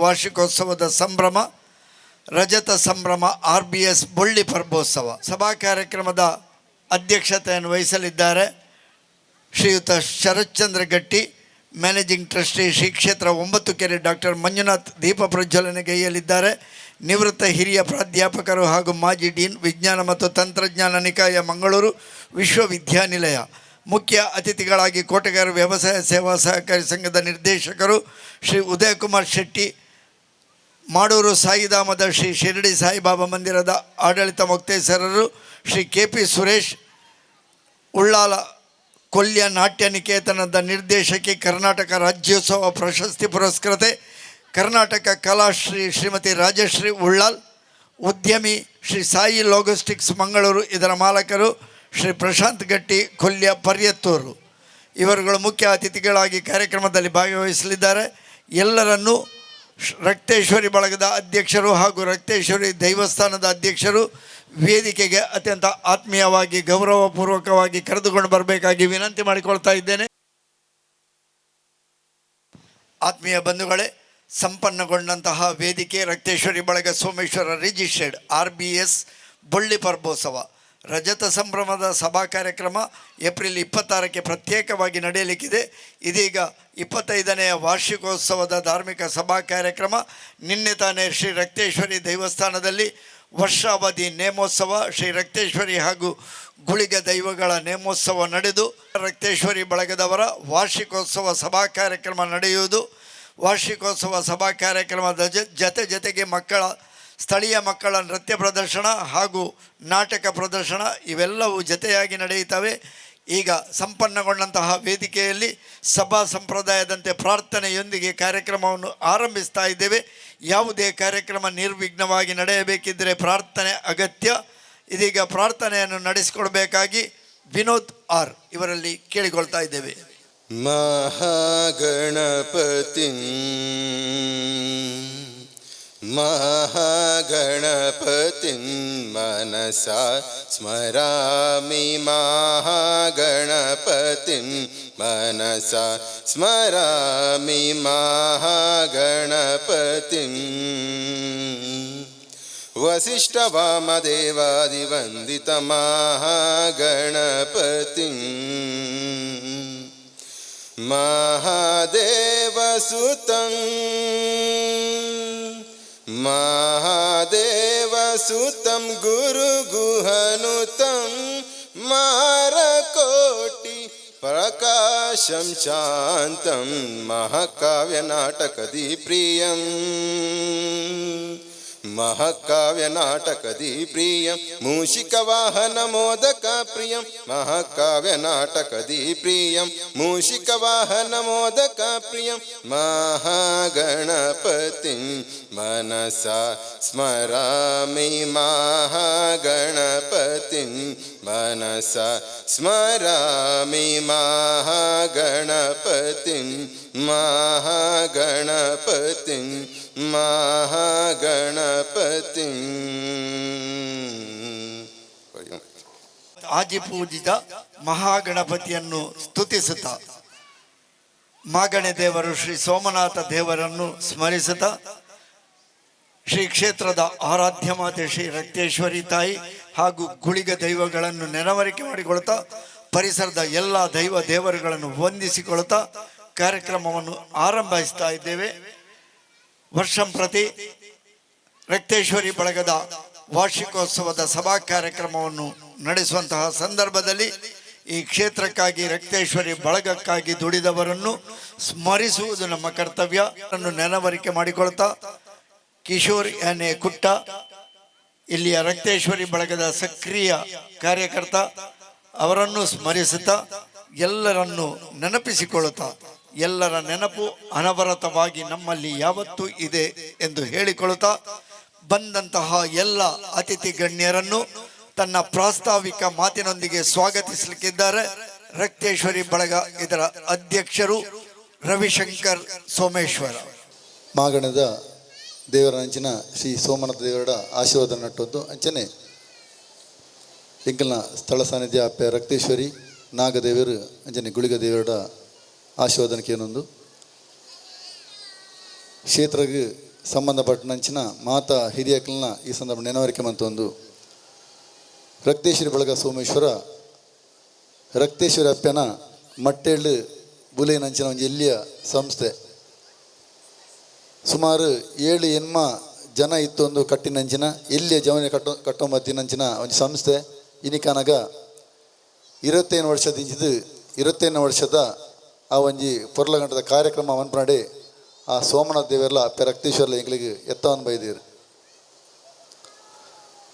ವಾರ್ಷಿಕೋತ್ಸವದ ಸಂಭ್ರಮ, ರಜತ ಸಂಭ್ರಮ ಆರ್ಬಿಎಸ್ ಬೊಳ್ಳಿ ಪರ್ಬೋತ್ಸವ ಸಭಾ ಕಾರ್ಯಕ್ರಮದ ಅಧ್ಯಕ್ಷತೆಯನ್ನು ವಹಿಸಲಿದ್ದಾರೆ ಶ್ರೀಯುತ ಶರತ್ಚಂದ್ರ ಗಟ್ಟಿ, ಮ್ಯಾನೇಜಿಂಗ್ ಟ್ರಸ್ಟಿ, ಶ್ರೀ ಕ್ಷೇತ್ರ ಒಂಬತ್ತು ಕೆರೆ. ಡಾಕ್ಟರ್ ಮಂಜುನಾಥ್ ದೀಪ ಪ್ರಜ್ವಲನೆಗೈಯಲಿದ್ದಾರೆ. ನಿವೃತ್ತ ಹಿರಿಯ ಪ್ರಾಧ್ಯಾಪಕರು ಹಾಗೂ ಮಾಜಿ ಡೀನ್, ವಿಜ್ಞಾನ ಮತ್ತು ತಂತ್ರಜ್ಞಾನ ನಿಕಾಯ, ಮಂಗಳೂರು ವಿಶ್ವವಿದ್ಯಾನಿಲಯ. ಮುಖ್ಯ ಅತಿಥಿಗಳಾಗಿ ಕೋಟೆಗಾರ ವ್ಯವಸಾಯ ಸೇವಾ ಸಹಕಾರಿ ಸಂಘದ ನಿರ್ದೇಶಕರು ಶ್ರೀ ಉದಯಕುಮಾರ್ ಶೆಟ್ಟಿ, ಮಾಡೂರು ಸಾಯಿಧಾಮದ ಶ್ರೀ ಶಿರಡಿ ಸಾಯಿಬಾಬಾ ಮಂದಿರದ ಆಡಳಿತ ಮೊಕ್ತೇಸರರು ಶ್ರೀ ಕೆ ಪಿ ಸುರೇಶ್, ಉಳ್ಳಾಲ ಕೊಲ್ಯ ನಾಟ್ಯ ನಿಕೇತನದ ನಿರ್ದೇಶಕಿ, ಕರ್ನಾಟಕ ರಾಜ್ಯೋತ್ಸವ ಪ್ರಶಸ್ತಿ ಪುರಸ್ಕೃತೆ, ಕರ್ನಾಟಕ ಕಲಾಶ್ರೀ ಶ್ರೀಮತಿ ರಾಜಶ್ರೀ ಉಳ್ಳಾಲ್, ಉದ್ಯಮಿ ಶ್ರೀ ಸಾಯಿ ಲಾಜಿಸ್ಟಿಕ್ಸ್, ಮಂಗಳೂರು ಇದರ ಮಾಲಕರು ಶ್ರೀ ಪ್ರಶಾಂತ್ ಗಟ್ಟಿ ಕೊಲ್ಯ, ಪರ್ಯತ್ತೂರು ಇವರುಗಳು ಮುಖ್ಯ ಅತಿಥಿಗಳಾಗಿ ಕಾರ್ಯಕ್ರಮದಲ್ಲಿ ಭಾಗವಹಿಸಲಿದ್ದಾರೆ. ಎಲ್ಲರನ್ನೂ ರಕ್ತೇಶ್ವರಿ ಬಳಗದ ಅಧ್ಯಕ್ಷರು ಹಾಗೂ ರಕ್ತೇಶ್ವರಿ ದೇವಸ್ಥಾನದ ಅಧ್ಯಕ್ಷರು ವೇದಿಕೆಗೆ ಅತ್ಯಂತ ಆತ್ಮೀಯವಾಗಿ, ಗೌರವಪೂರ್ವಕವಾಗಿ ಕರೆದುಕೊಂಡು ಬರಬೇಕಾಗಿ ವಿನಂತಿ ಮಾಡಿಕೊಳ್ತಾ ಇದ್ದೇನೆ. ಆತ್ಮೀಯ ಬಂಧುಗಳೇ, ಸಂಪನ್ನಗೊಂಡಂತಹ ವೇದಿಕೆ ರಕ್ತೇಶ್ವರಿ ಬಳಗ ಸೋಮೇಶ್ವರ ರಿಜಿಸ್ಟರ್ಡ್ ಆರ್ಬಿಎಸ್ ಬೊಳ್ಳಿ ಪರ್ಬೋತ್ಸವ ರಜತ ಸಂಭ್ರಮದ ಸಭಾ ಕಾರ್ಯಕ್ರಮ ಏಪ್ರಿಲ್ 26ಕ್ಕೆ ಪ್ರತ್ಯೇಕವಾಗಿ ನಡೆಯಲಿಕ್ಕಿದೆ. ಇದೀಗ 25ನೆಯ ವಾರ್ಷಿಕೋತ್ಸವದ ಧಾರ್ಮಿಕ ಸಭಾ ಕಾರ್ಯಕ್ರಮ. ನಿನ್ನೆ ತಾನೇ ಶ್ರೀ ರಕ್ತೇಶ್ವರಿ ದೇವಸ್ಥಾನದಲ್ಲಿ ವರ್ಷಾವಧಿ ನೇಮೋತ್ಸವ, ಶ್ರೀ ರಕ್ತೇಶ್ವರಿ ಹಾಗೂ ಗುಳಿಗ ದೈವಗಳ ನೇಮೋತ್ಸವ ನಡೆದು, ರಕ್ತೇಶ್ವರಿ ಬಳಗದವರ ವಾರ್ಷಿಕೋತ್ಸವ ಸಭಾ ಕಾರ್ಯಕ್ರಮ ನಡೆಯುವುದು. ವಾರ್ಷಿಕೋತ್ಸವ ಸಭಾ ಕಾರ್ಯಕ್ರಮದ ಜೊತೆ ಜೊತೆಗೆ ಸ್ಥಳೀಯ ಮಕ್ಕಳ ನೃತ್ಯ ಪ್ರದರ್ಶನ ಹಾಗೂ ನಾಟಕ ಪ್ರದರ್ಶನ ಇವೆಲ್ಲವೂ ಜೊತೆಯಾಗಿ ನಡೆಯುತ್ತವೆ. ಈಗ ಸಂಪನ್ನಗೊಂಡಂತಹ ವೇದಿಕೆಯಲ್ಲಿ ಸಭಾ ಸಂಪ್ರದಾಯದಂತೆ ಪ್ರಾರ್ಥನೆಯೊಂದಿಗೆ ಕಾರ್ಯಕ್ರಮವನ್ನು ಆರಂಭಿಸ್ತಾ ಇದ್ದೇವೆ. ಯಾವುದೇ ಕಾರ್ಯಕ್ರಮ ನಿರ್ವಿಘ್ನವಾಗಿ ನಡೆಯಬೇಕಿದ್ದರೆ ಪ್ರಾರ್ಥನೆ ಅಗತ್ಯ. ಇದೀಗ ಪ್ರಾರ್ಥನೆಯನ್ನು ನಡೆಸಿಕೊಡ್ಬೇಕಾಗಿ ವಿನೋದ್ ಆರ್ ಇವರಲ್ಲಿ ಕೇಳಿಕೊಳ್ತಾ ಇದ್ದೇವೆ. महागणपतिं, महागणपतिं मनसा स्मरामि, महागणपतिं मनसा स्मरामि, महागणपतिम्। वसिष्ठवामदेवादिवन्दितमहागणपतिम्, महादेवसुतं, महादेवसुतं, गुरुगुहनुतं, मारकोटि प्रकाशं शान्तं, महाकाव्यनाटकदीप्रियम्, महाकाव्यनाटकदीप्रियं, मूषिकवाहनमोदकप्रियं, महाकाव्यनाटकदीप्रियं, मूषिकवाहनमोदकप्रियं, महागणपतिं मनसा स्मरामि, महागणपतिं मनसा स्मरामि, महागणपतिं, महागणपतिं, महागणपतिं। ಹರಿ ಓಂ. ಆದಿಪೂಜಿತ ಮಹಾಗಣಪತಿಯನ್ನು ಸ್ತುತಿಸುತ್ತಾ, ಮಾಗಣೆ ದೇವರು ಶ್ರೀ ಸೋಮನಾಥ ದೇವರನ್ನು ಸ್ಮರಿಸುತ್ತಾ, ಶ್ರೀ ಕ್ಷೇತ್ರದ ಆರಾಧ್ಯ ಮಾತೆ ಶ್ರೀ ರಕ್ತೇಶ್ವರಿ ತಾಯಿ ಹಾಗೂ ಗುಳಿಗ ದೈವಗಳನ್ನು ನೆನವರಿಕೆ ಮಾಡಿಕೊಳ್ತಾ, ಪರಿಸರದ ಎಲ್ಲ ದೈವ ದೇವರುಗಳನ್ನು ವಂದಿಸಿಕೊಳ್ತಾ ಕಾರ್ಯಕ್ರಮವನ್ನು ಆರಂಭಿಸ್ತಾ ಇದ್ದೇವೆ. ವರ್ಷಂ ಪ್ರತಿ ರಕ್ತೇಶ್ವರಿ ಬಳಗದ ವಾರ್ಷಿಕೋತ್ಸವದ ಸಭಾ ಕಾರ್ಯಕ್ರಮವನ್ನು ನಡೆಸುವಂತಹ ಸಂದರ್ಭದಲ್ಲಿ ಈ ಕ್ಷೇತ್ರಕ್ಕಾಗಿ, ರಕ್ತೇಶ್ವರಿ ಬಳಗಕ್ಕಾಗಿ ದುಡಿದವರನ್ನು ಸ್ಮರಿಸುವುದು ನಮ್ಮ ಕರ್ತವ್ಯ. ಅನ್ನು ನೆನವರಿಕೆ ಮಾಡಿಕೊಳ್ತಾ, ಕಿಶೋರ್ ಎನ್ ಎ ಕುಟ್ಟ, ಇಲ್ಲಿಯ ರಕ್ತೇಶ್ವರಿ ಬಳಗದ ಸಕ್ರಿಯ ಕಾರ್ಯಕರ್ತ, ಅವರನ್ನು ಸ್ಮರಿಸುತ್ತಾ, ಎಲ್ಲರನ್ನು ನೆನಪಿಸಿಕೊಳ್ಳುತ್ತಾ, ಎಲ್ಲರ ನೆನಪು ಅನವರತವಾಗಿ ನಮ್ಮಲ್ಲಿ ಯಾವತ್ತೂ ಇದೆ ಎಂದು ಹೇಳಿಕೊಳ್ಳುತ್ತಾ, ಬಂದಂತಹ ಎಲ್ಲ ಅತಿಥಿ ಗಣ್ಯರನ್ನು ತನ್ನ ಪ್ರಾಸ್ತಾವಿಕ ಮಾತಿನೊಂದಿಗೆ ಸ್ವಾಗತಿಸಲಿಕ್ಕಿದ್ದಾರೆ ರಕ್ತೇಶ್ವರಿ ಬಳಗ ಇದರ ಅಧ್ಯಕ್ಷರು ರವಿಶಂಕರ್ ಸೋಮೇಶ್ವರ. ಮಾಗಣದ ದೇವರ ಅಂಚಿನ ಶ್ರೀ ಸೋಮನಾಥ ದೇವರ ಆಶೀರ್ವಾದ ನಟ್ಟದ್ದು ಅಂಚನೆ ಎಂಕಲ್ನ ಸ್ಥಳ ಸಾನ್ನಿಧ್ಯ ಅಪ್ಪೆ ರಕ್ತೇಶ್ವರಿ, ನಾಗದೇವರು ಅಂಚನೆ ಗುಳಿಗ ದೇವರ ಆಶೀರ್ವಾದನಕ್ಕೆ ಏನೊಂದು ಕ್ಷೇತ್ರಗೆ. ಸಂಬಂಧಪಟ್ಟನಂಚಿನ ಮಾತಾ ಹಿರಿಯಕ್ಲನ ಈ ಸಂದರ್ಭ ನೆನವರಿಕೆ ಮಂತೊಂದು ರಕ್ತೇಶ್ವರಿ ಬಳಗ ಸೋಮೇಶ್ವರ ರಕ್ತೇಶ್ವರಿ ಅಪ್ಪನ ಮಟ್ಟೇಳು ಬುಲೇನಂಚಿನ ಒಂಜಿ ಎಲ್ಲಿಯ ಸಂಸ್ಥೆ. ಸುಮಾರು 7 ಎನ್ಮ ಜನ ಇತ್ತು ಒಂದು ಕಟ್ಟಿನಂಚಿನ ಎಲ್ಲಿಯ ಜವನೆ ಕಟ್ಟೋ ಕಟ್ಟೊಂಬತ್ತಿನಂಚಿನ ಒಂದು ಸಂಸ್ಥೆ. ಇನಿಕನಗ 25 ವರ್ಷದಿಂಚಿದು 25 ವರ್ಷದ ಆ ಒಂಜಿ ಪೊರ್ಲಗಂಟದ ಕಾರ್ಯಕ್ರಮ ಮನ್ಪನಡೆ ಆ ಸೋಮನಾಥ ದೇವರ್ಲ ಅಪ್ಪೆ ರಕ್ತೇಶ್ವರಲ ಎಂಗ್ಲಿಗೆ ಎತ್ತವನ್ ಬೈದೀರು.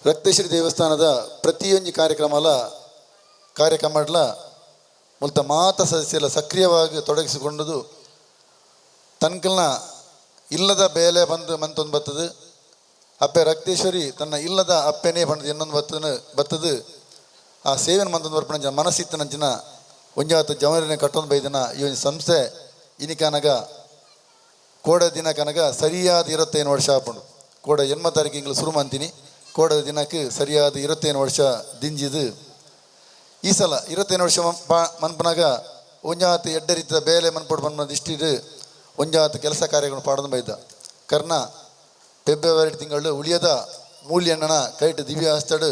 ರಕ್ತೇಶ್ವರಿ ದೇವಸ್ಥಾನದ ಪ್ರತಿಯೊಂದು ಕಾರ್ಯಕ್ರಮಲ ಕಾರ್ಯಕ್ರಮಡ್ಲ ಮುಲ್ತ ಮಾತ ಸದಸ್ಯರ ಸಕ್ರಿಯವಾಗಿ ತೊಡಗಿಸಿಕೊಂಡದು ತನ್ಕಲ್ನ ಇಲ್ಲದ ಬೇಲೆ ಬಂದು ಮಂತೊಂದು ಬತ್ತದು. ಅಪ್ಪೆ ರಕ್ತೇಶ್ವರಿ ತನ್ನ ಇಲ್ಲದ ಅಪ್ಪೆನೇ ಬಂದು ಇನ್ನೊಂದು ಬತ್ತನ ಬತ್ತದು. ಆ ಸೇವೆನ ಮಂತೊಂದು ಬರ್ಪಣಂಚಿನ ಮನಸ್ಸಿತ್ತನಂಚಿನ ಒಂಜಾತ ಜವರಿನ ಕಟ್ಟೊಂದು ಬೈದನ ಈ ಒಂದು ಸಂಸ್ಥೆ ಇನಿಕನಗ ಕೋಡ ದಿನ ಕನಗ ಸರಿಯಾದ 25 ವರ್ಷ ಆಪುಂಡು. ಕೋಡ 8 ತಾರೀಕು ಇಂಗ್ಲ ಶುರು ಮಂತೀನಿ. ಕೋಡ ದಿನಕ್ಕೆ ಸರಿಯಾದ 25 ವರ್ಷ ದಿಂಜಿದು. ಈ ಸಲ 25 ವರ್ಷ ಮನ್ಪನಾಗ ಒಂಜಾತ ಎಡ್ಡ ರೀತಿಯ ಬೇಲೆ ಮನ್ಪೊಡು ಮನ್ಪನ ದಿಷ್ಟಿಡು ಒಂಜಾತ ಕೆಲಸ ಕಾರ್ಯಗಳನ್ನು ಪಾಡೋದು ಬೈದ. ಕರ್ಣ ಫೆಬ್ರವರಿ ತಿಂಗಳು ಉಳಿಯದ ಮೂಲ್ಯಣ್ಣನ ಕೈಟ್ ದಿವ್ಯ ಹಸ್ತಡು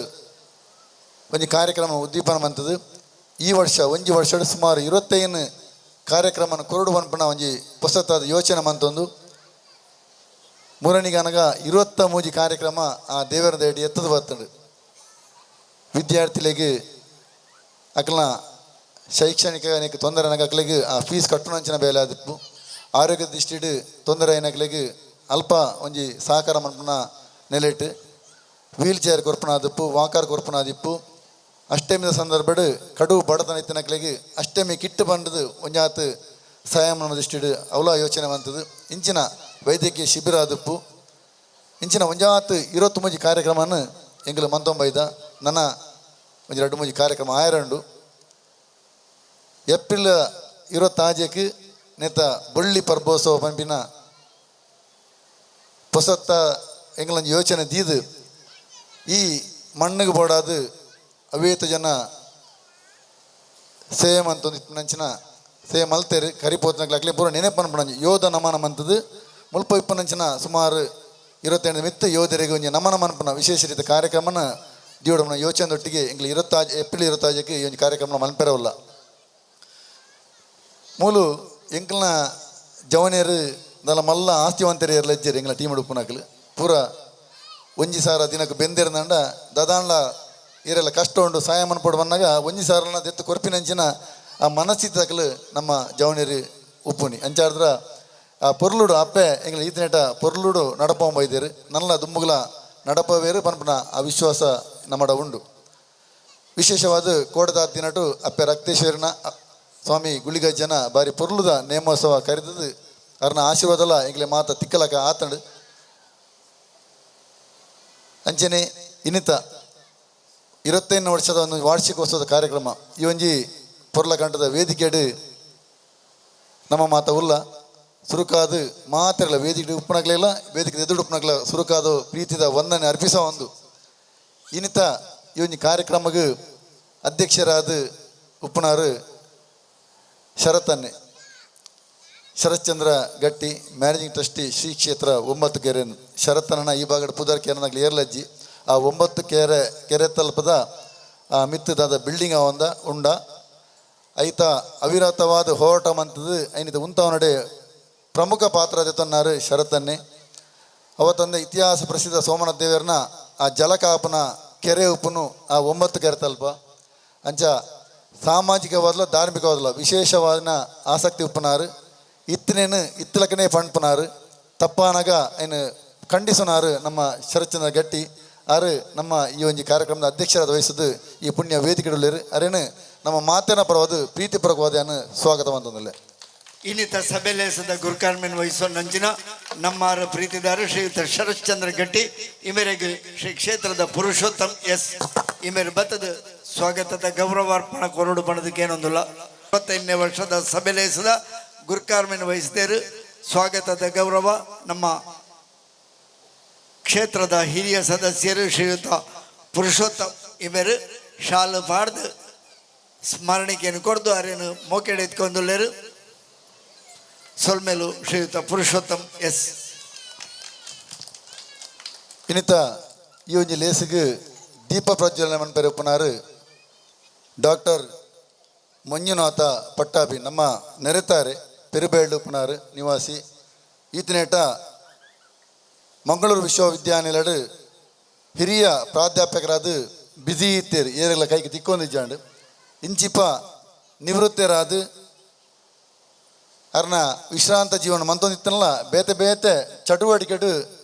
ಒಂಜಿ ಕಾರ್ಯಕ್ರಮ ಉದ್ದೀಪನ ಮಂತದು. ಈ ವರ್ಷ ಒಂಜಿ ವರ್ಷ ಸುಮಾರು 25 ಕಾರ್ಯಕ್ರಮನ ಕೊರಡು ಮನ್ಪನ ಒಂಜಿ ಪುಸ್ತಕದ ಯೋಚನೆ ಮಂತೊಂದು ಮೂರನಿಗನಗ 23 ಕಾರ್ಯಕ್ರಮ ಆ ದೇವರ ದೇಡಿ ಎತ್ತದು ಬರ್ತಂಡು. ವಿದ್ಯಾರ್ಥಿಗಳಿಗೆ ಅಕ್ಲನ ಶೈಕ್ಷಣಿಕ ಅನೇಕ ತೊಂದರೆ ಅಕ್ಲಿಗೆ ಆ ಫೀಸ್ ಕಟ್ಟುನಂಚಿನ ಬೇಲೆ ಆದಿಪ್ಪು. ಆರೋಗ್ಯ ದೃಷ್ಟಿಡ್ ತೊಂದರೆ అయినಕ್ಲೆಗ್ ಅಲ್ಪ ಒಂಜಿ ಸಹಕಾರ ಮನ್ಪುನ ನೆಲೆಟ್ ವೀಲ್ ಚೇರ್ ಕೊರ್ಪುನ ಆದಿಪ್ಪು, ವಾಕರ್ ಕೊರ್ಪುನ ಆದಿಪ್ಪು. ಅಷ್ಟಮಿದ ಸಂದರ್ಭಡ್ ಕಡು ಬಡತನ ಇತ್ತಿನಕ್ಲೆಗ್ ಅಷ್ಟಮಿ ಕಿಟ್ಟು ಬಂಡದು ಒಂಜಾತ್ ಸಹಾಯ ಮನ್ಪುನ ದೃಷ್ಟಿಡ್ ಅವಲ ಯೋಚನೆ ಮಂತದು. ಇಂಚಿನ ವೈದ್ಯಕೀಯ ಶಿಬಿರ ಆದಿಪ್ಪು. ಇಂಚಿನ ಒಂಜಾತ್ 23 ಕಾರ್ಯಕ್ರಮನ ಎಂಗ್ಲ ಮಂತೊಂಬೈದ ನನ್ನ ಒಂಜಿ 2-3 ಕಾರ್ಯಕ್ರಮ ಆಯರಂಡು. ಏಪ್ರಿಲ್ 26ಕ್ಕೆ ನೇತ ಬೊಳ್ಳಿ ಪರ್ಬೋತ್ಸವ ಪಂಪಿನ ಪೊಸತ್ತ ಎಂಗ್ಲೊಂಜಿ ಯೋಚನೆ ದೀದು ಈ ಮಣ್ಣಿಗೆ ಬೋಡಾದು ಅವೇತ ಜನ ಸೇಮ್ ಅಂತಂದು ಇಪ್ಪನಂಚಿನ ಸೇಮ್ ಮಲ್ತೇರು ಕರಿಪೋತ್ನಕ್ಲೆ ಅಕ್ಲೆ ಪೂರ ನೆನಪು ಪನ್ಪುನಂಚಿ ಯೋಧ ನಮನ ಮಂತದು. ಮುಲ್ಪ ಇಪ್ಪನಂಚಿನ ಸುಮಾರು 28 ಮಿತ್ತು ಯೋಧರಿಗೆ ಒಂಜಿ ನಮನ ಮನ್ಪುನ ವಿಶೇಷ ರೀತಿಯ ಕಾರ್ಯಕ್ರಮನ ದಿಯೋಡಮನ ಯೋಚನೆದೊಟ್ಟಿಗೆ ಎಂಗ್ಲ ಏಪ್ರಿಲ್ 26ಕ್ಕೆ ಈ ಒಂಜಿ ಕಾರ್ಯಕ್ರಮ ಮನ್ಪೆರವಲ್ಲ. ಮೂಲು ಎಂಕ್ಲನ ಜವನೇರು ದಲ ಮಲ್ಲ ಆಸ್ತಿವಂತರು ಇಜ್ಜೆರ್ ಎಂಗ್ಲ ಟೀಮ್ ಉಪ್ಪುನಕ್ಲು ಪೂರ ಒಂಜಿ ಸಾರ ದಿನಕ್ಕೆ ಬೆಂದಿರ್ದಂಡ ದದಾಂಡ್ಲ ಈರೆಲ್ಲ ಕಷ್ಟ ಉಂಡು ಸಹಾಯ ಮನ್ಪೊಡು ಬಂದಾಗ ಒಂಜಿ ಸಾರನ ದೆತ್ತು ಕೊರ್ಪಿನಂಚಿನ ಆ ಮನಸ್ಥಿತಿ ನಮ್ಮ ಜವನೇರು ಉಪ್ಪುನಿ ಅಂಚಾಡಿದ್ರ ಆ ಪೊರ್ಲುಡು ಅಪ್ಪೆ ಎಂಗ್ಲ ಈತನೇಟ ಪೊರ್ಲುಡು ನಡಪೊಂಬೈದೇರು ನಲ್ಲ ದುಂಬುಗ್ಲ ನಡಪವೇರು ಪನ್ಪುನ ಆ ವಿಶ್ವಾಸ ನಮ್ಮಡ ಉಂಡು. ವಿಶೇಷವಾದ ಕೋಡದ ದಿನಟು ಅಪ್ಪೆ ರಕ್ತೇಶ್ವರನ ಸ್ವಾಮಿ ಗುಳಿಗಜ್ಜನ ಬಾರಿ ಪೊರ್ಲುದ ನೇಮೋತ್ಸವ ಕರೆದದು ಅರ್ನ ಆಶೀರ್ವಾದಲ ಎಂಗ್ಲೆ ಮಾತ ತಿಕ್ಕಲಕ ಆತಂಡು. ಅಂಚನೆ ಇನ್ನಿತ 25 ವರ್ಷದ ಒಂದು ವಾರ್ಷಿಕೋತ್ಸವದ ಕಾರ್ಯಕ್ರಮ ಈ ಒಂಜಿ ಪೊರ್ಲಕಂಠದ ವೇದಿಕೆಡು ನಮ್ಮ ಮಾತ ಉಲ್ಲ ಸುರುಕಾದು ಮಾತ್ರಲ್ಲ ವೇದಿಕೆ ಉಪ್ಪುನಗ್ಲಿಲ್ಲ ವೇದಿಕೆ ಎದುರು ಉಪ್ಪುನಗ್ಲ ಸುರುಕಾದು ಪ್ರೀತಿದ ವಂದನೆ ಅರ್ಪಿಸೋ ಒಂದು ಇನ್ನಿತ ಈ ಒಂಜಿ ಕಾರ್ಯಕ್ರಮಕ್ಕೆ ಅಧ್ಯಕ್ಷರಾದ ಉಪ್ಪುನಾರು ಶರತ್ತನ್ನೆ ಶರತ್ಚಂದ್ರ ಗಟ್ಟಿ ಮ್ಯಾನೇಜಿಂಗ್ ಟ್ರಸ್ಟಿ ಶ್ರೀ ಕ್ಷೇತ್ರ 9 ಕೆರೆ. ಶರತ್ತನ ಈ ಭಾಗದ ಪುದರ್ ಕೆರೆನಾಗ್ಲಿ ಏರ್ಲಜ್ಜಿ ಆ 9 ಕೆರೆ ಕೆರೆ ತಲುಪದ ಆ ಮಿತ್ತದಾದ ಬಿಲ್ಡಿಂಗ್ ಅವಂದ ಉಂಡ ಐತ ಅವಿರತವಾದ ಹೋರಾಟ ಮಂತದ್ದು ಐನಿತ ಉಂತವನಡೆ ಪ್ರಮುಖ ಪಾತ್ರ ತನ್ನಾರು ಶರತ್ತನ್ನೇ. ಅವತ್ತಂದ ಇತಿಹಾಸ ಪ್ರಸಿದ್ಧ ಸೋಮನಾಥ ದೇವರನ ಆ ಜಲಕಾಪನ ಕೆರೆ ಉಪ್ಪುನು ಆ 9 ಕೆರೆ ತಲ್ಪ ಅಂಚ ಸಾಮಾಜಿಕವಾದಲ ಧಾರ್ಮಿಕವಾದಲ ವಿಶೇಷವಾದ ಆಸಕ್ತಿ ಉಪ್ಪುನಾರು ಇತ್ತನೇನು ಇತ್ತಲಕನೇ ಪಣ್ಪುನಾರು ತಪ್ಪಾನಾಗ ಏನು ಖಂಡಿಸುನಾರು ನಮ್ಮ ಶರತ್ಚಂದ್ರ ಗಟ್ಟಿ ಆರು ನಮ್ಮ ಈ ಒಂಜಿ ಕಾರ್ಯಕ್ರಮದ ಅಧ್ಯಕ್ಷರಾದ ವಹಿಸಿದ್ದು ಈ ಪುಣ್ಯ ವೇದಿಕೆಡುಳ್ಳೇರು ಅರೇನು ನಮ್ಮ ಮಾತಿನ ಪರವಾದ ಪ್ರೀತಿಪೂರ್ವಕವಾದ ಸ್ವಾಗತ ಅಂತಂದಿಲ್ಲ. ಇನ್ನಿತ ಸಭೆಲೇಸದ ಗುರುಕಾರ್ಮೆನ್ ವಹಿಸುವ ನಂಚಿನ ನಮ್ಮಾರ ಪ್ರೀತಿದಾರ ಶ್ರೀಯುತ ಶರತ್ಚಂದ್ರ ಗಟ್ಟಿ ಈ ಮೇರೆಗೆ ಶ್ರೀ ಕ್ಷೇತ್ರದ ಪುರುಷೋತ್ತಮ್ ಎಸ್ ಈ ಮೇರೆ ಬತ್ತದ ಸ್ವಾಗತದ ಗೌರವಾರ್ಪಣ ಕೊರಡು ಬಣದಕ್ಕೇನೊಂದಿಲ್ಲ. 25ನೇ ವರ್ಷದ ಸಭೆಲೇಸದ ಗುರುಕಾರ್ಮೆನ್ ವಹಿಸಿದರು ಸ್ವಾಗತದ ಗೌರವ ನಮ್ಮ ಕ್ಷೇತ್ರದ ಹಿರಿಯ ಸದಸ್ಯರು ಶ್ರೀಯುತ ಪುರುಷೋತ್ತಮ್ ಇವರು ಶಾಲು ಪಾಡ್ದು ಸ್ಮರಣಿಕೆಯನ್ನು ಕೊಡ್ದು ಅರೇನು ಮೋಕೆಡೆ ಎತ್ಕೊಂದುಳ್ಳೇರು. ಸೊಲ್ಮೇಲು ಶ್ರೀಯುತ ಪುರುಷೋತ್ತಮ್ ಎಸ್. ಇನಿತ ಈ ಒಂಜಿ ಲೇಸಿಗೆ ದೀಪ ಪ್ರಜ್ವಲನೆ ಮನ್ಪೆರೆ ಉಪ್ಪುನಾರು ಡಾಕ್ಟರ್ ಮಂಜುನಾಥ ಪಟ್ಟಾಭಿ, ನಮ್ಮ ನೆರೆತಾರೆ, ಪೆರುಬೇಳು ಉಪ್ಪುನಾರು ನಿವಾಸಿ. ಈತನೇಟ ಮಂಗಳೂರು ವಿಶ್ವವಿದ್ಯಾನಿಲಯಡ್ ಹಿರಿಯ ಪ್ರಾಧ್ಯಾಪಕರಾದ ಬಿಜಿ ಇತ್ತೇರು, ಏರೆಲ್ಲ ಕೈಗೆ ತಿಕ್ಕೊಂದಿಜ್ಜಾಂಡ್. ಇಂಚಿಪ ನಿವೃತ್ತರಾದ ಅರ್ನ ವಿಶ್ರಾಂತ ಜೀವನ ಮಂತೊಂದಿತ್ತನಲ್ಲ, ಬೇತೆ ಬೇತೆ ಚಟುವಟಿಕೆಡು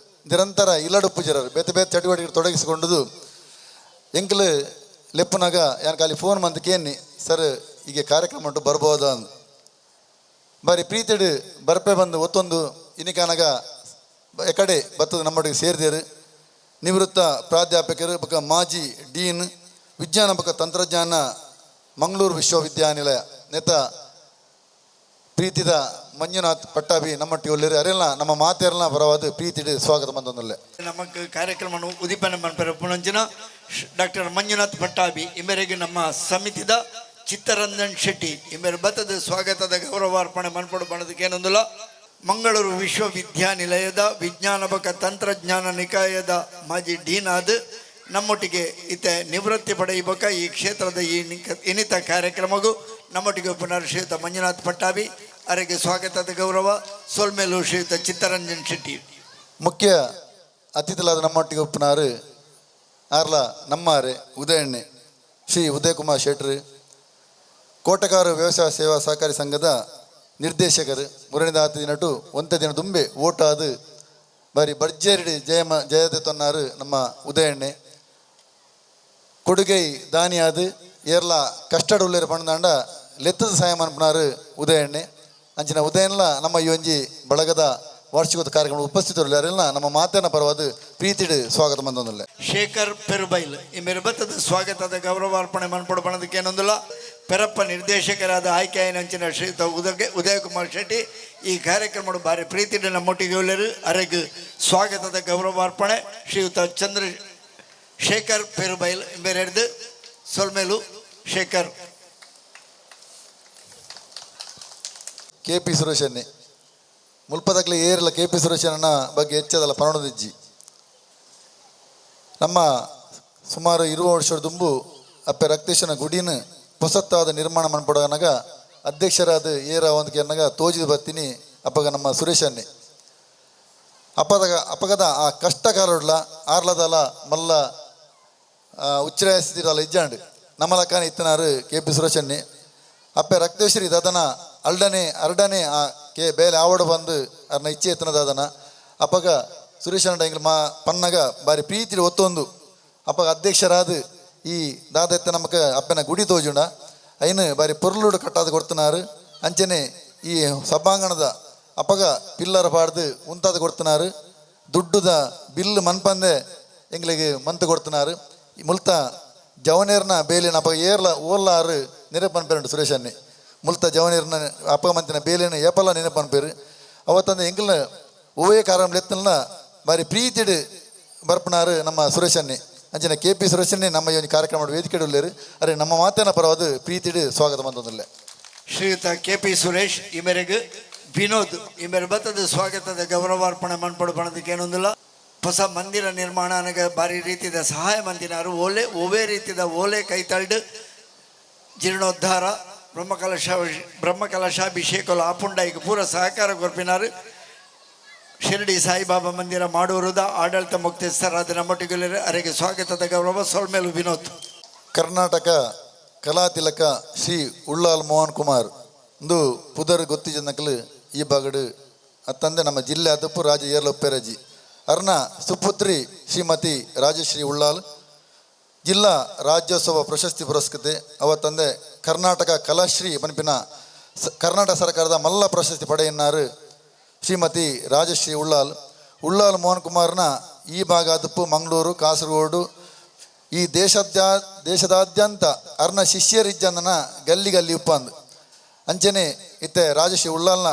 ನಿರಂತರ ಇಲ್ಲಡುಪ್ಪು ಜರರು ಬೇತೆ ಬೇತೆ ಚಟುವಟಿಕೆ ತೊಡಗಿಸಿಕೊಂಡುದು. ಎಂಕ್ಲು ಲೆಪ್ಪುನಾಗ ಯಾನ್ ಖಾಲಿ ಫೋನ್ ಮಂತ್ ಕೇನ್ನಿ, ಸರ್ ಈಗ ಕಾರ್ಯಕ್ರಮ ಉಂಟು, ಬರ್ಬೋದ ಅಂದ್. ಬಾರಿ ಪ್ರೀತಿಡು ಬರ್ಪೆ ಬಂದು ಒತ್ತೊಂದು ಇನಿಕಾನಗ ಎಕಡೆ ಬತ್ತದ ನಮ್ಮೊಟ್ಟಿಗೆ ಸೇರಿದೇರು. ನಿವೃತ್ತ ಪ್ರಾಧ್ಯಾಪಕರು ಬೊಕ ಮಾಜಿ ಡೀನ್, ವಿಜ್ಞಾನ ಬೊಕ ತಂತ್ರಜ್ಞಾನ, ಮಂಗಳೂರು ವಿಶ್ವವಿದ್ಯಾನಿಲಯ ನೇತ ಪ್ರೀತಿದ ಮಂಜುನಾಥ್ ಪಟ್ಟಾಭಿ ನಮ್ಮೊಟ್ಟಿಗೆ ಒಳ್ಳೆರು. ಅರೆಲ್ಲ ನಮ್ಮ ಮಾತೆಲ್ಲ ಪರವಾದ ಪ್ರೀತಿಡು ಸ್ವಾಗತ ಮಂತೊಂದುಲ್ಲೆ. ನಮಕ್ ಕಾರ್ಯಕ್ರಮ ಉದಿಪನ ಮನ್ಪೆರೆ ಪುಣಂಚಿನ ಡಾಕ್ಟರ್ ಮಂಜುನಾಥ್ ಪಟ್ಟಾಭಿ ಇಮೆರೆಗೆ ನಮ್ಮ ಸಮಿತಿದ ಚಿತ್ತರಂಜನ್ ಶೆಟ್ಟಿ ಇಮೆರೆ ಬತ್ತದ ಸ್ವಾಗತದ ಗೌರವಾರ್ಪಣೆ ಮನ್ಪಡು ಬಣದಕ್ಕೆ ಏನೊಂದುಲ್ಲ. ಮಂಗಳೂರು ವಿಶ್ವವಿದ್ಯಾನಿಲಯದ ವಿಜ್ಞಾನ ಬೊಕ ತಂತ್ರಜ್ಞಾನ ನಿಕಾಯದ ಮಾಜಿ ಡೀನ್ ಆದ ನಮ್ಮೊಟ್ಟಿಗೆ ಇತ್ತೆ ನಿವೃತ್ತಿ ಪಡೆಯಬೇಕ ಈ ಕ್ಷೇತ್ರದ ಈ ಇನ್ನಿತ ಕಾರ್ಯಕ್ರಮಗೂ ನಮ್ಮೊಟ್ಟಿಗೆ ಪುನರ್ ಶ್ರೀಯುತ ಮಂಜುನಾಥ್ ಪಟ್ಟಾಭಿ ಅವರಿಗೆ ಸ್ವಾಗತದ ಗೌರವ. ಸೊಲ್ಮೇಲು ಶ್ರೀಯುತ ಚಿತ್ತರಂಜನ್ ಶೆಟ್ಟಿ. ಮುಖ್ಯ ಅತಿಥಿಗಳಾದ ನಮ್ಮೊಟ್ಟಿಗೆ ಉಪ್ಪುನಾರು ಆರ್ಲ ನಮ್ಮಾರೆ ಉದಯಣ್ಣೆ ಶ್ರೀ ಉದಯಕುಮಾರ್ ಶೆಟ್ರು, ಕೋಟಕಾರು ವ್ಯವಸಾಯ ಸೇವಾ ಸಹಕಾರಿ ಸಂಘದ ನಿರ್ದೇಶಕರು. ಮುರಣಿದ ದಿನಟು ಒಂತೆ ದಿನ ದುಂಬೆ ಓಟಾದು ಬಾರಿ ಭರ್ಜರಿ ಜಯಮ ಜಯದ ತೊನ್ನಾರು ನಮ್ಮ ಉದಯಣ್ಣೆ. ಕೊಡುಗೈ ದಾನಿಯಾದು ಏರ್ಲ ಕಷ್ಟಡ್ ಉಳ್ಳೇರು ಪಂಡಾಂಡ ಲೆತ್ತದ ಸಹಾಯ ಮನ್ಪುನಾರು ಉದಯಣ್ಣೆ. ಅಂಚಿನ ಉದಯನ್ಲ ನಮ್ಮ ಈ ಒಂಜಿ ಬಳಗದ ವಾರ್ಷಿಕೋತ್ಸವ ಕಾರ್ಯಕ್ರಮ ಉಪಸ್ಥಿತರು ನಮ್ಮ ಮಾತನ್ನ ಪರವಾದ ಪ್ರೀತಿಡು ಸ್ವಾಗತ ಮಂದೊಂದುಲ್ಲೆ. ಶೇಖರ್ ಪೆರುಬೈಲ್ ಈ ಬತ್ತದ ಸ್ವಾಗತದ ಗೌರವಾರ್ಪಣೆ ಮನ್ಪಡು ಬಣದಕ್ಕೆ ಏನೊಂದುಲ್ಲ. ಪೆರಪ್ಪ ನಿರ್ದೇಶಕರಾದ ಆಯ್ಕೆಯಾಯಿನಂಚಿನ ಶ್ರೀಯುತ ಉದಯಕುಮಾರ್ ಶೆಟ್ಟಿ ಈ ಕಾರ್ಯಕ್ರಮ ಭಾರಿ ಪ್ರೀತಿಡು ನಮ್ಮೊಟ್ಟಿಗೆ ಉಳ್ಳೇರು. ಅರೆಗ್ ಸ್ವಾಗತದ ಗೌರವಾರ್ಪಣೆ ಶ್ರೀಯುತ ಚಂದ್ರ ಶೇಖರ್ ಪೆರುಬೈಲ್ ಬೇರೆಡ್ದು. ಸೊಲ್ಮೇಲು ಶೇಖರ್. ಕೆ ಪಿ ಸುರೇಶನ್ನೇ ಮುಲ್ಪದಕ್ಲೆ ಏರ್ಲ ಕೆ ಪಿ ಸುರೇಶನ ಬಗ್ಗೆ ಹೆಚ್ಚದಲ್ಲ ಪನೊಡದಿಜ್ಜಿ. ನಮ್ಮ ಸುಮಾರು 20 ವರ್ಷದ ದುಂಬು ಅಪ್ಪೆ ರಕ್ತೇಶನ ಗುಡಿನ ಹೊಸತ್ತಾದ ನಿರ್ಮಾಣ ಮನ್ಪಡೋನಗ ಅಧ್ಯಕ್ಷರಾದ ಏರ ಒಂದು ಅನ್ನಗ ತೋಜಿದ ಬತ್ತೀನಿ ಅಪ್ಪಗ ನಮ್ಮ ಸುರೇಶನ್ನೇ. ಅಪಗದ ಆ ಕಷ್ಟಕಾರಡ್ಲ ಆರ್ಲದಲ ಮಲ್ಲ ಉಚ್ಚರಾಯಿಸ್ತಿರಲ್ಲ ಇಜ್ಜಾಂಡ್ ನಮ್ಮಲಕ್ಕನ ಇತ್ತನಾರು ಕೆ ಪಿ ಸುರೇಶನ್ನೇ. ಅಪ್ಪೆ ರಕ್ತೇಶ್ವರಿ ದಾದನ ಅಲ್ಡನೆ ಅರ್ಡನೆ ಆ ಕೆ ಬೇಲೆ ಆವಡು ಬಂದು ಅರ್ನ ಇಚ್ಛೆ ಎತ್ತನ ದಾದನ. ಅಪ್ಪಗ ಸುರೇಶನ ಎಂಗ್ಲ ಮಾ ಪನ್ನಗ ಬಾರಿ ಪ್ರೀತಿ ಒತ್ತೊಂದು ಅಪ್ಪಗ ಅಧ್ಯಕ್ಷರಾದ ಈ ದಾದ ಎತ್ತ ನಮಕ ಅಪ್ಪನ ಗುಡಿ ತೋಜುಂಡ ಐನು ಬಾರಿ ಪೊರ್ಲುಡು ಕಟ್ಟಾದ ಕೊಡ್ತನಾರು. ಅಂಚನೆ ಈ ಸಭಾಂಗಣದ ಅಪ್ಪಗ ಪಿಲ್ಲರ ಪಾಡ್ದು ಉಂತಾದ ಕೊಡ್ತನಾರು. ದುಡ್ಡುದ ಬಿಲ್ ಮನ್ಪಂದೆ ಎಂಗ್ಲಿಗೆ ಮಂತ್ ಕೊಡ್ತನಾರು. ಮುಲ್ತ ಜವನೇರ್ನ ಬೇಲಿನ ಅಪ್ಪ ಏರ್ಲ ಓರ್ಲಾರು ನೆನಪನ್ಪೇರುಂಡು ಸುರೇಶನ್ನೇ. ಮುಲ್ತ ಜವನೇರ್ನ ಅಪ್ಪ ಮಂತಿನ ಬೇಲಿನ ಏಪಲ್ಲ ನೆನಪನ್ಪೇರು. ಅವತ್ತಂದು ಎಂಗ್ಲ ಒವ್ವೇ ಕಾರಣ ಎತ್ತಲ್ನ ಬಾರಿ ಪ್ರೀತಿಡು ಬರ್ಪನಾರು ನಮ್ಮ ಸುರೇಶನ್ನೇ. ಅಂಚಿನ ಕೆ ಪಿ ಸುರೇಶನ್ನೇ ನಮ್ಮ ಈ ಒಂದು ಕಾರ್ಯಕ್ರಮ ವೇದಿಕೆ ಉಳ್ಳೇರು. ಅರೆ ನಮ್ಮ ಮಾತೇನ ಪರವಾದ ಪ್ರೀತಿಡು ಸ್ವಾಗತ ಮಂತೊಂದುಲ್ಲೆ. ಶ್ರೀಯುತ ಕೆ ಪಿ ಸುರೇಶ್ ಈ ಮೇರೆಗೆ ವಿನೋದ್ ಈ ಮೇರೆ ಬತ್ತದ ಸ್ವಾಗತದ ಗೌರವಾರ್ಪಣೆ ಮನ್ಪಡು ಬಣದಕ್ಕೆ ಏನೊಂದಿಲ್ಲ. ಹೊಸ ಮಂದಿರ ನಿರ್ಮಾಣ ಅನಗ ಭಾರಿ ರೀತಿಯ ಸಹಾಯ ಮಂದಿನಾರು ಓಲೆ ಒವೇ ರೀತಿಯ ಓಲೆ ಕೈತಳ್ಡು ಜೀರ್ಣೋದ್ಧಾರ ಬ್ರಹ್ಮಕಲಶಾಭಿಷೇಕಲು ಆಪುಂಡೈಗೆ ಪೂರ ಸಹಕಾರ ಕೊರ್ಪಿನಾರು. ಶಿರಡಿ ಸಾಯಿಬಾಬಾ ಮಂದಿರ ಮಾಡೂರುದ ಆಡಳಿತ ಮುಕ್ತಸ್ಥರಾದ ನಮ್ಮೊಟ್ಟಿಗೆ ಅರೆಗೆ ಸ್ವಾಗತದ ಗೌರವ. ಸೊಲ್ಮೇಲು ವಿನೋದ್. ಕರ್ನಾಟಕ ಕಲಾತಿಲಕ ಶ್ರೀ ಉಳ್ಳಾಲ್ ಮೋಹನ್ ಕುಮಾರ್ ಇಂದು ಪುದರ್ ಗೊತ್ತಿಜನಕಲು ಈ ಬಾಗಡು ಅತ್ತಂದೆ ನಮ್ಮ ಜಿಲ್ಲೆ ಅದಪ್ಪು ರಾಜ ಏರ್ಲೊಪ್ಪೆರಜಿ ಅರ್ನ ಸುಪುತ್ರಿ ಶ್ರೀಮತಿ ರಾಜಶ್ರೀ ಉಳ್ಳಾಲ್ ಜಿಲ್ಲಾ ರಾಜ್ಯೋತ್ಸವ ಪ್ರಶಸ್ತಿ ಪುರಸ್ಕೃತೆ. ಅವ ತಂದೆ ಕರ್ನಾಟಕ ಕಲಾಶ್ರೀ ಪನ್ಪಿನ ಕರ್ನಾಟಕ ಸರ್ಕಾರದ ಮಲ್ಲ ಪ್ರಶಸ್ತಿ ಪಡೆಯನ್ನಾರು ಶ್ರೀಮತಿ ರಾಜಶ್ರೀ ಉಳ್ಳಾಲ್. ಉಳ್ಳಾಲ್ ಮೋಹನ್ ಕುಮಾರ್ನ ಈ ಭಾಗ ಅದಪ್ಪು ಮಂಗಳೂರು ಕಾಸರಗೋಡು ಈ ದೇಶದಾದ್ಯಂತ ಅರ್ನ ಶಿಷ್ಯರಿಜ್ಜಂದನ ಗಲ್ಲಿ ಗಲ್ಲಿ ಉಪ್ಪಂದು. ಅಂಚನೆ ಇತ್ತೆ ರಾಜಶ್ರೀ ಉಳ್ಳಾಲ್ನ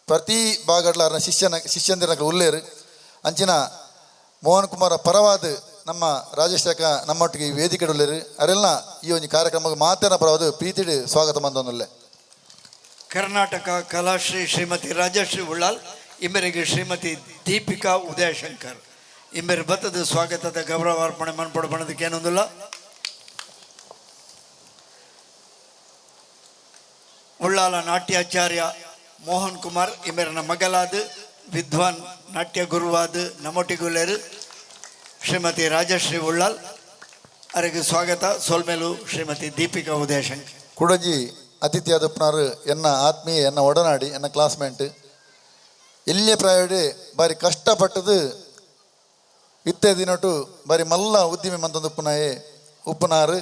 ಪ್ರತಿ ಭಾಗಡ್ಲ ಅರ್ನ ಶಿಷ್ಯಂದಿರ ಉಲ್ಲೇರು. ಅಂಚಿನ ಮೋಹನ್ ಕುಮಾರ ಪರವಾದ ನಮ್ಮ ರಾಜೇಶ್ ನಮ್ಮೊಟ್ಟಿಗೆ ಈ ವೇದಿಕೆ ಉಳ್ಳೇರು. ಅರೆಲ್ಲ ಈ ಒಂದು ಕಾರ್ಯಕ್ರಮಕ್ಕೆ ಮಾತೇನ ಪರವಾದ ಪ್ರೀತಿಡು ಸ್ವಾಗತ ಮಂದೊಂದುಲ್ಲೆ. ಕರ್ನಾಟಕ ಕಲಾಶ್ರೀ ಶ್ರೀಮತಿ ರಾಜಶ್ರೀ ಉಳ್ಳಾಲ್ ಇಮ್ಮರಿಗೆ ಶ್ರೀಮತಿ ದೀಪಿಕಾ ಉದಯಶಂಕರ್ ಇಂಬೆರ್ ಬತ್ತದ ಸ್ವಾಗತದ ಗೌರವಾರ್ಪಣೆ ಮನ್ಪೊಡು ಪಣದಕ್ಕೆ ಏನೊಂದುಲ್ಲ. ಉಳ್ಳಾಲ ನಾಟ್ಯಾಚಾರ್ಯ ಮೋಹನ್ ಕುಮಾರ್ ಇಂಬೆರನ ಮಗಲಾದ ವಿದ್ವಾನ್ ನಾಟ್ಯ ಗುರುವಾದ ನಮೋಟಿಗುಲೇರು ಶ್ರೀಮತಿ ರಾಜಶ್ರೀ ಉಳ್ಳಾಲ್ ಅರೆಗೆ ಸ್ವಾಗತ. ಸೋಲ್ಮೇಲು ಶ್ರೀಮತಿ ದೀಪಿಕಾ ಉದಯಶಂಕರ್. ಕುಡಜಿ ಅತಿಥಿಯಾದಪ್ಪನಾರು ಎನ್ನ ಆತ್ಮೀಯ, ಎನ್ನ ಒಡನಾಡಿ, ಎನ್ನ ಕ್ಲಾಸ್ಮೇಟ್, ಎಲ್ಲಿಯ ಪ್ರಾಯಡೆ ಬಾರಿ ಕಷ್ಟಪಟ್ಟದು ಇತ್ತೆ ದಿನಟು ಬಾರಿ ಮಲ್ಲ ಉದ್ದಿಮೆ ಮಂತೊಂದು ಉಪ್ಪುನಾಯೆ ಉಪ್ಪುನಾರು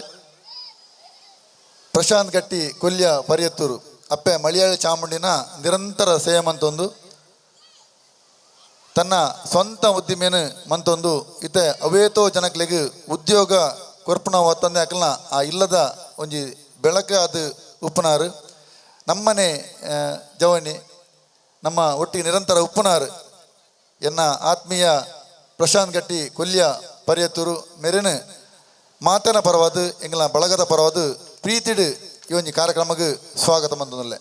ಪ್ರಶಾಂತ್ ಗಟ್ಟಿ ಕೊಲ್ಯ ಪರಿಯತ್ತೂರು ಅಪ್ಪೆ ಮಲಯಾಳಿ ಚಾಮುಂಡಿನ ನಿರಂತರ ಸೇವೆ ಮಂತೊಂದು ತನ್ನ ಸ್ವಂತ ಉದ್ದಿಮೆನು ಮಂತೊಂದು ಇತ್ತೆ ಅವೇತೋ ಜನಕ್ಲೆಗ್ ಉದ್ಯೋಗ ಕೊರ್ಪುನ ಒತ್ತಂದೆ ಅಕಲ್ನ ಆ ಇಲ್ಲದ ಒಂಜಿ ಬೆಳಕ ಅದು ಉಪ್ಪುನಾರು ನಮ್ಮನೆ ಜವನಿ ನಮ್ಮ ಒಟ್ಟಿಗೆ ನಿರಂತರ ಉಪ್ಪುನಾರು ಎನ್ನ ಆತ್ಮೀಯ ಪ್ರಶಾಂತ್ ಗಟ್ಟಿ ಕೊಲ್ಯ ಪರಿಯತ್ತೂರು ಮೆರೆನು ಮಾತನ ಪರವಾದ ಎಂಗ್ಲ ಬಳಗದ ಪರವಾದ ಪ್ರೀತಿಡು ಈ ಒಂಜಿ ಕಾರ್ಯಕ್ರಮಕ್ಕೆ ಸ್ವಾಗತ ಮಂತೊಂದುಲ್ಲೆ.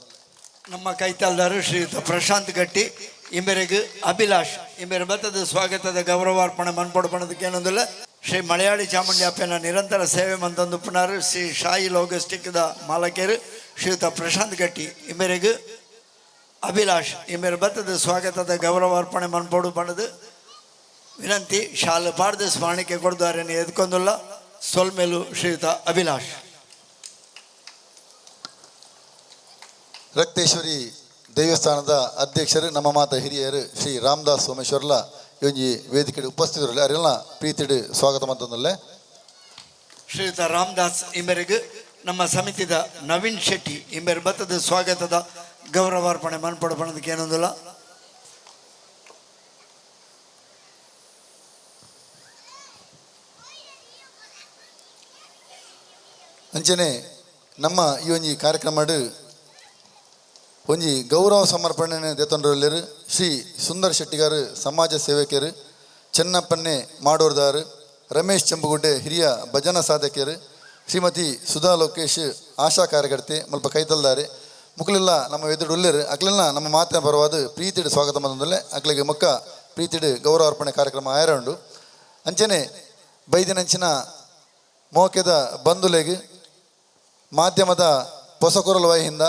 ನಮ್ಮ ಕೈತಾಲ್ದಾರು ಶ್ರೀಯುತ ಪ್ರಶಾಂತ್ ಗಟ್ಟಿ ಇಂಬೆರೆಗ್ ಅಭಿಲಾಷ್ ಇಂಬೆರೆ ಬತ್ತದ ಸ್ವಾಗತದ ಗೌರವಾರ್ಪಣೆ ಮನ್ಪೊಡು ಪಣದಕ್ಕೆ ಏನೊಂದುಲ್ಲ. ಶ್ರೀ ಮಲಯಾಳಿ ಚಾಮುಂಡಿ ಅಪ್ಪನ ನಿರಂತರ ಸೇವೆ ಮಂತೊಂದುಪ್ಪುನಾರು ಶ್ರೀ ಶಾಯಿ ಲಾಜಿಸ್ಟಿಕ್ದ ಮಾಲಕರು ಶ್ರೀಯುತ ಪ್ರಶಾಂತ್ ಗಟ್ಟಿ ಇಂಬೆರೆಗ್ ಅಭಿಲಾಷ್ ಇಂಬೆರೆ ಬತ್ತದ ಸ್ವಾಗತದ ಗೌರವಾರ್ಪಣೆ ಮನ್ಪೊಡು ಪಣದು ವಿನಂತಿ. ಶಾಲು ಪಾಡ್ದು ಸ್ಮರಣಿಕೆ ಕೊಡ್ದಾರನ್ನು ಎದ್ಕೊಂದುಲ್ಲ. ಸೊಲ್ಮೇಲು ಶ್ರೀಯುತ ಅಭಿಲಾಷ್. ರಕ್ತೇಶ್ವರಿ ದೇವಸ್ಥಾನದ ಅಧ್ಯಕ್ಷರು ನಮ್ಮ ಮಾತ ಹಿರಿಯರು ಶ್ರೀ ರಾಮದಾಸ್ ಸೋಮೇಶ್ವರ್ಲ ಈ ಒಂಜಿ ವೇದಿಕೆ ಉಪಸ್ಥಿತರು ಅರೆಲ್ಲ ಪ್ರೀತಿಡು ಸ್ವಾಗತ ಮಂತೊಂದುಲ್ಲೆ. ಶ್ರೀಯುತ ರಾಮದಾಸ್ ಇಂಬೆರೆಗ್ ನಮ್ಮ ಸಮಿತಿದ ನವೀನ್ ಶೆಟ್ಟಿ ಇಂಬೆರ್ ಬತ್ತದ ಸ್ವಾಗತದ ಗೌರವಾರ್ಪಣೆ ಮನ್ಪೊಡು ಪಣದಕ್ಕೆ ಏನೊಂದುಲ್ಲ. ಅಂಚನೆ ನಮ್ಮ ಈ ಒಂಜಿ ಕಾರ್ಯಕ್ರಮಡ್ ಒಂಜಿ ಗೌರವ ಸಮರ್ಪಣೆ ದೇತೊಂಡ್ರಲ್ಲೆರ್ ಶ್ರೀ ಸುಂದರ್ ಶೆಟ್ಟಿಗಾರು ಸಮಾಜ ಸೇವಕರು, ಚೆನ್ನಪ್ಪನ್ನೇ ಮಾಡೋರ್ದಾರು, ರಮೇಶ್ ಚೆಂಬುಗುಡ್ಡೆ ಹಿರಿಯ ಭಜನಾ ಸಾಧಕರು, ಶ್ರೀಮತಿ ಸುಧಾ ಲೋಕೇಶ್ ಆಶಾ ಕಾರ್ಯಕರ್ತೆ ಮುಲ್ಪ ಕೈತಲ್ದಾರೆ ಮುಕ್ಲೆಲ್ಲ ನಮ್ಮ ಎದುರು ಉಲ್ಲೆರ್ ಅಕ್ಲೆಲ್ಲ ನಮ್ಮ ಮಾತಿನ ಪರವಾದ ಪ್ರೀತಿಡು ಸ್ವಾಗತ ಮಂತೊಂದುಲ್ಲೆ. ಅಕ್ಲೆಗ್ ಮೊಕ್ಕ ಪ್ರೀತಿಡು ಗೌರವಾರ್ಪಣೆ ಕಾರ್ಯಕ್ರಮ ಆಯರ ಉಂಡು. ಅಂಚನೆ ಬೈದಿನಂಚಿನ ಮೋಕೆದ ಬಂಧುಲೆಗ್ ಮಾಧ್ಯಮದ ಪೊಸಕೊರಲ್ ವಾಹಿಂದ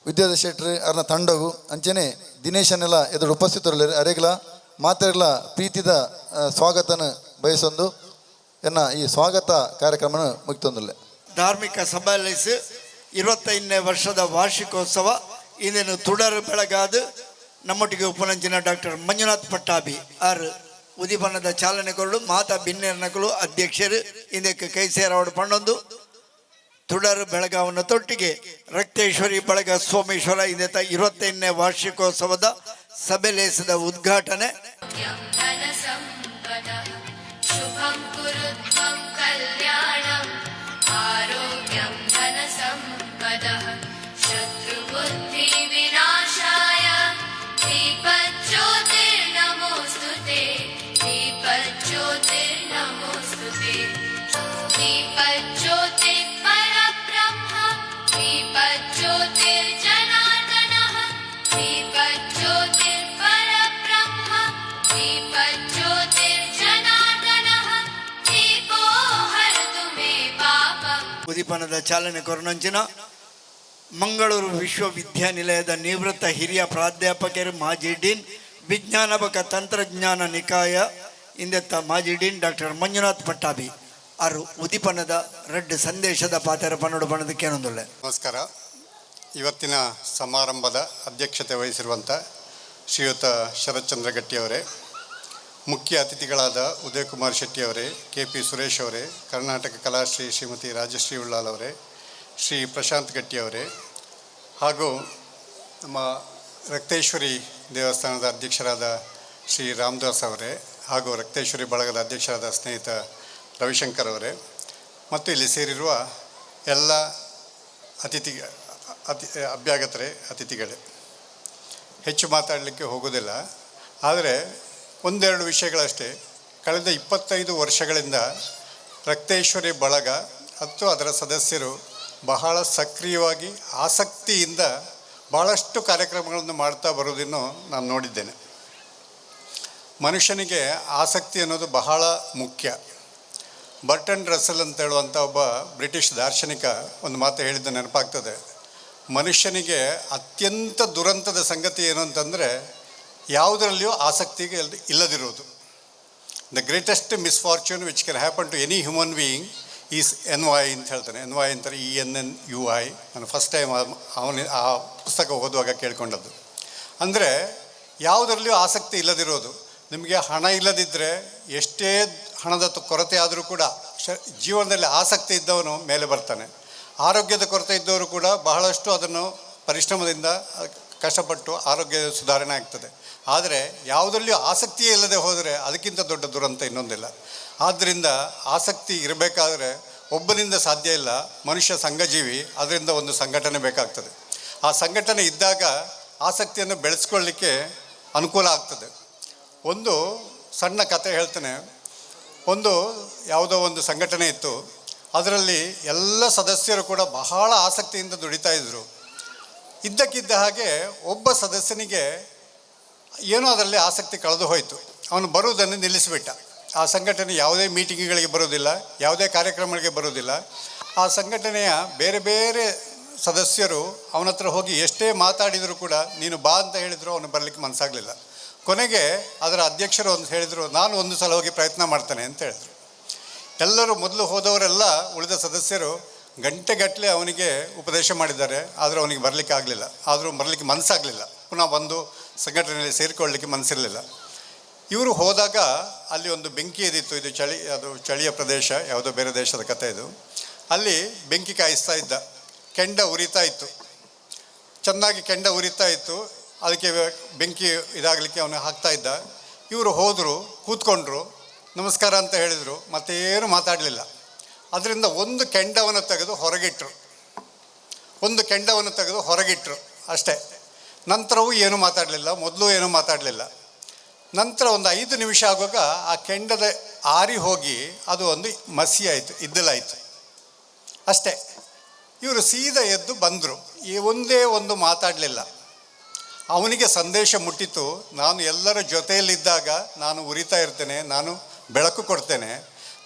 ವಿದ್ಯಾಧರ ಶೆಟ್ರು ಅರ್ನ ತಂಡಗು ಅಂಚನೆ ದಿನೇಶನೆಲ್ಲ ಎದುರು ಉಪಸ್ಥಿತರುಲ್ಲೆರ್ ಅರೆಗ್ಲ ಮಾತೆರ್ಲ ಪ್ರೀತಿದ ಸ್ವಾಗತನ ಬಯಸೊಂದು ಎನ್ನ ಈ ಸ್ವಾಗತ ಕಾರ್ಯಕ್ರಮನ ಮುಕ್ತೊಂದುಲ್ಲೆ. ಧಾರ್ಮಿಕ ಸಭೆಯಲ್ಲಿ 25ನೇ ವರ್ಷದ ವಾರ್ಷಿಕೋತ್ಸವ ಇಂದಿನ ತುಡರು ಬೆಳಗಾದು ನಮ್ಮೊಟ್ಟಿಗೆ ಉಪನಂಚಿನ ಡಾಕ್ಟರ್ ಮಂಜುನಾಥ್ ಪಟ್ಟಾಭಿ ಆರ್ ಉದಿಪನದ ಚಾಲನೆ ಕೊರಡು ಮಾತಾ ಬಿನ್ನೆರ್ನಕಲು ಅಧ್ಯಕ್ಷರು ಇಂದಕ್ಕೆ ಕೈ ಸೇರವಡು ಪಣ್ಣೊಂದು ತುಡರು ಬೆಳಗಾವನ ತೊಟ್ಟಿಗೆ ರಕ್ತೇಶ್ವರಿ ಬಳಗ ಸೋಮೇಶ್ವರ ಇಂದೆತ 25ನೇ ವಾರ್ಷಿಕೋತ್ಸವದ ಸಭೆಲೇಸದ ಉದ್ಘಾಟನೆ. ಶುಭಂ ಕುರು ತ್ವಂ ಕಲ್ಯಾಣಂ ಆರೋಗ್ಯಂ ಧನ ಸಂಪದಃ ಶತ್ರುಬುದ್ಧಿ ವಿನಾಶಾಯ ದೀಪಜ್ಯೋತಿರ್ನಮೋಸ್ತುತೆ ದೀಪಜ್ಯೋತಿರ್ನಮೋಸ್ತುತೆ ದೀಪಜ್ಯೋತಿ ಪರಬ್ರಹ್ಮ ದೀಪಜ್ಯೋತಿರ್ಜನಾರ್ದನಃ ದೀಪಜ್ಯೋತಿರ್ಪರಬ್ರಹ್ಮ ದೀಪಜ್ಯೋತಿರ್ಜನಾರ್ದನಃ ದೀಪೋ ಹರತು ಮೇ ಪಾಪಂ. ಉದ್ದೀಪನದ ಚಾಲನೆ ಕೊರನಂಚಿನ ಮಂಗಳೂರು ವಿಶ್ವವಿದ್ಯಾನಿಲಯದ ನಿವೃತ್ತ ಹಿರಿಯ ಪ್ರಾಧ್ಯಾಪಕರು ಮಾಜಿ ಡೀನ್ ವಿಜ್ಞಾನ ಬಕ ತಂತ್ರಜ್ಞಾನ ನಿಕಾಯ ಇಂದೆತ್ತ ಮಾಜಿ ಡೀನ್ ಡಾಕ್ಟರ್ ಮಂಜುನಾಥ್ ಪಟ್ಟಾಭಿ ಆರು ಉದ್ದೀಪನದ ರೆಡ್ ಸಂದೇಶದ ಪಾತ್ರ ಪನ್ನಡು ಬಣ್ಣದಕ್ಕೆ ಏನೊಂದುಲ್ಲೆ. ನಮಸ್ಕಾರ. ಇವತ್ತಿನ ಸಮಾರಂಭದ ಅಧ್ಯಕ್ಷತೆ ವಹಿಸಿರುವಂಥ ಶ್ರೀಯುತ ಶರತ್ಚಂದ್ರ ಗಟ್ಟಿಯವರೇ, ಮುಖ್ಯ ಅತಿಥಿಗಳಾದ ಉದಯಕುಮಾರ್ ಶೆಟ್ಟಿಯವರೇ, ಕೆ ಪಿ ಸುರೇಶ್ ಅವರೇ, ಕರ್ನಾಟಕ ಕಲಾಶ್ರೀ ಶ್ರೀಮತಿ ರಾಜಶ್ರೀ ಉಳ್ಳಾಲ್ ಅವರೇ, ಶ್ರೀ ಪ್ರಶಾಂತ್ ಗಟ್ಟಿಯವರೇ ಹಾಗೂ ನಮ್ಮ ರಕ್ತೇಶ್ವರಿ ದೇವಸ್ಥಾನದ ಅಧ್ಯಕ್ಷರಾದ ಶ್ರೀ ರಾಮದಾಸ್ ಅವರೇ ಹಾಗೂ ರಕ್ತೇಶ್ವರಿ ಬಳಗದ ಅಧ್ಯಕ್ಷರಾದ ಸ್ನೇಹಿತ ರವಿಶಂಕರ್ ಅವರೇ ಮತ್ತು ಇಲ್ಲಿ ಸೇರಿರುವ ಎಲ್ಲ ಅತಿಥಿ ಅತಿ ಅಭ್ಯಾಗತರೇ, ಅತಿಥಿಗಳೇ, ಹೆಚ್ಚು ಮಾತಾಡಲಿಕ್ಕೆ ಹೋಗೋದಿಲ್ಲ. ಆದರೆ ಒಂದೆರಡು ವಿಷಯಗಳಷ್ಟೇ. ಕಳೆದ 25 ವರ್ಷಗಳಿಂದ ರಕ್ತೇಶ್ವರಿ ಬಳಗ ಮತ್ತು ಅದರ ಸದಸ್ಯರು ಬಹಳ ಸಕ್ರಿಯವಾಗಿ ಆಸಕ್ತಿಯಿಂದ ಭಾಳಷ್ಟು ಕಾರ್ಯಕ್ರಮಗಳನ್ನು ಮಾಡ್ತಾ ಬರೋದನ್ನು ನಾನು ನೋಡಿದ್ದೇನೆ. ಮನುಷ್ಯನಿಗೆ ಆಸಕ್ತಿ ಅನ್ನೋದು ಬಹಳ ಮುಖ್ಯ. ಬರ್ಟನ್ ರಸಲ್ ಅಂತ ಹೇಳುವಂಥ ಒಬ್ಬ ಬ್ರಿಟಿಷ್ ದಾರ್ಶನಿಕ ಒಂದು ಮಾತು ಹೇಳಿದ್ದು ನೆನಪಾಗ್ತದೆ. ಮನುಷ್ಯನಿಗೆ ಅತ್ಯಂತ ದುರಂತದ ಸಂಗತಿ ಏನು ಅಂತಂದರೆ ಯಾವುದರಲ್ಲಿಯೂ ಆಸಕ್ತಿಗೆ ಇಲ್ಲದಿರುವುದು. The greatest misfortune which can happen to any human being is ennui ಅಂತ ಹೇಳ್ತಾನೆ. ಎನ್ ವಾಯ್ ಅಂತಾರೆ, ENNUI. ನಾನು ಫಸ್ಟ್ ಟೈಮ್ ಅವನ ಆ ಪುಸ್ತಕ ಓದುವಾಗ ಕೇಳ್ಕೊಂಡದ್ದು. ಅಂದರೆ ಯಾವುದರಲ್ಲಿಯೂ ಆಸಕ್ತಿ ಇಲ್ಲದಿರೋದು. ನಿಮಗೆ ಹಣ ಇಲ್ಲದಿದ್ದರೆ, ಎಷ್ಟೇ ಹಣದ ಕೊರತೆ ಆದರೂ ಕೂಡ ಜೀವನದಲ್ಲಿ ಆಸಕ್ತಿ ಇದ್ದವನು ಮೇಲೆ ಬರ್ತಾನೆ. ಆರೋಗ್ಯದ ಕೊರತೆ ಇದ್ದವರು ಕೂಡ ಬಹಳಷ್ಟು ಅದನ್ನು ಪರಿಶ್ರಮದಿಂದ ಕಷ್ಟಪಟ್ಟು ಆರೋಗ್ಯ ಸುಧಾರಣೆ ಆಗ್ತದೆ. ಆದರೆ ಯಾವುದರಲ್ಲಿಯೂ ಆಸಕ್ತಿಯೇ ಇಲ್ಲದೆ ಹೋದರೆ ಅದಕ್ಕಿಂತ ದೊಡ್ಡ ದುರಂತ ಇನ್ನೊಂದಿಲ್ಲ. ಆದ್ದರಿಂದ ಆಸಕ್ತಿ ಇರಬೇಕಾದ್ರೆ ಒಬ್ಬನಿಂದ ಸಾಧ್ಯ ಇಲ್ಲ. ಮನುಷ್ಯ ಸಂಘಜೀವಿ. ಅದರಿಂದ ಒಂದು ಸಂಘಟನೆ ಬೇಕಾಗ್ತದೆ. ಆ ಸಂಘಟನೆ ಇದ್ದಾಗ ಆಸಕ್ತಿಯನ್ನು ಬೆಳೆಸ್ಕೊಳ್ಳಿಕ್ಕೆ ಅನುಕೂಲ ಆಗ್ತದೆ. ಒಂದು ಸಣ್ಣ ಕತೆ ಹೇಳ್ತೇನೆ. ಒಂದು ಯಾವುದೋ ಒಂದು ಸಂಘಟನೆ ಇತ್ತು. ಅದರಲ್ಲಿ ಎಲ್ಲ ಸದಸ್ಯರು ಕೂಡ ಬಹಳ ಆಸಕ್ತಿಯಿಂದ ದುಡಿತಾ ಇದ್ದರು. ಇದ್ದಕ್ಕಿದ್ದ ಹಾಗೆ ಒಬ್ಬ ಸದಸ್ಯನಿಗೆ ಏನೋ ಅದರಲ್ಲಿ ಆಸಕ್ತಿ ಕಳೆದು ಹೋಯಿತು. ಅವನು ಬರುವುದನ್ನು ನಿಲ್ಲಿಸಿಬಿಟ್ಟ. ಆ ಸಂಘಟನೆ ಯಾವುದೇ ಮೀಟಿಂಗ್ಗಳಿಗೆ ಬರೋದಿಲ್ಲ, ಯಾವುದೇ ಕಾರ್ಯಕ್ರಮಗಳಿಗೆ ಬರೋದಿಲ್ಲ. ಆ ಸಂಘಟನೆಯ ಬೇರೆ ಬೇರೆ ಸದಸ್ಯರು ಅವನ ಹತ್ರ ಹೋಗಿ ಎಷ್ಟೇ ಮಾತಾಡಿದರೂ ಕೂಡ, ನೀನು ಬಾ ಅಂತ ಹೇಳಿದರು, ಅವನು ಬರಲಿಕ್ಕೆ ಮನಸ್ಸಾಗಲಿಲ್ಲ. ಕೊನೆಗೆ ಅದರ ಅಧ್ಯಕ್ಷರು ಒಂದು ಹೇಳಿದರು, ನಾನು ಒಂದು ಸಲ ಹೋಗಿ ಪ್ರಯತ್ನ ಮಾಡ್ತೇನೆ ಅಂತ ಹೇಳಿದರು. ಎಲ್ಲರೂ, ಮೊದಲು ಹೋದವರೆಲ್ಲ, ಉಳಿದ ಸದಸ್ಯರು ಗಂಟೆಗಟ್ಟಲೆ ಅವನಿಗೆ ಉಪದೇಶ ಮಾಡಿದ್ದಾರೆ. ಆದರೆ ಅವನಿಗೆ ಬರಲಿಕ್ಕೆ ಆಗಲಿಲ್ಲ. ಆದರೂ ಬರಲಿಕ್ಕೆ ಮನಸ್ಸಾಗಲಿಲ್ಲ. ಪುನಃ ಬಂದು ಸಂಘಟನೆಯಲ್ಲಿ ಸೇರಿಕೊಳ್ಳಲಿಕ್ಕೆ ಮನಸ್ಸಿರಲಿಲ್ಲ. ಇವರು ಹೋದಾಗ ಅಲ್ಲಿ ಒಂದು ಬೆಂಕಿ ಎದ್ದಿತ್ತು. ಇದು ಚಳಿ, ಅದು ಚಳಿಯ ಪ್ರದೇಶ, ಯಾವುದೋ ಬೇರೆ ದೇಶದ ಕಥೆ ಇದು. ಅಲ್ಲಿ ಬೆಂಕಿ ಕಾಯಿಸ್ತಾ ಇದ್ದ. ಕೆಂಡ ಉರಿತಾ ಇತ್ತು, ಚೆನ್ನಾಗಿ ಕೆಂಡ ಉರಿತಾ ಇತ್ತು. ಅದಕ್ಕೆ ಬೆಂಕಿ ಇದಾಗಲಿಕ್ಕೆ ಅವನು ಹಾಕ್ತಾ ಇದ್ದ. ಇವರು ಹೋದರು, ಕೂತ್ಕೊಂಡ್ರು, ನಮಸ್ಕಾರ ಅಂತ ಹೇಳಿದರು, ಮತ್ತೇನು ಮಾತಾಡಲಿಲ್ಲ. ಅದರಿಂದ ಒಂದು ಕೆಂಡವನ್ನು ತೆಗೆದು ಹೊರಗಿಟ್ಟರು. ಒಂದು ಕೆಂಡವನ್ನು ತೆಗೆದು ಹೊರಗಿಟ್ಟರು ಅಷ್ಟೇ. ನಂತರವೂ ಏನೂ ಮಾತಾಡಲಿಲ್ಲ, ಮೊದಲು ಏನೂ ಮಾತಾಡಲಿಲ್ಲ. ನಂತರ ಒಂದು 5 ನಿಮಿಷ ಆಗುವಾಗ ಆ ಕೆಂಡದ ಆರಿ ಹೋಗಿ ಅದು ಒಂದು ಮಸಿ ಆಯಿತು, ಇದ್ದಲಾಯಿತು ಅಷ್ಟೇ. ಇವರು ಸೀದಾ ಎದ್ದು ಬಂದರು. ಈ ಒಂದೇ ಒಂದು ಮಾತಾಡಲಿಲ್ಲ. ಅವನಿಗೆ ಸಂದೇಶ ಮುಟ್ಟಿತು. ನಾನು ಎಲ್ಲರ ಜೊತೆಯಲ್ಲಿದ್ದಾಗ ನಾನು ಉರಿತಾ ಇರ್ತೇನೆ, ನಾನು ಬೆಳಕು ಕೊಡ್ತೇನೆ.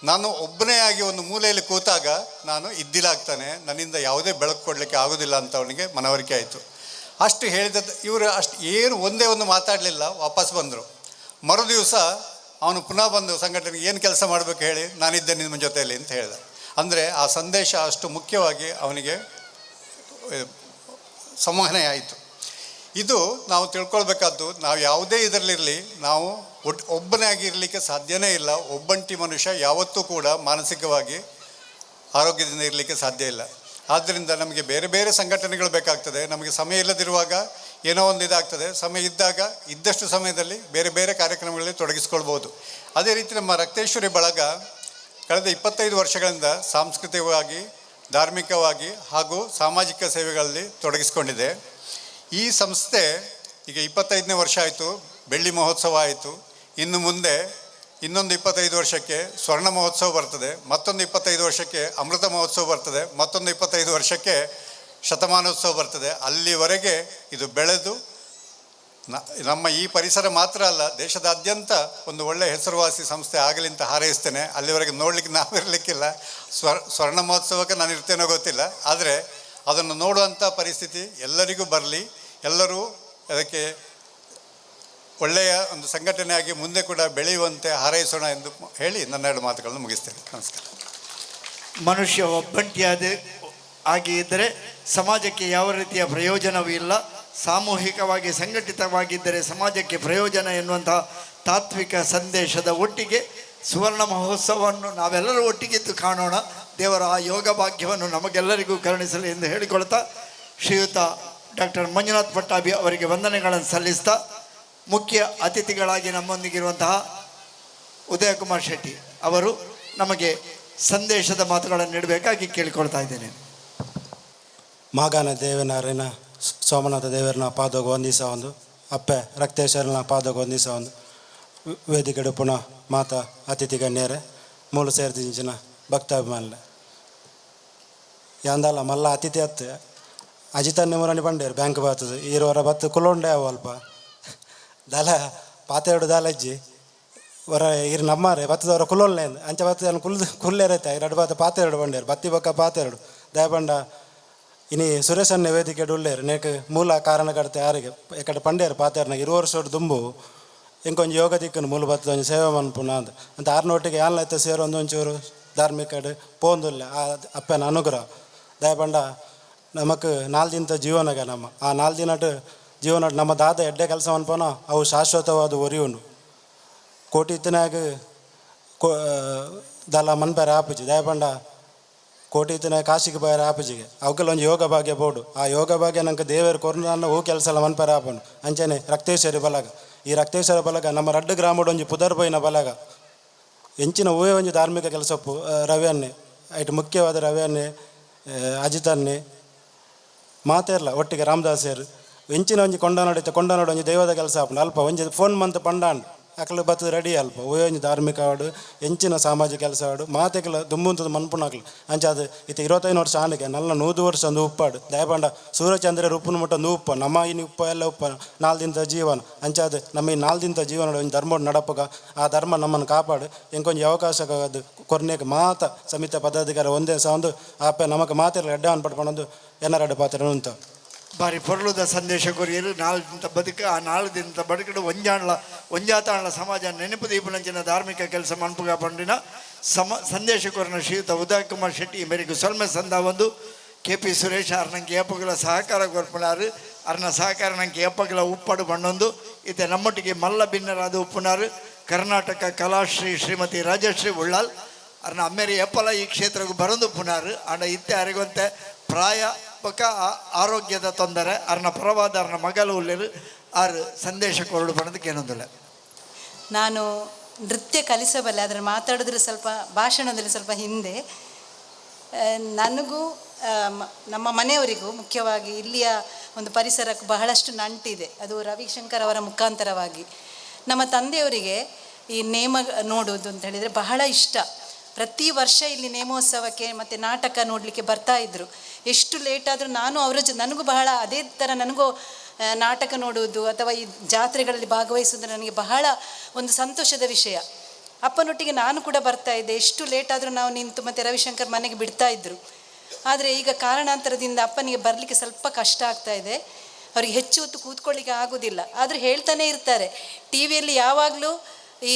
ನಾನು ಒಬ್ಬನೇ ಆಗಿ ಒಂದು ಮೂಲೆಯಲ್ಲಿ ಕೂತಾಗ ನಾನು ಇದ್ದಿಲಾಗ್ತೇನೆ, ನನ್ನಿಂದ ಯಾವುದೇ ಬೆಳಕು ಕೊಡಲಿಕ್ಕೆ ಆಗೋದಿಲ್ಲ ಅಂತ ಅವನಿಗೆ ಮನವರಿಕೆ ಆಯಿತು. ಅಷ್ಟು ಹೇಳಿದ ಇವರು ಅಷ್ಟು ಏನು ಒಂದೇ ಒಂದು ಮಾತಾಡಲಿಲ್ಲ, ವಾಪಸ್ ಬಂದರು. ಮರುದಿವಸ ಅವನು ಪುನಃ ಬಂದು ಸಂಘಟನೆಗೆ ಏನು ಕೆಲಸ ಮಾಡಬೇಕು ಹೇಳಿ, ನಾನಿದ್ದೆ ನಿಮ್ಮ ಜೊತೆಯಲ್ಲಿ ಅಂತ ಹೇಳಿದ. ಅಂದರೆ ಆ ಸಂದೇಶ ಅಷ್ಟು ಮುಖ್ಯವಾಗಿ ಅವನಿಗೆ ಸಂವಹನೆ ಆಯಿತು. ಇದು ನಾವು ತಿಳ್ಕೊಳ್ಬೇಕಾದ್ದು. ನಾವು ಯಾವುದೇ ಇದರಲ್ಲಿರಲಿ, ನಾವು ಒಬ್ಬನೇ ಆಗಿರಲಿಕ್ಕೆ ಸಾಧ್ಯನೇ ಇಲ್ಲ. ಒಬ್ಬಂಟಿ ಮನುಷ್ಯ ಯಾವತ್ತೂ ಕೂಡ ಮಾನಸಿಕವಾಗಿ ಆರೋಗ್ಯದಿಂದ ಇರಲಿಕ್ಕೆ ಸಾಧ್ಯ ಇಲ್ಲ. ಆದ್ದರಿಂದ ನಮಗೆ ಬೇರೆ ಬೇರೆ ಸಂಘಟನೆಗಳು ಬೇಕಾಗ್ತದೆ. ನಮಗೆ ಸಮಯ ಇಲ್ಲದಿರುವಾಗ ಏನೋ ಒಂದು ಇದಾಗ್ತದೆ. ಸಮಯ ಇದ್ದಾಗ ಇದ್ದಷ್ಟು ಸಮಯದಲ್ಲಿ ಬೇರೆ ಬೇರೆ ಕಾರ್ಯಕ್ರಮಗಳಲ್ಲಿ ತೊಡಗಿಸ್ಕೊಳ್ಬೋದು. ಅದೇ ರೀತಿ ನಮ್ಮ ರಕ್ತೇಶ್ವರಿ ಬಳಗ ಕಳೆದ 25 ವರ್ಷಗಳಿಂದ ಸಾಂಸ್ಕೃತಿಕವಾಗಿ, ಧಾರ್ಮಿಕವಾಗಿ ಹಾಗೂ ಸಾಮಾಜಿಕ ಸೇವೆಗಳಲ್ಲಿ ತೊಡಗಿಸಿಕೊಂಡಿದೆ. ಈ ಸಂಸ್ಥೆ ಈಗ 25ನೇ ವರ್ಷ ಆಯಿತು, ಬೆಳ್ಳಿ ಮಹೋತ್ಸವ ಆಯಿತು. ಇನ್ನು ಮುಂದೆ ಇನ್ನೊಂದು 25 ವರ್ಷಕ್ಕೆ ಸ್ವರ್ಣ ಮಹೋತ್ಸವ ಬರ್ತದೆ, ಮತ್ತೊಂದು 25 ವರ್ಷಕ್ಕೆ ಅಮೃತ ಮಹೋತ್ಸವ ಬರ್ತದೆ, ಮತ್ತೊಂದು 25 ವರ್ಷಕ್ಕೆ ಶತಮಾನೋತ್ಸವ ಬರ್ತದೆ. ಅಲ್ಲಿವರೆಗೆ ಇದು ಬೆಳೆದು ನಮ್ಮ ಈ ಪರಿಸರ ಮಾತ್ರ ಅಲ್ಲ, ದೇಶದಾದ್ಯಂತ ಒಂದು ಒಳ್ಳೆಯ ಹೆಸರುವಾಸಿ ಸಂಸ್ಥೆ ಆಗಲಿ ಅಂತ ಹಾರೈಸ್ತೇನೆ. ಅಲ್ಲಿವರೆಗೆ ನೋಡಲಿಕ್ಕೆ ನಾವಿರಲಿಕ್ಕಿಲ್ಲ. ಸ್ವರ್ಣ ಮಹೋತ್ಸವಕ್ಕೆ ನಾನು ಇರ್ತೇನೋ ಗೊತ್ತಿಲ್ಲ. ಆದರೆ ಅದನ್ನು ನೋಡುವಂಥ ಪರಿಸ್ಥಿತಿ ಎಲ್ಲರಿಗೂ ಬರಲಿ. ಎಲ್ಲರೂ ಅದಕ್ಕೆ ಒಳ್ಳೆಯ ಒಂದು ಸಂಘಟನೆಯಾಗಿ ಮುಂದೆ ಕೂಡ ಬೆಳೆಯುವಂತೆ ಹಾರೈಸೋಣ ಎಂದು ಹೇಳಿ ನನ್ನ ಎರಡು ಮಾತುಗಳನ್ನು ಮುಗಿಸ್ತೇನೆ. ನಮಸ್ಕಾರ. ಮನುಷ್ಯ ಒಬ್ಬಂಟಿಯಾದ ಆಗಿ ಇದ್ದರೆ ಸಮಾಜಕ್ಕೆ ಯಾವ ರೀತಿಯ ಪ್ರಯೋಜನವೂ ಇಲ್ಲ. ಸಾಮೂಹಿಕವಾಗಿ ಸಂಘಟಿತವಾಗಿದ್ದರೆ ಸಮಾಜಕ್ಕೆ ಪ್ರಯೋಜನ ಎನ್ನುವಂತಹ ತಾತ್ವಿಕ ಸಂದೇಶದ ಒಟ್ಟಿಗೆ ಸುವರ್ಣ ಮಹೋತ್ಸವವನ್ನು ನಾವೆಲ್ಲರೂ ಒಟ್ಟಿಗಿದ್ದು ಕಾಣೋಣ. ದೇವರ ಆ ಯೋಗ ಭಾಗ್ಯವನ್ನು ನಮಗೆಲ್ಲರಿಗೂ ಕರುಣಿಸಲಿ ಎಂದು ಹೇಳಿಕೊಳ್ತಾ, ಶ್ರೀಯುತ ಡಾಕ್ಟರ್ ಮಂಜುನಾಥ್ ಪಟ್ಟಾಭಿ ಅವರಿಗೆ ವಂದನೆಗಳನ್ನು ಸಲ್ಲಿಸ್ತಾ, ಮುಖ್ಯ ಅತಿಥಿಗಳಾಗಿ ನಮ್ಮೊಂದಿಗಿರುವಂತಹ ಉದಯಕುಮಾರ್ ಶೆಟ್ಟಿ ಅವರು ನಮಗೆ ಸಂದೇಶದ ಮಾತುಗಳನ್ನು ನೀಡಬೇಕಾಗಿ ಕೇಳಿಕೊಳ್ತಾ ಇದ್ದೇನೆ. ಮಾಗಾನ ದೇವನಾರಾಯಣ ಸೋಮನಾಥ ದೇವರನ ಪಾದಗ ವಂದಿಸ ಒಂದು, ಅಪ್ಪೆ ರಕ್ತೇಶ್ವರನ ಪಾದಗ ವಂದಿಸ ಒಂದು, ವೇದಿಕೆಡು ಪುನಃ ಮಾತಾ ಅತಿಥಿ ಗಣ್ಯರೇ, ಮೂಲ ಸೇರ್ದಿಂಚಿನ ಭಕ್ತಾಭಿಮಾನಿಲೆ, ಯಾಂದಲ್ಲ ಮಲ್ಲ ಅತಿಥಿ ಅತ್ತೆ ಅಜಿತನ್ನೆ ಮುರಣಿ ಪಂಡೇರು ಬ್ಯಾಂಕ್ ಬಾತದು ಈರೋರ ಬತ್ತು ಕುಲೊಂಡೆ ಅವು ಅಲ್ಪ ದಾಲ ಪಾತೆರಡು ದಾಲಜ್ಜಿ. ಒರ ಇರ್ ನಮ್ಮಾರೆ ಬತ್ತದವರ ಕುಲ್ಲೊಲ್ಲೆ ಅಂಚ ಬತ್ತದ ಕುಲ್ದು ಕುಲ್ಲೇರೈತೆ ಎರಡು ಬಾತ ಪಾತೆರಡು ಬಂಡೇರು ಬತ್ತಿ ಬೊಕ್ಕ ಪಾತೆರಡು. ದಯಪಂಡ ಇನಿ ಸುರೇಶನ್ನೆ ವೇದಿಕೆ ಉಲ್ಲೇರು ನೇಕ್ ಮೂಲ ಕಾರಣಕರ್ತೆ ಯಾರಿಗೆ ಎಕಡೆ ಪಂಡೇರು ಪಾತೆರ್ನ 20 ವರ್ಷ ದುಂಬು ಎಂಕೊಂಜಿ ಯೋಗ ದಿಕ್ಕನು ಮೂಲ ಬತ್ತದ ಒಂಜಿ ಸೇವೆ ಮನ್ಪುನ ಅಂದ್ ಅಂತ ಆರ್ನೊಟ್ಟಿಗೆ ಯಾನ್ಲೈತೆ ಸೇರೊಂದು ಒಂಚೂರು ಧಾರ್ಮಿಕಡ್ ಪೋಂದುಲ್ಲೆ ಆ ಅಪ್ಪನ ಅನುಗ್ರಹ. ದಯಪಂಡ ನಮಕ್ ನಾಲ್ ದಿನದ ಜೀವನಗ ನಮ್ಮ ಆ ನಾಲ್ ದಿನಟ್ ಜೀವನ ನಮ್ಮ ದಾದ ಎಡ್ಡೆ ಕೆಲಸ ಮನ್ಪುನ ಅವು ಶಾಶ್ವತವಾದ ಒರಿಯುಂಡು. ಕೋಟಿ ಇತ್ತನಾಗ ಕೋ ದಲ ಮನ್ಪೆರೆ ಆಪುಜಿ. ದಯಪಂಡ ಕೋಟಿ ಇತ್ತನ ಕಾಶಿಗೆ ಬಯರೆ ಆಪುಜಿಗೆ ಅವಕ್ಕೆಲ್ಲ ಒಂಜಿ ಯೋಗ ಭಾಗ್ಯ ಬೋಡು. ಆ ಯೋಗ ಭಾಗ್ಯ ನಂಗೆ ದೇವರು ಕೊರ್ನ ಹೂ ಕೆಲಸ ಎಲ್ಲ ಮನ್ಪೆರೆ ಆಪುಂಡು. ಅಂಚನೆ ರಕ್ತೇಶ್ವರಿ ಬಲಗ, ಈ ರಕ್ತೇಶ್ವರ ಬಲಗ ನಮ್ಮ ರಡ್ಡು ಗ್ರಾಮಡ್ ಒಂಜಿ ಪುದರ್ ಪೋಯಿನ ಬಲಗ. ಎಂಚಿನ ಹೂವೇ ಒಂಜಿ ಧಾರ್ಮಿಕ ಕೆಲಸಪ್ಪು ರವಿಯನ್ನೇ ಐಟ್ ಮುಖ್ಯವಾದ ರವಿಯನ್ನೇ ಅಜಿತನ್ನೇ ಮಾತೇರ್ಲ ಒಟ್ಟಿಗೆ ರಾಮದಾಸರು ಎಂಚಿನ ಒಂಜಿ ಕೊಂಡನಾಡು ಇತ್ತೆ ಕೊಂಡನಾಡು ಒಂಜಿ ದೈವದ ಕೆಲಸ ಆಪುಂಡು. ಅಲ್ಪ ಒಂಜಿ ಫೋನ್ ಮಂತ್ ಪಂಡಾಂಡ್ ಅಕ್ಲು ಬತ್ತದ ರೆಡಿ ಅಲ್ಪ ಹೂವೇ ಒಂಜಿ ಧಾರ್ಮಿಕ ಆಡು ಎಂಚಿನ ಸಾಮಾಜಿಕ ಕೆಲಸ ಆಡು ಮಾತೆಕ್ಲ ದುಂಬುಂತದ ಮನ್ಪುನಕ್ಲು. ಅಂಚಾದ್ ಇತ್ತೆ 25 ವರ್ಷ ಆಂಡಿಗೆ ನಲ್ಲ 100 ವರ್ಷ ಒಂದು ಉಪ್ಪಾಡು. ದಯಪಂಡ ಸೂರ್ಯಚಂದ್ರ ಉಪ್ಪುನ ಮುಟ್ಟ ಒಂದು ಉಪ್ಪ ನಮ್ಮ ಇನಿ ಉಪ್ಪ ಎಲ್ಲ ಉಪ್ಪ ನಾಲ್ ದಿನದ ಜೀವನ. ಅಂಚಾದ್ ನಮ್ಮ ಈ ನಾಲ್ ದಿನದ ಜೀವನ ಒಂಜಿ ಧರ್ಮ ನಡಪುಗ ಆ ಧರ್ಮ ನಮ್ಮನ್ನು ಕಾಪಾಡು. ಎಂಕೊಂಜಿ ಅವಕಾಶ ಅದು ಕೊರ್ನೇಕ್ ಮಾತ ಸಮಿತ ಪದಾಧಿಕಾರಿ ಒಂದೇ ಸಹ ಒಂದು ಆಪೆ ನಮಕ್ ಮಾತೆರ್ಲ ಎಡ್ಡೆ ಅನ್ಪಡ್ಕೊಂಡು ಎನ್ನರಡ್ಡೆ ಪಾತ್ರ ಉಂಟು. ಬಾರಿ ಪೊರ್ಲುದ ಸಂದೇಶ ಕೊರಿಯರು. ನಾಲ್ ದಿನದ ಬದುಕು ಆ ನಾಲ್ ದಿನದ ಬದುಕಡು ಒಂಜಾಣ್ಲ ಒಂಜಾತಾಣ್ಲ ಸಮಾಜ ನೆನಪು ದೀಪನಂಚಿನ ಧಾರ್ಮಿಕ ಕೆಲಸ ಮನ್ಪುಗ ಪಂಡಿನ ಸಂದೇಶ ಕೊರಿನ ಶ್ರೀಯುತ ಉದಯ್ ಕುಮಾರ್ ಶೆಟ್ಟಿ ಮೇರೆಗೆ ಸೊಲ್ಮೆ ಸಂದ ಒಂದು ಕೆ ಪಿ ಸುರೇಶ್ ಅರ್ನಂಗೆ ಏಪಗಲ ಸಹಕಾರ ಕೊರ್ಪುನಾರು ಅರ್ನ ಸಹಕಾರ ನಂಗೆ ಏಪಗಲ ಉಪ್ಪಡು ಬಣ್ಣೊಂದು ಇತ್ತೆ ನಮ್ಮೊಟ್ಟಿಗೆ ಮಲ್ಲ ಬಿನ್ನರಾದ ಉಪ್ಪುನಾರು ಕರ್ನಾಟಕ ಕಲಾಶ್ರೀ ಶ್ರೀಮತಿ ರಾಜಶ್ರೀ ಉಳ್ಳಾಲ್ ಅರ್ನ ಅಮ್ಮೇರಿ ಏಪಲ ಈ ಕ್ಷೇತ್ರಕ್ಕೆ ಬರಂದು ಉಪ್ಪುನಾರು. ಆಂಡ ಇತ್ತೆ ಅರಿಗೊಂತೆ ಪ್ರಾಯ ಬೊಕ್ಕ ಆರೋಗ್ಯದ ತೊಂದರೆ ಅರ್ನ ಪರವಾದ ಅರ್ನ ಮಗಲು ಉಲ್ಲೇರು ಆರು ಸಂದೇಶ ಕೊರಡು ಬಣ್ಣದಕ್ಕೆ ಏನೊಂದಿಲ್ಲ. ನಾನು ನೃತ್ಯ ಕಲಿಸಬಲ್ಲೆ, ಆದರೆ ಮಾತಾಡಿದ್ರೆ ಸ್ವಲ್ಪ ಭಾಷಣದಲ್ಲಿ ಸ್ವಲ್ಪ ಹಿಂದೆ. ನನಗೂ ನಮ್ಮ ಮನೆಯವರಿಗೂ ಮುಖ್ಯವಾಗಿ ಇಲ್ಲಿಯ ಒಂದು ಪರಿಸರಕ್ಕೆ ಬಹಳಷ್ಟು ನಂಟಿದೆ. ಅದು ರವಿಶಂಕರ್ ಅವರ ಮುಖಾಂತರವಾಗಿ. ನಮ್ಮ ತಂದೆಯವರಿಗೆ ಈ ನೇಮ ನೋಡುವುದು ಅಂತ ಹೇಳಿದರೆ ಬಹಳ ಇಷ್ಟ. ಪ್ರತಿ ವರ್ಷ ಇಲ್ಲಿ ನೇಮೋತ್ಸವಕ್ಕೆ ಮತ್ತು ನಾಟಕ ನೋಡಲಿಕ್ಕೆ ಬರ್ತಾಯಿದ್ರು. ಎಷ್ಟು ಲೇಟ್ ಆದರೂ ನಾನು ಅವರ ನನಗೂ ಬಹಳ ಅದೇ ಥರ ನನಗೂ ನಾಟಕ ನೋಡುವುದು ಅಥವಾ ಈ ಜಾತ್ರೆಗಳಲ್ಲಿ ಭಾಗವಹಿಸುವುದು ನನಗೆ ಬಹಳ ಒಂದು ಸಂತೋಷದ ವಿಷಯ. ಅಪ್ಪನೊಟ್ಟಿಗೆ ನಾನು ಕೂಡ ಬರ್ತಾ ಇದ್ದೆ. ಎಷ್ಟು ಲೇಟ್ ಆದರೂ ನಾವು ನಿಂತು ಮತ್ತು ರವಿಶಂಕರ್ ಮನೆಗೆ ಬಿಡ್ತಾ ಇದ್ದರು. ಆದರೆ ಈಗ ಕಾರಣಾಂತರದಿಂದ ಅಪ್ಪನಿಗೆ ಬರಲಿಕ್ಕೆ ಸ್ವಲ್ಪ ಕಷ್ಟ ಆಗ್ತಾ ಇದೆ. ಅವ್ರಿಗೆ ಹೆಚ್ಚು ಹೊತ್ತು ಕೂತ್ಕೊಳ್ಳಿಕ್ಕೆ ಆಗೋದಿಲ್ಲ. ಆದರೆ ಹೇಳ್ತಾನೆ ಇರ್ತಾರೆ, ಟಿ ವಿಯಲ್ಲಿ ಯಾವಾಗಲೂ ಈ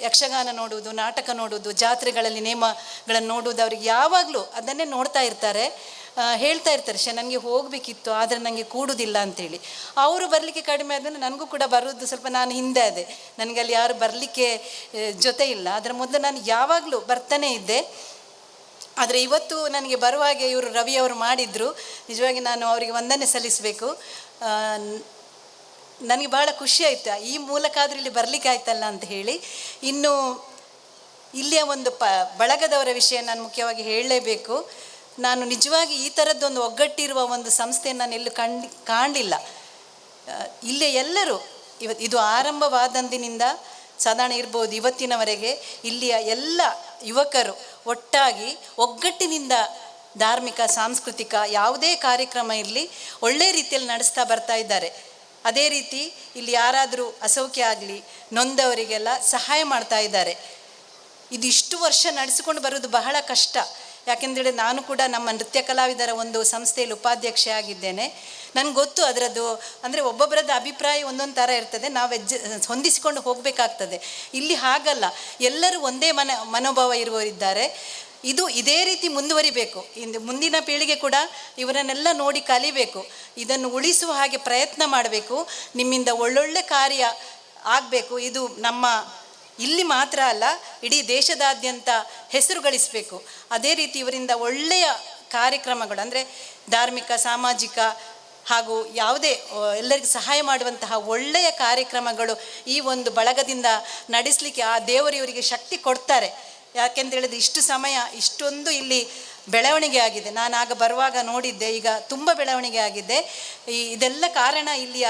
ಯಕ್ಷಗಾನ ನೋಡುವುದು, ನಾಟಕ ನೋಡುವುದು, ಜಾತ್ರೆಗಳಲ್ಲಿ ನೇಮಗಳನ್ನು ನೋಡುವುದು, ಅವ್ರಿಗೆ ಯಾವಾಗಲೂ ಅದನ್ನೇ ನೋಡ್ತಾ ಇರ್ತಾರೆ. ಹೇಳ್ತಾ ಇರ್ತಾರೆ, ಶೇ ನನಗೆ ಹೋಗಬೇಕಿತ್ತು ಆದರೆ ನನಗೆ ಕೂಡುವುದಿಲ್ಲ ಅಂಥೇಳಿ. ಅವರು ಬರಲಿಕ್ಕೆ ಕಡಿಮೆ ಆದಮೇಲೆ ನನಗೂ ಕೂಡ ಬರೋದು ಸ್ವಲ್ಪ ನಾನು ಹಿಂದೆ ಅದೇ, ನನಗೆ ಅಲ್ಲಿ ಯಾರು ಬರಲಿಕ್ಕೆ ಜೊತೆ ಇಲ್ಲ. ಅದರ ಮೊದಲು ನಾನು ಯಾವಾಗಲೂ ಬರ್ತಾನೆ ಇದ್ದೆ. ಆದರೆ ಇವತ್ತು ನನಗೆ ಬರುವಾಗೆ ಇವರು ರವಿಯವರು ಮಾಡಿದರು. ನಿಜವಾಗಿ ನಾನು ಅವರಿಗೆ ವಂದನೆ ಸಲ್ಲಿಸಬೇಕು. ನನಗೆ ಬಹಳ ಖುಷಿ ಆಯಿತು, ಈ ಮೂಲಕ ಆದರೂ ಇಲ್ಲಿ ಬರಲಿಕ್ಕೆ ಆಯ್ತಲ್ಲ ಅಂತ ಹೇಳಿ. ಇನ್ನು ಇಲ್ಲಿಯ ಒಂದು ಬಳಗದವರ ವಿಷಯ ನಾನು ಮುಖ್ಯವಾಗಿ ಹೇಳಲೇಬೇಕು. ನಾನು ನಿಜವಾಗಿ ಈ ಥರದ್ದೊಂದು ಒಗ್ಗಟ್ಟಿರುವ ಒಂದು ಸಂಸ್ಥೆಯನ್ನು ನಾನು ಎಲ್ಲೂ ಕಾಣಲಿಲ್ಲ. ಇಲ್ಲೇ ಎಲ್ಲರೂ ಇದು ಆರಂಭವಾದಂದಿನಿಂದ ಸಾಧಾರಣ ಇರ್ಬೋದು ಇವತ್ತಿನವರೆಗೆ ಇಲ್ಲಿಯ ಎಲ್ಲ ಯುವಕರು ಒಟ್ಟಾಗಿ ಒಗ್ಗಟ್ಟಿನಿಂದ ಧಾರ್ಮಿಕ ಸಾಂಸ್ಕೃತಿಕ ಯಾವುದೇ ಕಾರ್ಯಕ್ರಮ ಇರಲಿ ಒಳ್ಳೆ ರೀತಿಯಲ್ಲಿ ನಡೆಸ್ತಾ ಬರ್ತಾ ಇದ್ದಾರೆ. ಅದೇ ರೀತಿ ಇಲ್ಲಿ ಯಾರಾದರೂ ಅಸೌಖ್ಯ ಆಗಲಿ ನೊಂದವರಿಗೆಲ್ಲ ಸಹಾಯ ಮಾಡ್ತಾ ಇದ್ದಾರೆ. ಇದು ಇಷ್ಟು ವರ್ಷ ನಡೆಸಿಕೊಂಡು ಬರೋದು ಬಹಳ ಕಷ್ಟ. ಯಾಕೆಂದರೆ ನಾನು ಕೂಡ ನಮ್ಮ ನೃತ್ಯ ಕಲಾವಿದರ ಒಂದು ಸಂಸ್ಥೆಯಲ್ಲಿ ಉಪಾಧ್ಯಕ್ಷೆ ಆಗಿದ್ದೇನೆ. ನನ್ಗೆ ಗೊತ್ತು ಅದರದ್ದು, ಅಂದರೆ ಒಬ್ಬೊಬ್ಬರದ್ದು ಅಭಿಪ್ರಾಯ ಒಂದೊಂದು ಥರ ಇರ್ತದೆ, ನಾವು ಹೊಂದಿಸಿಕೊಂಡು ಹೋಗಬೇಕಾಗ್ತದೆ. ಇಲ್ಲಿ ಹಾಗಲ್ಲ, ಎಲ್ಲರೂ ಒಂದೇ ಮನೋಭಾವ ಇರುವವರಿದ್ದಾರೆ. ಇದು ಇದೇ ರೀತಿ ಮುಂದುವರಿಬೇಕು. ಇಂದು ಮುಂದಿನ ಪೀಳಿಗೆ ಕೂಡ ಇವರನ್ನೆಲ್ಲ ನೋಡಿ ಕಲಿಬೇಕು, ಇದನ್ನು ಉಳಿಸುವ ಹಾಗೆ ಪ್ರಯತ್ನ ಮಾಡಬೇಕು. ನಿಮ್ಮಿಂದ ಒಳ್ಳೊಳ್ಳೆ ಕಾರ್ಯ ಆಗಬೇಕು. ಇದು ನಮ್ಮ ಇಲ್ಲಿ ಮಾತ್ರ ಅಲ್ಲ, ಇಡೀ ದೇಶದಾದ್ಯಂತ ಹೆಸರು ಗಳಿಸಬೇಕು. ಅದೇ ರೀತಿ ಇವರಿಂದ ಒಳ್ಳೆಯ ಕಾರ್ಯಕ್ರಮಗಳು, ಅಂದರೆ ಧಾರ್ಮಿಕ, ಸಾಮಾಜಿಕ ಹಾಗೂ ಯಾವುದೇ ಎಲ್ಲರಿಗೂ ಸಹಾಯ ಮಾಡುವಂತಹ ಒಳ್ಳೆಯ ಕಾರ್ಯಕ್ರಮಗಳು ಈ ಒಂದು ಬಳಗದಿಂದ ನಡೆಸಲಿಕ್ಕೆ ಆ ದೇವರು ಇವರಿಗೆ ಶಕ್ತಿ ಕೊಡ್ತಾರೆ. ಯಾಕೆಂತೇಳಿದ್ರೆ ಇಷ್ಟು ಸಮಯ ಇಷ್ಟೊಂದು ಇಲ್ಲಿ ಬೆಳವಣಿಗೆ ಆಗಿದೆ. ನಾನು ಆಗ ಬರುವಾಗ ನೋಡಿದ್ದೆ, ಈಗ ತುಂಬ ಬೆಳವಣಿಗೆ ಆಗಿದೆ. ಇದೆಲ್ಲ ಕಾರಣ ಇಲ್ಲಿಯ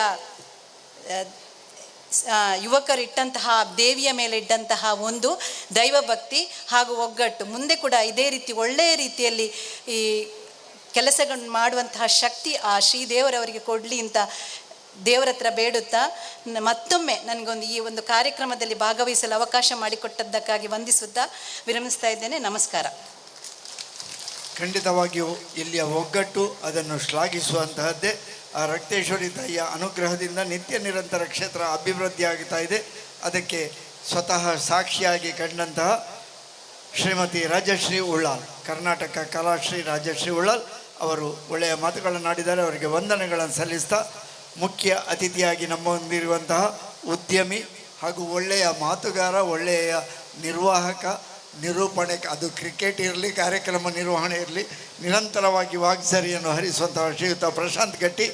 ಯುವಕರು ಇಟ್ಟಂತಹ ದೇವಿಯ ಮೇಲೆ ಇಟ್ಟಂತಹ ಒಂದು ದೈವಭಕ್ತಿ ಹಾಗೂ ಒಗ್ಗಟ್ಟು. ಮುಂದೆ ಕೂಡ ಇದೇ ರೀತಿ ಒಳ್ಳೆಯ ರೀತಿಯಲ್ಲಿ ಈ ಕೆಲಸಗಳನ್ನು ಮಾಡುವಂತಹ ಶಕ್ತಿ ಆ ಶ್ರೀದೇವರವರಿಗೆ ಕೊಡಲಿ ಅಂತ ದೇವರ ಹತ್ರ ಬೇಡುತ್ತಾ ಮತ್ತೊಮ್ಮೆ ನನಗೊಂದು ಈ ಒಂದು ಕಾರ್ಯಕ್ರಮದಲ್ಲಿ ಭಾಗವಹಿಸಲು ಅವಕಾಶ ಮಾಡಿಕೊಟ್ಟದ್ದಕ್ಕಾಗಿ ವಂದಿಸುತ್ತಾ ವಿರಮಿಸ್ತಾ ಇದ್ದೇನೆ. ನಮಸ್ಕಾರ. ಖಂಡಿತವಾಗಿಯೂ ಇಲ್ಲಿಯ ಒಗ್ಗಟ್ಟು ಅದನ್ನು ಶ್ಲಾಘಿಸುವಂತಹದ್ದೇ. ಆ ರಕ್ತೇಶ್ವರಿ ತಾಯಿಯ ಅನುಗ್ರಹದಿಂದ ನಿತ್ಯ ನಿರಂತರ ಕ್ಷೇತ್ರ ಅಭಿವೃದ್ಧಿಯಾಗುತ್ತಾ ಇದೆ. ಅದಕ್ಕೆ ಸ್ವತಃ ಸಾಕ್ಷಿಯಾಗಿ ಕಂಡಂತಹ ಶ್ರೀಮತಿ ರಾಜಶ್ರೀ ಉಳ್ಳಾಲ್, ಕರ್ನಾಟಕ ಕಲಾಶ್ರೀ ರಾಜಶ್ರೀ ಉಳ್ಳಾಲ್ ಅವರು ಒಳ್ಳೆಯ ಮಾತುಗಳನ್ನು ಆಡಿದ್ದಾರೆ. ಅವರಿಗೆ ವಂದನೆಗಳನ್ನು ಸಲ್ಲಿಸ್ತಾ ಮುಖ್ಯ ಅತಿಥಿಯಾಗಿ ನಮ್ಮೊಂದಿರುವಂತಹ ಉದ್ಯಮಿ ಹಾಗೂ ಒಳ್ಳೆಯ ಮಾತುಗಾರ, ಒಳ್ಳೆಯ ನಿರ್ವಾಹಕ, ನಿರೂಪಣೆ, ಅದು ಕ್ರಿಕೆಟ್ ಇರಲಿ, ಕಾರ್ಯಕ್ರಮ ನಿರ್ವಹಣೆ ಇರಲಿ, ನಿರಂತರವಾಗಿ ವಾಗ್ಸರಿಯನ್ನು ಹರಿಸುವಂತಹ ಶ್ರೀಯುತ ಪ್ರಶಾಂತ್ ಗಟ್ಟಿ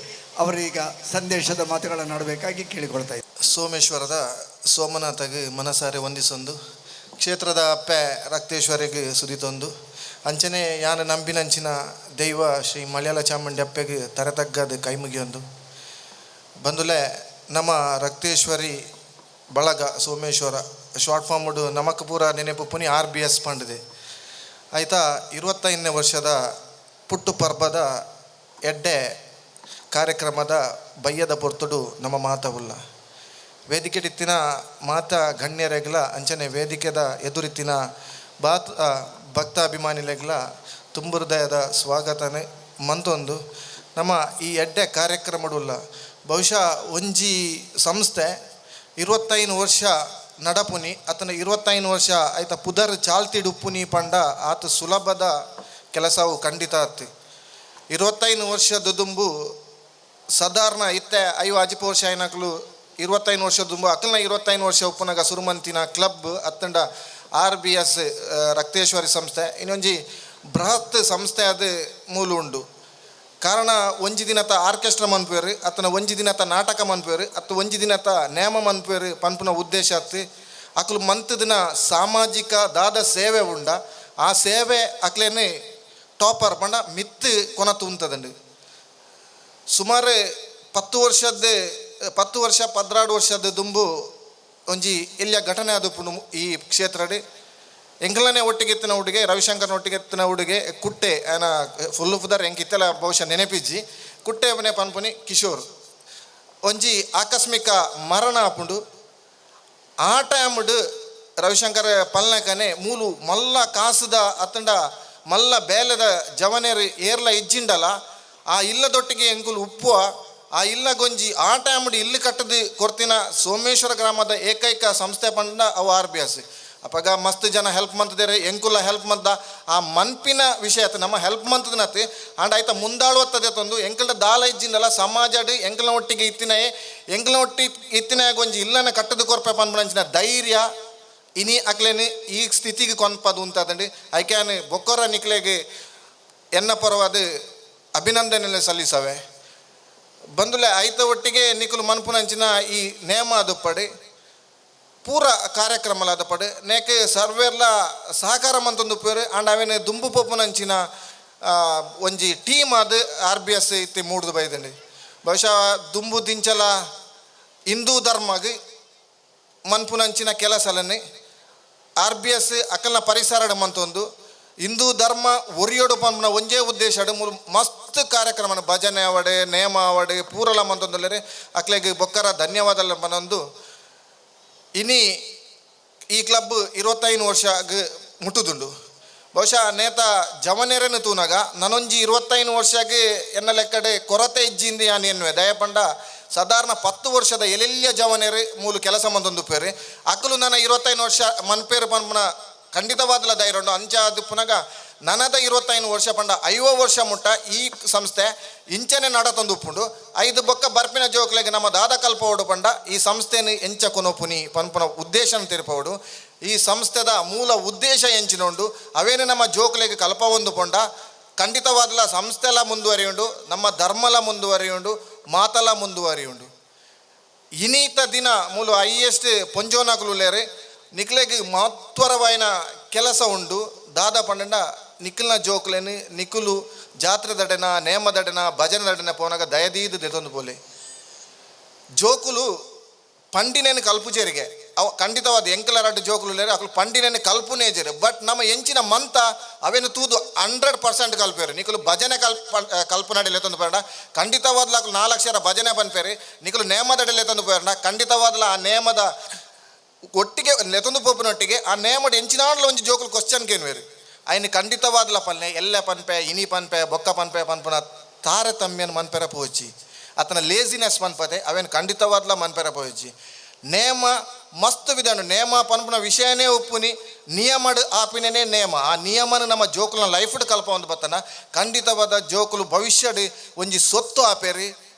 ಅವರೀಗ ಸಂದೇಶದ ಮಾತುಗಳನ್ನು ಆಡಬೇಕಾಗಿ ಕೇಳಿಕೊಳ್ತಾ ಇದ್ದಾರೆ. ಸೋಮೇಶ್ವರದ ಸೋಮನಾಥಗೆ ಮನಸಾರೆ ವಂದಿಸೊಂದು, ಕ್ಷೇತ್ರದ ಅಪ್ಪೆ ರಕ್ತೇಶ್ವರಿಗೆ ಸುದಿತೊಂದು, ಅಂಚನೆ ಯಾನ ನಂಬಿನಂಚಿನ ದೈವ ಶ್ರೀ ಮಲಯಾಳ ಚಾಮುಂಡಿ ಅಪ್ಪೆಗೆ ತರತಗ್ಗದ ಕೈಮುಗಿಯೊಂದು ಬಂದುಲೆ ನಮ್ಮ ರಕ್ತೇಶ್ವರಿ ಬಳಗ ಸೋಮೇಶ್ವರ ಶಾರ್ಟ್ ಫಾರ್ಮ್ ನಮಕ್ ಪೂರ ನೆನಪು ಪುನಿ ಆರ್ ಬಿ ಎಸ್ ಪಂಡದೆ ಆಯಿತಾ. 25ನೇ ವರ್ಷದ ಪುಟ್ಟು ಪರ್ಬದ ಎಡ್ಡೆ ಕಾರ್ಯಕ್ರಮದ ಬಯ್ಯದ ಪೊರ್ತುಡು ನಮ್ಮ ಮಾತವುಲ್ಲ ವೇದಿಕೆಡಿತ್ತಿನ ಮಾತ ಗಣ್ಯರೆಗ್ಲ ಅಂಚನೆ ವೇದಿಕೆದ ಎದುರಿತ್ತಿನ ಬಾತ್ ಭಕ್ತಾಭಿಮಾನಿಲೆಗ್ಲ ತುಂಬು ಹೃದಯದ ಸ್ವಾಗತನೆ ಮಂತೊಂದು ನಮ್ಮ ಈ ಎಡ್ಡೆ ಕಾರ್ಯಕ್ರಮಡುಲ್ಲ. ಬಹುಶಃ ಒಂಜಿ ಸಂಸ್ಥೆ 25 ವರ್ಷ ನಡಪುನಿ ಅತನ 25 ವರ್ಷ ಆಯ್ತ ಪುದರ್ ಚಾಲ್ತಿಡುಪ್ಪುನಿ ಪಂಡ ಆತ ಸುಲಭದ ಕೆಲಸವು ಖಂಡಿತ ಆತು. 25 ವರ್ಷದ ದುಂಬು ಸಾಧಾರಣ ಇತ್ತೆ ಐವ ಅಜಿಪ ವರ್ಷ అయినట్లు 25 ವರ್ಷದ ದುಂಬು ಅಕಲ್ನ 25 ವರ್ಷ ಉಪ್ಪುನಗ ಸುರುಮಂತಿನ ಕ್ಲಬ್ ಅತ್ತಂಡ ಆರ್ ಬಿ ಎಸ್ ರಕ್ತೇಶ್ವರಿ ಸಂಸ್ಥೆ ಇನ್ನೊಂಜಿ ಬೃಹತ್ ಸಂಸ್ಥೆ ಅದು ಮೂಲ ಉಂಡು. ಕಾರಣ ಒಂಜಿ ದಿನತ ಆರ್ಕೆಸ್ಟ್ರಾ ಮನ್ಪುವೆರ್, ಅತ್ತನ ಒಂಜಿ ದಿನತ ನಾಟಕ ಮನ್ಪುವೆರ್, ಅತ್ತ ಒಂಜಿ ದಿನತ ನೇಮ ಮನ್ಪುವೆರ್ ಪನ್ಪುನ ಉದ್ದೇಶ ಅತ್ತು ಅಕ್ಲು ಮಂತದಿನ ಸಾಮಾಜಿಕ ದಾದ ಸೇವೆ ಉಂಡ. ಆ ಸೇವೆ ಅಕ್ಲೇನೆ ಟಾಪರ್ ಪಂಡ ಮಿತ್ತು ಕೊನತು ಉಂತದಂಡು. ಸುಮಾರು 10 ವರ್ಷದ 10 ವರ್ಷ 12 ವರ್ಷದ ದುಂಬು ಒಂಜಿ ಎಲ್ಲಿಯ ಘಟನೆ ಅದು ಪುಣು ಈ ಕ್ಷೇತ್ರಡ್ ಎಂಕಲನೆ ಒಟ್ಟಿಗೆ ಎತ್ತಿನ ಹುಡುಗೆ ರವಿಶಂಕರ್ನ ಒಟ್ಟಿಗೆ ಎತ್ತಿನ ಹುಡುಗೆ ಕುಟ್ಟೆ ಆನ ಫುಲ್ ಫುದರ್ ಎಂಕ್ ಇತ್ತೆಲ ಬಹುಶಃ ನೆನಪಿಜ್ಜಿ ಕುಟ್ಟೆ ಮನೆ ಪನ್ಪುನಿ ಕಿಶೋರ್ ಒಂಜಿ ಆಕಸ್ಮಿಕ ಮರಣ ಆಪುಂಡು. ಆ ಟೈಮ್ಡ್ ರವಿಶಂಕರ್ ಪಲ್ನಕನೆ ಮೂಲು ಮಲ್ಲ ಕಾಸುದ ಅತ್ತಂಡ ಮಲ್ಲ ಬೇಲೆದ ಜವನೇರು ಏರ್ಲ ಇಜ್ಜಿಂಡಲ ಆ ಇಲ್ಲದೊಟ್ಟಿಗೆ ಎಂಕುಲು ಉಪ್ಪುವ ಆ ಇಲ್ಲ ಗೊಂಜಿ ಆ ಟೈಮ್ಡ್ ಇಲ್ಲಿ ಕಟ್ಟದು ಕೊರ್ತಿನ ಸೋಮೇಶ್ವರ ಗ್ರಾಮದ ಏಕೈಕ ಸಂಸ್ಥೆ ಪಂಡ ಅವು ಆರ್ ಬಿ ಎಸ್. ಅಪಗ ಮಸ್ತ್ ಜನ ಹೆಲ್ಪ್ ಮಂತದೇರೆ ಎಂಕುಲ ಹೆಲ್ಪ್ ಮಂತ ಆ ಮನ್ಪಿನ ವಿಷಯ ಆತು ನಮ್ಮ ಹೆಲ್ಪ್ ಮಂತದನತ್ ಆಂಡ್ ಆಯ್ತ ಮುಂದಾಳುವತ್ತದೆ ತಂದು ಎಂಕಲ್ದ ದಾಲ ಇಜ್ಜಿಂದಲ್ಲ ಸಮಾಜಡ್ ಎಂಕಲ್ನ ಒಟ್ಟಿಗೆ ಇತ್ತಿನಯೇ ಎಂಕಲ್ನ ಒಟ್ಟಿ ಇತ್ತಿನ ಗೊಂಜಿ ಇಲ್ಲನ ಕಟ್ಟದು ಕೊರ್ಪೆ ಪನ್ಪುನಂಚಿನ ಧೈರ್ಯ ಇನಿ ಅಕ್ಲೇನೆ ಈ ಸ್ಥಿತಿಗೆ ಕೊನ್ಪದು ಉಂತಾದಂడి ಐಕ್ಯಾನ್ ಬೊಕ್ಕೊರ ನಿಕ್ಲೆಗೆ ಎನ್ನ ಪರವಾದ ಅಭಿನಂದನೆ ಸಲ್ಲಿಸವೆ. ಬಂದುಲೆ ಐತ ಒಟ್ಟಿಗೆ ನಿಕುಲು ಮನ್ಪುನಂಚಿನ ಈ ನೇಮ ಅದು ಪಡೆ ಪೂರ ಕಾರ್ಯಕ್ರಮಲಾದ ಪಡೆ ನೇಕೆ ಸರ್ವೇರ್ಲ ಸಹಕಾರ ಮಂತೊಂದು ಪೇರು ಆಂಡ್ ಅವೇನೆ ದುಂಬು ಪೋಪುನಂಚಿನ ಒಂಜಿ ಟೀಮ್ ಅದು ಆರ್ ಬಿ ಎಸ್ ಇತ್ತಿ ಮೂಡ್ದು ಬೈದಂಡಿ. ಬಹುಶಃ ದುಂಬು ದಿಂಚಲ ಹಿಂದೂ ಧರ್ಮಗ್ ಮನ್ಪುನಂಚಿನ ಕೆಲಸಲನ್ನೇ ಆರ್ ಬಿ ಎಸ್ ಅಕಲ್ನ ಪರಿಸರ ಮಂತೊಂದು ಹಿಂದೂ ಧರ್ಮ ಒರಿಯೋಡು ಪನ್ಪುನ ಒಂಜೇ ಉದ್ದೇಶ ಮಸ್ತ್ ಕಾರ್ಯಕ್ರಮ ಭಜನೆ ಅವಡೆ ನೇಮ ಅವಡೆ ಪೂರಲ ಮಂತೊಂದುಲ್ಲೆರೆ ಅಕ್ಲೆಗ್ ಬೊಕ್ಕರ ಧನ್ಯವಾದ ಪನೊಂದು ಇನಿ ಈ ಕ್ಲಬ್ 25 ವರ್ಷ ಮುಟ್ಟುದುಂಡು. ಬಹುಶಃ ನೇತ ಜವನೇರನ್ನು ತೂನಗ ನನೊಂಜಿ 25 ವರ್ಷಗೆ ಎನ್ನ ಲೆಕ್ಕಡೆ ಕೊರತೆ ಇಜ್ಜಿಂದಿ ಯಾನ್ ಎನ್ನುವೆ ದಯಪಂಡ ಸಾಧಾರಣ 10 ವರ್ಷದ ಎಲ್ಲೆಲ್ಲಿಯ ಜವನೇರು ಮೂಲು ಕೆಲಸ ಮಂದೊಂದು ಪೇರು ಅಕಲು ನನ್ನ 25 ವರ್ಷ ಮನ್ಪೇರು ಪನ್ಪುನ ಖಂಡಿತವಾದಲ ಧೈರ್ಯ ಅಂಚ ಅದು ಪುನಗ ನನದ 25 ವರ್ಷ ಪಂಡ 50 ವರ್ಷ ಮುಟ್ಟ ಈ ಸಂಸ್ಥೆ ಇಂಚನೆ ನಡ ತಂದು ಉಪ್ಪುಂಡು. 5 ಬೊಕ್ಕ ಬರ್ಪಿನ ಜೋಕ್ಲೆಗ್ ನಮ್ಮ ದಾದ ಕಲ್ಪವಡು ಪಂಡ ಈ ಸಂಸ್ಥೆನ ಎಂಚ ಕೊನೊಪುನಿ ಪನ್ಪುನ ಉದ್ದೇಶನ ತೆರಪವಡು ಈ ಸಂಸ್ಥೆದ ಮೂಲ ಉದ್ದೇಶ ಎಂಚಿನೋಂಡು ಅವೇನು ನಮ್ಮ ಜೋಕ್ಲೆಗ್ ಕಲ್ಪವೊಂದು ಪಂಡ ಖಂಡಿತವಾದಲ ಸಂಸ್ಥೆಲ ಮುಂದುವರಿಯುಂಡು, ನಮ್ಮ ಧರ್ಮಲ ಮುಂದುವರಿಯುಂಡು, ಮಾತಲ ಮುಂದುವರಿಯುಂಡು. ಇನೀತ ದಿನ ಮೂಲ ಹೈಯೆಸ್ಟ್ ಪೊಂಜೋನಕುಲು ನಿಕ್ಲೆಗ್ ಮಹತ್ವರವಾಯಿನ ಕೆಲಸ ಉಂಡು. ದಾದ ಪಂಡಂಡ ನಿಖಲ್ನ ಜೋಕ್ಲೆನ್ ನಿಕುಲು ಜಾತ್ರೆ ದಡೆನ ನೇಮ ದಡೆನ ಭಜನೆ ದಡೆನ ಪೋನಾಗ ದಯದೀದು ದೆತೊಂದು ಪೋಲೆ ಜೋಕುಲು ಪಂಡಿನೇನು ಕಲ್ಪುಚೇರಿಗೆ ಅವು ಖಂಡಿತವಾದ ಎಂಕಲ ರಡ್ಡು ಜೋಕುಲು ಅಕುಲು ಪಂಡಿನ ಕಲ್ಪುನೇಜರು. ಬಟ್ ನಮ್ಮ ಎಂಚಿನ ಮಂತ ಅವೇನು ತೂದು 100% ಕಲ್ಪೇರು. ನಿಕುಲು ಭಜನೆ ಕಲ್ಪನಡಿಲೆ ತಂದು ಪೇರಣ ಖಂಡಿತವಾದ್ಲ ಅಕುಲು 4 ಅಕ್ಷರ ಭಜನೆ ಪನ್ಪೇರು. ನಿಕುಲು ನೇಮದಡಿಲೆ ತಂದು ಪೇರಣ ಖಂಡಿತವಾದ್ಲ ಆ ನೇಮದ ಒಟ್ಟಿಗೆ ಲೆತೊಂದು ಪೋಪುನೊಟ್ಟಿಗೆ ಆ ನೇಮಡ್ ಎಂಚಿನಾಡ್ಲ ಒಂಜಿ ಜೋಕುಲು ಕ್ವಶನ್ ಕೇನ್ವೇರು. ಅಯ್ನ ಖಂಡಿತವಾದ್ಲ ಪಲ್ಲೆ ಎಲ್ಲ ಪನ್ಪೆ ಇನಿ ಪನ್ಪೆ ಬೊಕ್ಕ ಪನ್ಪೆ ಪನ್ಪುನ ತಾರತಮ್ಯನ ಮನ್ಪೆರ ಪೋಚಿ ಆತನ ಲೇಜಿನೆಸ್ ಮನ್ಪತೆ ಅವೇನು ಖಂಡಿತವಾದ್ಲ ಮನ್ಪೆರ ಪೋಚಿ. ನೇಮ ಮಸ್ತ್ ವಿಧಾನ ನೇಮ ಪನ್ಪುನ ವಿಷಯನೇ ಉಪ್ಪುನಿ ನಿಯಮಡ್ ಆಪಿನೇ ನೇಮ. ಆ ನಿಯಮನ ನಮ್ಮ ಜೋಕುಲನ ಲೈಫ್ಡ್ ಕಲ್ಪ ಒಂದು ಬತ್ತನ ಖಂಡಿತವಾದ ಜೋಕುಲು ಭವಿಷ್ಯಡ್ ಒಂಜಿ ಸೊತ್ತು ಆಪೇರಿ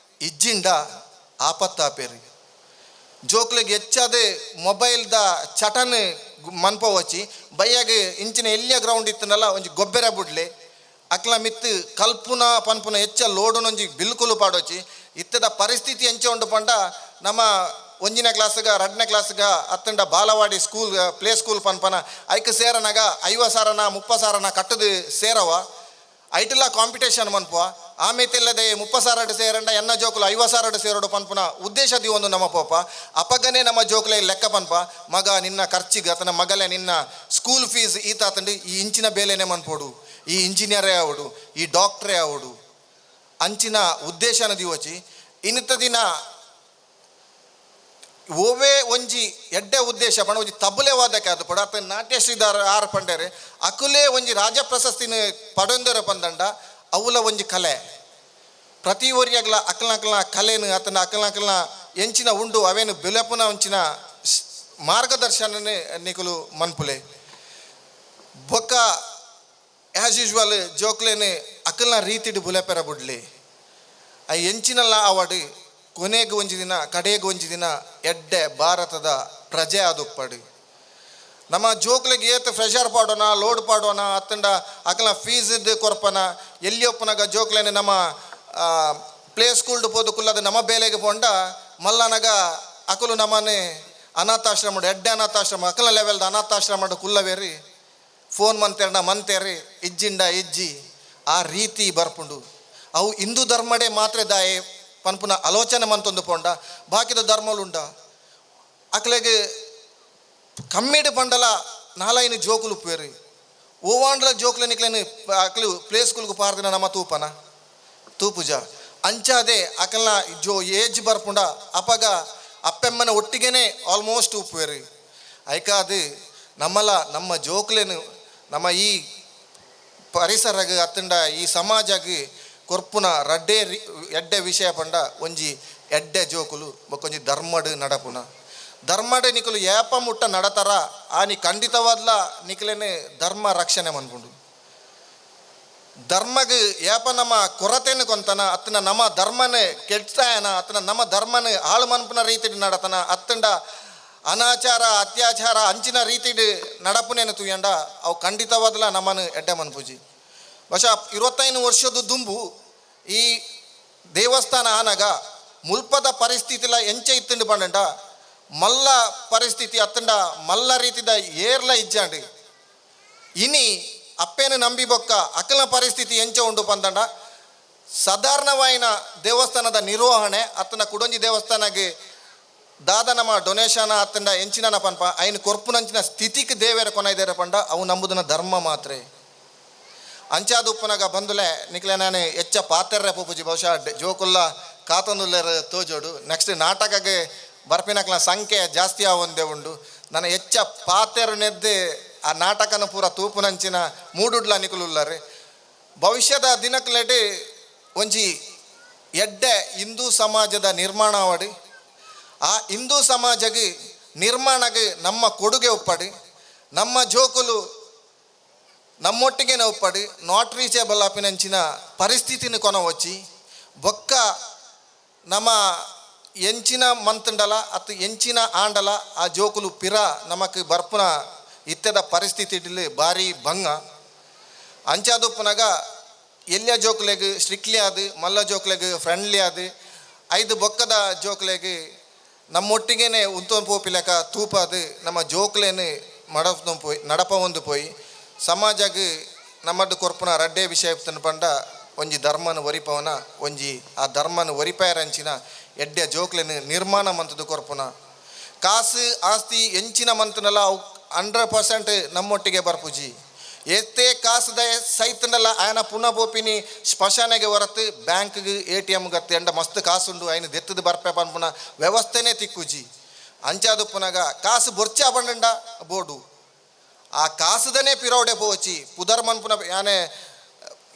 ಇಜ್ಜಿಂಡ ಆಪತ್ತು ಆಪೇರಿ. ಜೋಕುಲಿಗೆ ಹೆಚ್ಚಾದ ಮೊಬೈಲ್ದ ಚಟನ್ ಮನ್ಪವಚ್ಚಿ ಬಯ್ಯಾಗ ಇಂಚಿನ ಎಲ್ಲಿಯ ಗ್ರೌಂಡ್ ಇತ್ತನಲ್ಲ ಒಂಜಿ ಗೊಬ್ಬರ ಬುಡ್ಲೆ ಅಕ್ಲ ಮಿತ್ತು ಕಲ್ಪುನ ಪನ್ಪುನ ಹೆಚ್ಚ ಲೋಡುನೊಂಜಿ ಬಿಲ್ಕುಲು ಪಾಡೋಚಿ. ಇತ್ತದ ಪರಿಸ್ಥಿತಿ ಎಂಚ ಉಂಡು ಪಂಡ ನಮ್ಮ ಒಂಜಿನ ಕ್ಲಾಸ್ಗ 2ನೇ ಕ್ಲಾಸ್ಗ ಅತ್ತಂಡ ಬಾಲವಾಡಿ ಸ್ಕೂಲ್ ಪ್ಲೇ ಸ್ಕೂಲ್ ಪನ್ಪನ ಐಕ್ ಸೇರನಾಗ 50 ಸಾವಿರನ 30 ಸಾವಿರನ ಕಟ್ಟದು ಸೇರವ ಐಟೆಲ್ಲ ಕಾಂಪಿಟೇಷನ್ ಮನ್ಪುವ. ಆಮೇತಿಲ್ಲದೆ 30 ಸಾವಿರ ಸೇರಂಡ ಎನ್ನ ಜೋಕುಲು 50 ಸಾವಿರ ಸೇರೋಡು ಪನ್ಪುನ ಉದ್ದೇಶ ಒಂದು ನಮ್ಮ ಪೋಪ. ಅಪಗನೇ ನಮ್ಮ ಜೋಕುಲೆ ಲೆಕ್ಕ ಪನ್ಪ ಮಗ ನಿನ್ನ ಖರ್ಚಿಗೆ ಆತನ ಮಗಲೇ ನಿನ್ನ ಸ್ಕೂಲ್ ಫೀಸ್ ಈತ ಆತಂಡು ಈ ಇಂಚಿನ ಬೇಲೆನೇ ಮನ್ಪೋಡು, ಈ ಇಂಜಿನಿಯರೇ ಆವಡು, ಈ ಡಾಕ್ಟ್ರೇ ಆವಡು ಅಂಚಿನ ಉದ್ದೇಶನ ದಿವಚಿ. ಇನ್ನಿತ ದಿನ ಓವೇ ಒಂಜಿ ಎಡ್ಡೆ ಉದ್ದೇಶ ಪಂಡ ಒಂಜಿ ತಬಲೆ ವಾದಕ್ಕೆ ಅದು ಪಡ ಆತ ನಾಟ್ಯಶ್ರೀದಾರ ಆರ್ ಪಂಡೇರೆ ಅಕುಲೇ ಒಂಜಿ ರಾಜ ಪ್ರಶಸ್ತಿನ ಪಡೊಂದರ ಪಂದಂಡ ಅವುಲ ಒಂಜಿ ಕಲೆ ಪ್ರತಿ ಒರಿಯಾಗ್ಲ ಅಕಲ್ನ ಕಲೆನು ಆತನ ಅಕಲ್ನ ಎಂಚಿನ ಉಂಡು ಅವೇನು ಬೆಲಪುನ ಒಂಚಿನ ಮಾರ್ಗದರ್ಶನನೇ ನಿಕುಲು ಮನ್ಪುಲೆ. ಬೊಕ್ಕ ಆ್ಯಸ್ ಯೂಶ್ವಲ್ ಜೋಕ್ಲೇನೆ ಅಕಲ್ನ ರೀತಿಡು ಬುಲೆಪೆರ ಬುಡ್ಲಿ. ಆ ಎಂಚಿನಲ್ಲ ಆವಾಡು ಕೊನೆಗೆ ಒಂಜಿ ದಿನ ಕಡೆಗೆ ಒಂಜಿ ದಿನ ಎಡ್ಡೆ ಭಾರತದ ಪ್ರಜೆ ಆದುಪ್ಪಡು. ನಮ್ಮ ಜೋಕ್ಲಿಗೆ ಏತ್ ಫ್ರೆಷರ್ ಪಾಡೋಣ ಲೋಡ್ ಪಾಡೋಣ ಅತ್ತಂಡ ಅಕಲ್ನ ಫೀಸ್ ಇದ್ದು ಕೊರ್ಪನ ಎಲ್ಲಿ ಒಪ್ಪನಾಗ ಜೋಕ್ಲೇನೆ ನಮ್ಮ ಪ್ಲೇ ಸ್ಕೂಲ್ಡು ಪೋದು ಕುಲ್ಲದ ನಮ್ಮ ಬೇಲೆಗೆ ಪೋಂಡ ಮಲ್ಲನಗ ಅಕಲು ನಮ್ಮನೆ ಅನಾಥಾಶ್ರಮ ಎಡ್ಡೆ ಅನಾಥಾಶ್ರಮ ಅಕಲ ಲೆವೆಲ್ದ ಅನಾಥಾಶ್ರಮ ಕುಲ್ಲವೇರಿ ಫೋನ್ ಮಂತೇರ್ನ ಮಂತೇರಿ ಇಜ್ಜಿಂಡ ಇಜ್ಜಿ ಆ ರೀತಿ ಬರ್ಪುಂಡು. ಅವು ಹಿಂದೂ ಧರ್ಮಡೆ ಮಾತ್ರ ದಾಯೆ ಪನ್ಪುನ ಆಲೋಚನೆ ಮಂತೊಂದು ಪೋಂಡ ಬಾಕಿದ ಧರ್ಮಲುಂಡ ಅಕ್ಲೆಗೆ ಕಮ್ಮಿಡು ಪಂಡಲ ನಾಲೈನು ಜೋಕುಲು ಪೇರಿ ಓವಾಂಡ್ಲ ಜೋಕುಲು ನಿಕ್ಲೇನು ಅಕ್ಲು ಪ್ಲೇ ಸ್ಕೂಲ್ಗೆ ಪಾರ್ದಿನ ನಮ್ಮ ತೂಪನ ತೂಪುಜ ಅಂಚಾದೆ ಅಕಲ್ನ ಜೋ ಏಜ್ ಬರ್ಪುಂಡ ಅಪಗ ಅಪ್ಪೆಮ್ಮನ ಒಟ್ಟಿಗೆನೆ ಆಲ್ಮೋಸ್ಟ್ ಉಪ್ಪುವೇರಿ. ಐಕ ಅದು ನಮ್ಮಲ ನಮ್ಮ ಜೋಕ್ಲೇನು ನಮ್ಮ ಈ ಪರಿಸರಗ ಅತ್ತಂಡ ಈ ಸಮಾಜಗೆ ಕೊರ್ಪುನ ರಡ್ಡೆ ಎಡ್ಡೆ ವಿಷಯ ಪಂಡ ಒಂಜಿ ಎಡ್ಡೆ ಜೋಕುಲು ಬೊಕ್ಕೊಂಜಿ ಧರ್ಮಡು ನಡಪುನ ಧರ್ಮಡೆ ನಿಕುಲು ಏಪ ಮುಟ್ಟ ನಡತರ ಆನಿ ಖಂಡಿತವಾದ್ಲ ನಿಕಲೇನೆ ಧರ್ಮ ರಕ್ಷಣೆ ಮನ್ಪುಂಡು. ಧರ್ಮಗ್ ಏಪ ನಮ್ಮ ಕೊರತೆನು ಕೊಂತನ ಅತ್ತನ ನಮ್ಮ ಧರ್ಮನೇ ಕೆಡ್ತಾಯನ ಅತ್ತನ ನಮ್ಮ ಧರ್ಮನ ಹಾಳು ಮನ್ಪುನ ರೀತಿಡ್ ನಡತನ ಅತ್ತಂಡ ಅನಾಚಾರ ಅತ್ಯಾಚಾರ ಅಂಚಿನ ರೀತಿಡ್ ನಡಪುನೇನು ತುಯ್ಯಂಡ ಅವು ಖಂಡಿತವಾದ್ಲ ನಮ್ಮನ್ನು ಎಡ್ಡೆ ಮನ್ಪುಜಿ. ಬಹುಶಃ 25 ವರ್ಷದ ದುಂಬು ಈ ದೇವಸ್ಥಾನ ಆನಗ ಮುಲ್ಪದ ಪರಿಸ್ಥಿತಿಲ ಎಂಚ ಇತ್ತಂಡು ಪಂಡಂಡ ಮಲ್ಲ ಪರಿಸ್ಥಿತಿ ಅತ್ತಂಡ ಮಲ್ಲ ರೀತಿದ ಏರ್ಲ ಇಜ್ಜಾಂಡು. ಇನಿ ಅಪ್ಪೇನು ನಂಬಿ ಬೊಕ್ಕ ಅಕಲ ಪರಿಸ್ಥಿತಿ ಎಂಚ ಉಂಡು ಪಂದಂಡ ಸಾಧಾರಣವಾಯಿನ ದೇವಸ್ಥಾನದ ನಿರ್ವಹಣೆ ಅತ್ತನ ಕುಡೊಂಜಿ ದೇವಸ್ಥಾನಗೆ ದಾದ ನಮ್ಮ ಡೊನೇಷನ್ ಅತ್ತಂಡ ಎಂಚಿನ ಪನ್ಪ ಐನು ಕೊರ್ಪುನಂಚಿನ ಸ್ಥಿತಿಗೆ ದೇವೇರ ಕೊನೈದೇರ ಪಂಡ ಅವು ನಂಬುದನ ಧರ್ಮ ಮಾತ್ರ. ಅಂಚಾದ ಉಪ್ಪನಾಗ ಬಂದುಲೆ ನಿಕ್ಲೆ ನಾನು ಹೆಚ್ಚ ಪಾತೆರ್ರೆ ಪೂಪುಜಿ ಬಹುಶಃ ಜೋಕುಲ್ಲ ಕಾತೊಂದುಲ್ಲೇರ ತೋಜೋಡು. ನೆಕ್ಸ್ಟ್ ನಾಟಕಗೆ ಬರ್ಪಿನಕ್ಲ ಸಂಖ್ಯೆ ಜಾಸ್ತಿ ಆವೊಂದೇ ಉಂಡು. ನನ್ನ ಹೆಚ್ಚ ಪಾತೆರು ನೆದ್ದೆ ಆ ನಾಟಕನ ಪೂರ ತೂಪುನಂಚಿನ ಮೂಡುಡ್ಲ ನಿಕುಲುಲ್ಲಾರೆ. ಭವಿಷ್ಯದ ದಿನಕ್ಲೆಡೆ ಒಂಜಿ ಎಡ್ಡೆ ಹಿಂದೂ ಸಮಾಜದ ನಿರ್ಮಾಣ ಆವಡಿ ಆ ಹಿಂದೂ ಸಮಾಜಗೆ ನಿರ್ಮಾಣಗೆ ನಮ್ಮ ಕೊಡುಗೆ ಒಪ್ಪಡಿ ನಮ್ಮ ಜೋಕುಲು ನಮ್ಮೊಟ್ಟಿಗೆ ಒಪ್ಪಡಿ not reachable ಆಪಿನಂಚಿನ ಪರಿಸ್ಥಿತಿನ ಕೊನವಚ್ಚಿ ಬೊಕ್ಕ ನಮ್ಮ ಎಂಚಿನ ಮಂತಂಡಲ ಅತ್ತು ಎಂಚಿನ ಆಂಡಲ ಆ ಜೋಕುಲು ಪಿರ ನಮಕ್ ಬರ್ಪುನ ಇತ್ತೆದ ಪರಿಸ್ಥಿತಿ ಭಾರಿ ಭಂಗ. ಅಂಚಾದುಪ್ಪನಾಗ ಎಲ್ಲಿಯ ಜೋಕ್ಲೆಗ್ ಸ್ಟ್ರಿಕ್ಟ್ಲಿ ಆದು ಮಲ್ಲ ಜೋಕ್ಲೆಗ್ ಫ್ರೆಂಡ್ಲಿ ಆದು ಐದು ಬೊಕ್ಕದ ಜೋಕ್ಲೆಗ್ ನಮ್ಮೊಟ್ಟಿಗೆನೆ ಉಂತೊಂದು ಪೋಪಿಲೆಕ ತೂಪಾದು ನಮ್ಮ ಜೋಕ್ಲೇನು ಮಡಪ್ದು ಪೋಯಿ ನಡಪ ಒಂದು ಪೋಯಿ ಸಮಾಜಗ್ ನಮ್ಮದು ಕೊರ್ಪುನ ರಡ್ಡೆ ವಿಷಯ ಪಂಡ ಒಂಜಿ ಧರ್ಮನ ಒರಿಪವನ ಒಂಜಿ ಆ ಧರ್ಮನ ಒರಿಪಾಯರಂಚಿನ ಎಡ್ಡೆ ಜೋಕ್ಲೆನು ನಿರ್ಮಾಣ ಮಂತದ್ದು ಕೊರ್ಪುನ. ಕಾಸು ಆಸ್ತಿ ಎಂಚಿನ ಮಂತನಲ್ಲ ಅವು 100% ನಮ್ಮೊಟ್ಟಿಗೆ ಬರ್ಪುಜಿ. ಏತೇ ಕಾಸುದ ಸೈತನಲ್ಲ ಆಯನ ಪುನಃ ಪೋಪಿನಿ ಸ್ಮಶಾನೆಗೆ ಹೊರತು ಬ್ಯಾಂಕ್ಗೆ ATM ಗತ್ತೆ ಎಂಡ ಮಸ್ತ್ ಕಾಸುಂಡು ಆಯ್ನ ದೆತ್ತದ ಬರ್ಪೆ ಪನ್ಪುನ ವ್ಯವಸ್ಥೆನೇ ತಿಕ್ಕುಜಿ. ಅಂಚಾದು ಪುನಗ ಕಾಸು ಬೊರ್ಚ ಬಂಡ ಬೋಡು ಆ ಕಾಸುದನೇ ಪಿರೋಡೆ ಪೋಚಿ ಪುದರ್ ಮನ್ಪುನ ಯಾನೆ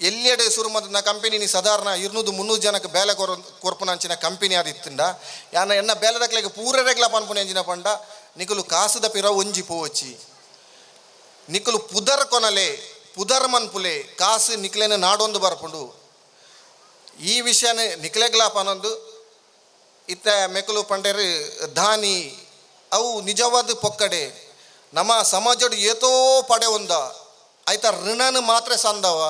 ಎಲ್ಲೆಡೆ ಶುರು ಮಂತನ ಕಂಪನಿ ನೀ ಸಾಧಾರಣ 200-300 ಜನಕ್ಕೆ ಬೇಲೆ ಕೊರ್ಪುನಂಚಿನ ಕಂಪನಿ ಆದಿತ್ತಂಡ ಯಾನ ಎನ್ನ ಬೇಲೆದಕ್ಲೆಗೆ ಪೂರರೆಗ್ಲ ಪನ್ಪುನ ಎಂಜಿನ ಪಂಡ ನಿಕುಲು ಕಾಸುದ ಪಿರ ಒಂಜಿ ಪೋಚಿ ನಿಕುಲು ಪುದರ್ ಕೊನಲೆ ಪುದರ್ ಮನ್ಪುಲೆ ಕಾಸು ನಿಕ್ಲೇನ ನಾಡೊಂದು ಬರ್ಪುಂಡು. ಈ ವಿಷಯನ ನಿಕ್ಲೆಗ್ಲ ಪನೊಂದು ಇತ್ತ ಮೆಕುಲು ಪಂಡೇರು ದಾನಿ ಅವು ನಿಜವಾದ ಪೊಕ್ಕಡೆ ನಮ್ಮ ಸಮಾಜಡ್ ಏತೋ ಪಡೆ ಒಂದ ಆಯ್ತ ಋಣನ ಮಾತ್ರ ಸಂದವ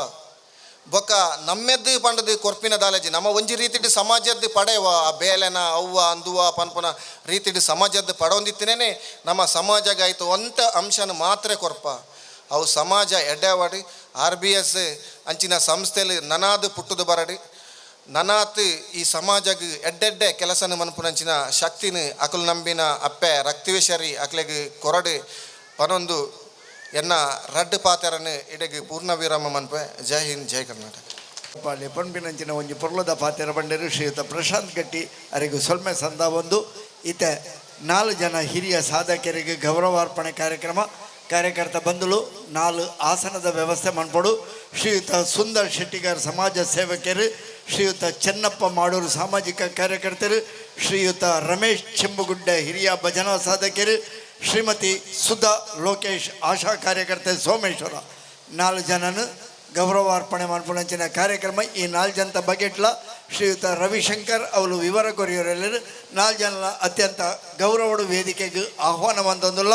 ಬೊಕ್ಕ ನಮ್ಮೆದ್ದು ಪಂಡದು ಕೊರ್ಪಿನ ದಾಲಜಿ ನಮ್ಮ ಒಂಜಿ ರೀತಿಡ್ ಸಮಾಜದ್ದು ಪಡೆವ ಆ ಬೇಲೆನ ಅವ್ವ ಅಂದುವ ಪನ್ಪುನ ರೀತಿಡ್ ಸಮಾಜದ್ದು ಪಡೊಂದಿತ್ತಿನೇ ನಮ್ಮ ಸಮಾಜಗಾಯ್ತು ಅಂತ ಅಂಶನ ಮಾತ್ರ ಕೊರ್ಪ ಅವು ಸಮಾಜ ಎಡ್ಡೆವಾಡಿ RBS ಅಂಚಿನ ಸಂಸ್ಥೆಲಿ ನನಾದು ಪುಟ್ಟುದು ಬರಡಿ ನನಾತ್ ಈ ಸಮಾಜಗ್ ಎಡ್ಡೆಡ್ಡೆ ಕೆಲಸನ ಮನ್ಪುನಂಚಿನ ಶಕ್ತಿನ ಅಕುಲು ನಂಬಿನ ಅಪ್ಪೆ ರಕ್ತವೇಶರಿ ಅಕ್ಲೆಗ್ ಕೊರಡು ಪನೊಂದು ಎನ್ನ ರಡ್ಡು ಪಾತೆರನು ಇಡೆಗ್ ಪೂರ್ಣ ವಿರಾಮ ಮನ್ಪೆ. ಜೈ ಹಿಂದ್, ಜೈ ಕರ್ನಾಟಕ. ಪಾಳ್ಯ ಪೊನ್ಪಿನಂಚಿನ ಒಂಜಿ ಪೊರ್ಲದ ಪಾತೆರ ಬಂಡೇರು ಶ್ರೀಯುತ ಪ್ರಶಾಂತ್ ಗಟ್ಟಿ ಅರೆಗು ಸೊಲ್ಮೆ ಸಂದ ಒಂದು. ಇತ್ತೆ 4 ಜನ ಹಿರಿಯ ಸಾಧಕರಿಗೆ ಗೌರವಾರ್ಪಣೆ ಕಾರ್ಯಕ್ರಮ. ಕಾರ್ಯಕರ್ತ ಬಂಧುಲು 4 ಆಸನದ ವ್ಯವಸ್ಥೆ ಮನ್ಪೊಡು. ಶ್ರೀಯುತ ಸುಂದರ್ ಶೆಟ್ಟಿಗಾರ್ ಸಮಾಜ ಸೇವಕರು, ಶ್ರೀಯುತ ಚೆನ್ನಪ್ಪ ಮಾಡೂರು ಸಾಮಾಜಿಕ ಕಾರ್ಯಕರ್ತರು, ಶ್ರೀಯುತ ರಮೇಶ್ ಚೆಂಬುಗುಡ್ಡೆ ಹಿರಿಯ ಭಜನಾ ಸಾಧಕರು, ಶ್ರೀಮತಿ ಸುಧಾ ಲೋಕೇಶ್ ಆಶಾ ಕಾರ್ಯಕರ್ತೆ ಸೋಮೇಶ್ವರ. 4 ಜನನು ಗೌರವಾರ್ಪಣೆ ಮನ್ಪುನಂಚಿನ ಕಾರ್ಯಕ್ರಮ. ಈ 4 ಜನತ ಬಗೆಟ್ಲ ಶ್ರೀಯುತ ರವಿಶಂಕರ್ ಅವರು ವಿವರ ಕೊರಿಯೋರೆಲ್ಲರೂ 4 ಜನ ಅತ್ಯಂತ ಗೌರವಡು ವೇದಿಕೆಗೆ ಆಹ್ವಾನ ಬಂದೊಂದುಲ್ಲ.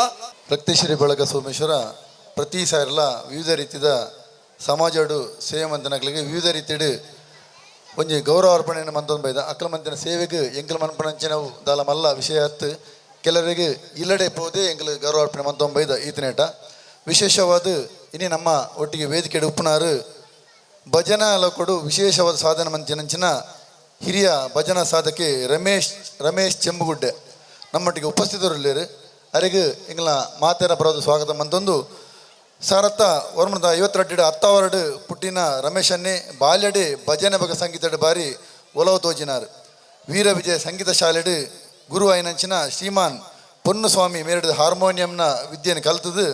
ರಕ್ತೇಶ್ವರಿ ಬಳಗ ಸೋಮೇಶ್ವರ ಪ್ರತಿ ಸಾರಿಲ ವಿವಿಧ ರೀತಿಯ ಸಮಾಜಡು ಸೇವೆ ಮಂತನಗಳಿಗೆ ವಿವಿಧ ರೀತಿಯಡು ಒಂಜಿ ಗೌರವಾರ್ಪಣೆಯನ್ನು ಮಂತೊಂದು ಬೈದ ಅಕ್ಕಲ ಮಂತಿನ ಸೇವೆಗೆ ಎಂಕಲ್ ಮನ್ಪನಂಚಿನ ದಾಲ ಮಲ್ಲ ವಿಷಯ ಹತ್ತು ಕೆಲವರಿಗೆ ಇಲ್ಲಡೆ ಪೋದೆ ಎಂಕಲ್ ಗೌರವಾರ್ಪಣೆ ಮಂತೊಂದು ಬೈದ ಈತನೇಟ. ವಿಶೇಷವಾದ ಇನಿ ನಮ್ಮ ಒಟ್ಟಿಗೆ ವೇದಿಕೆ ಉಪ್ಪುನಾರು ಭಜನಾ ಲೋಕಡು ವಿಶೇಷವಾದ ಸಾಧನ ಮಂಚಿನಂಚಿನ ಹಿರಿಯ ಭಜನಾ ಸಾಧಕಿ ರಮೇಶ್ ಚೆಂಬುಗುಡ್ಡೆ ನಮ್ಮೊಟ್ಟಿಗೆ ಉಪಸ್ಥಿತರಿಲ್ಲೇರು. ಅರೆಗೆ ಎಂಗ್ಲ ಮಾತೇರ ಬರೋದು ಸ್ವಾಗತ ಮಂತೊಂದು. ಸಾರತ್ತ ವರ್ಮದ 52 ಹತ್ತವರಡು ಪುಟ್ಟಿನ ರಮೇಶನ್ನೇ ಬಾಲ್ಯಡೆ ಭಜನೆ ಬಗ ಸಂಗೀತಡು ಬಾರಿ ಒಲವು ತೋಜಿನಾರು. ವೀರ ವಿಜಯ ಸಂಗೀತ ಶಾಲೆಡು ಗುರು ಐನಂಚಿನ ಶ್ರೀಮಾನ್ ಪೊನ್ನುಸ್ವಾಮಿ ಮೇರಡು ಹಾರ್ಮೋನಿಯಂನ ವಿದ್ಯೆಯನ್ನು ಕಲ್ತದು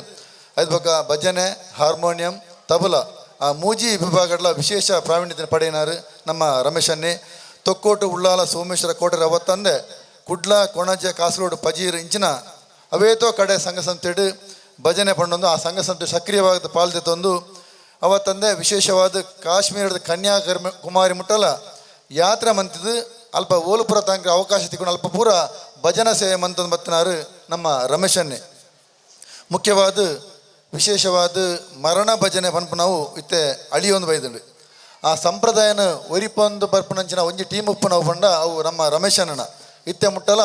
ಅದ್ ಬೊಕ್ಕ ಭಜನೆ, ಹಾರ್ಮೋನಿಯಂ, ತಬಲ ಆ ಮೂಜಿ ವಿಭಾಗಗಳ ವಿಶೇಷ ಪ್ರಾವೀಣ್ಯತೆ ಪಡೆಯಿನಾರು ನಮ್ಮ ರಮೇಶನ್ನೇ. ತೊಕ್ಕೋಟು ಉಳ್ಳಾಲ ಸೋಮೇಶ್ವರ ಕೋಟೆ ರವತ್ತಂದೆ ಕುಡ್ಲ ಕೊಣಜೆ ಕಾಸರಗೋಡು ಪಜೀರ್ ಇಂಚಿನ ಅವೇತೋ ಕಡೆ ಸಂಘ ಸಂಸ್ಥೆಡು ಭಜನೆ ಪಂಡೊಂದು ಆ ಸಂಘ ಸಂಸ್ಥೆ ಸಕ್ರಿಯವಾದ ಪಾಲ್ದೆತ್ತೊಂದು ಅವತ್ತಂದೆ ವಿಶೇಷವಾದ ಕಾಶ್ಮೀರದ ಕನ್ಯಾಕುಮಾರಿ ಮುಟ್ಟಲ ಯಾತ್ರೆ ಮಂತಿದ್ದು ಅಲ್ಪ ಓಲುಪುರ ತನಕ ಅವಕಾಶ ತಿಕ್ಕೊಂಡು ಅಲ್ಪ ಪೂರ ಭಜನಾ ಸೇವೆ ಮಂತಂದು ಬತ್ತಿನಾರು ನಮ್ಮ ರಮೇಶನ್ನೇ. ಮುಖ್ಯವಾದ ವಿಶೇಷವಾದ ಮರಣ ಭಜನೆ ಪನ್ಪು ನಾವು ಇತ್ತೆ ಅಳಿಯೊಂದು ಬೈದಂಡು ಆ ಸಂಪ್ರದಾಯನ ಒರಿಪೊಂದು ಬರ್ಪುನಂಚಿನ ಒಂಜಿ ಟೀಮ್ ಉಪ್ಪು ನಾವು ಪಂಡ ಅವು ನಮ್ಮ ರಮೇಶನನ ಇತ್ತೆ ಮುಟ್ಟಲ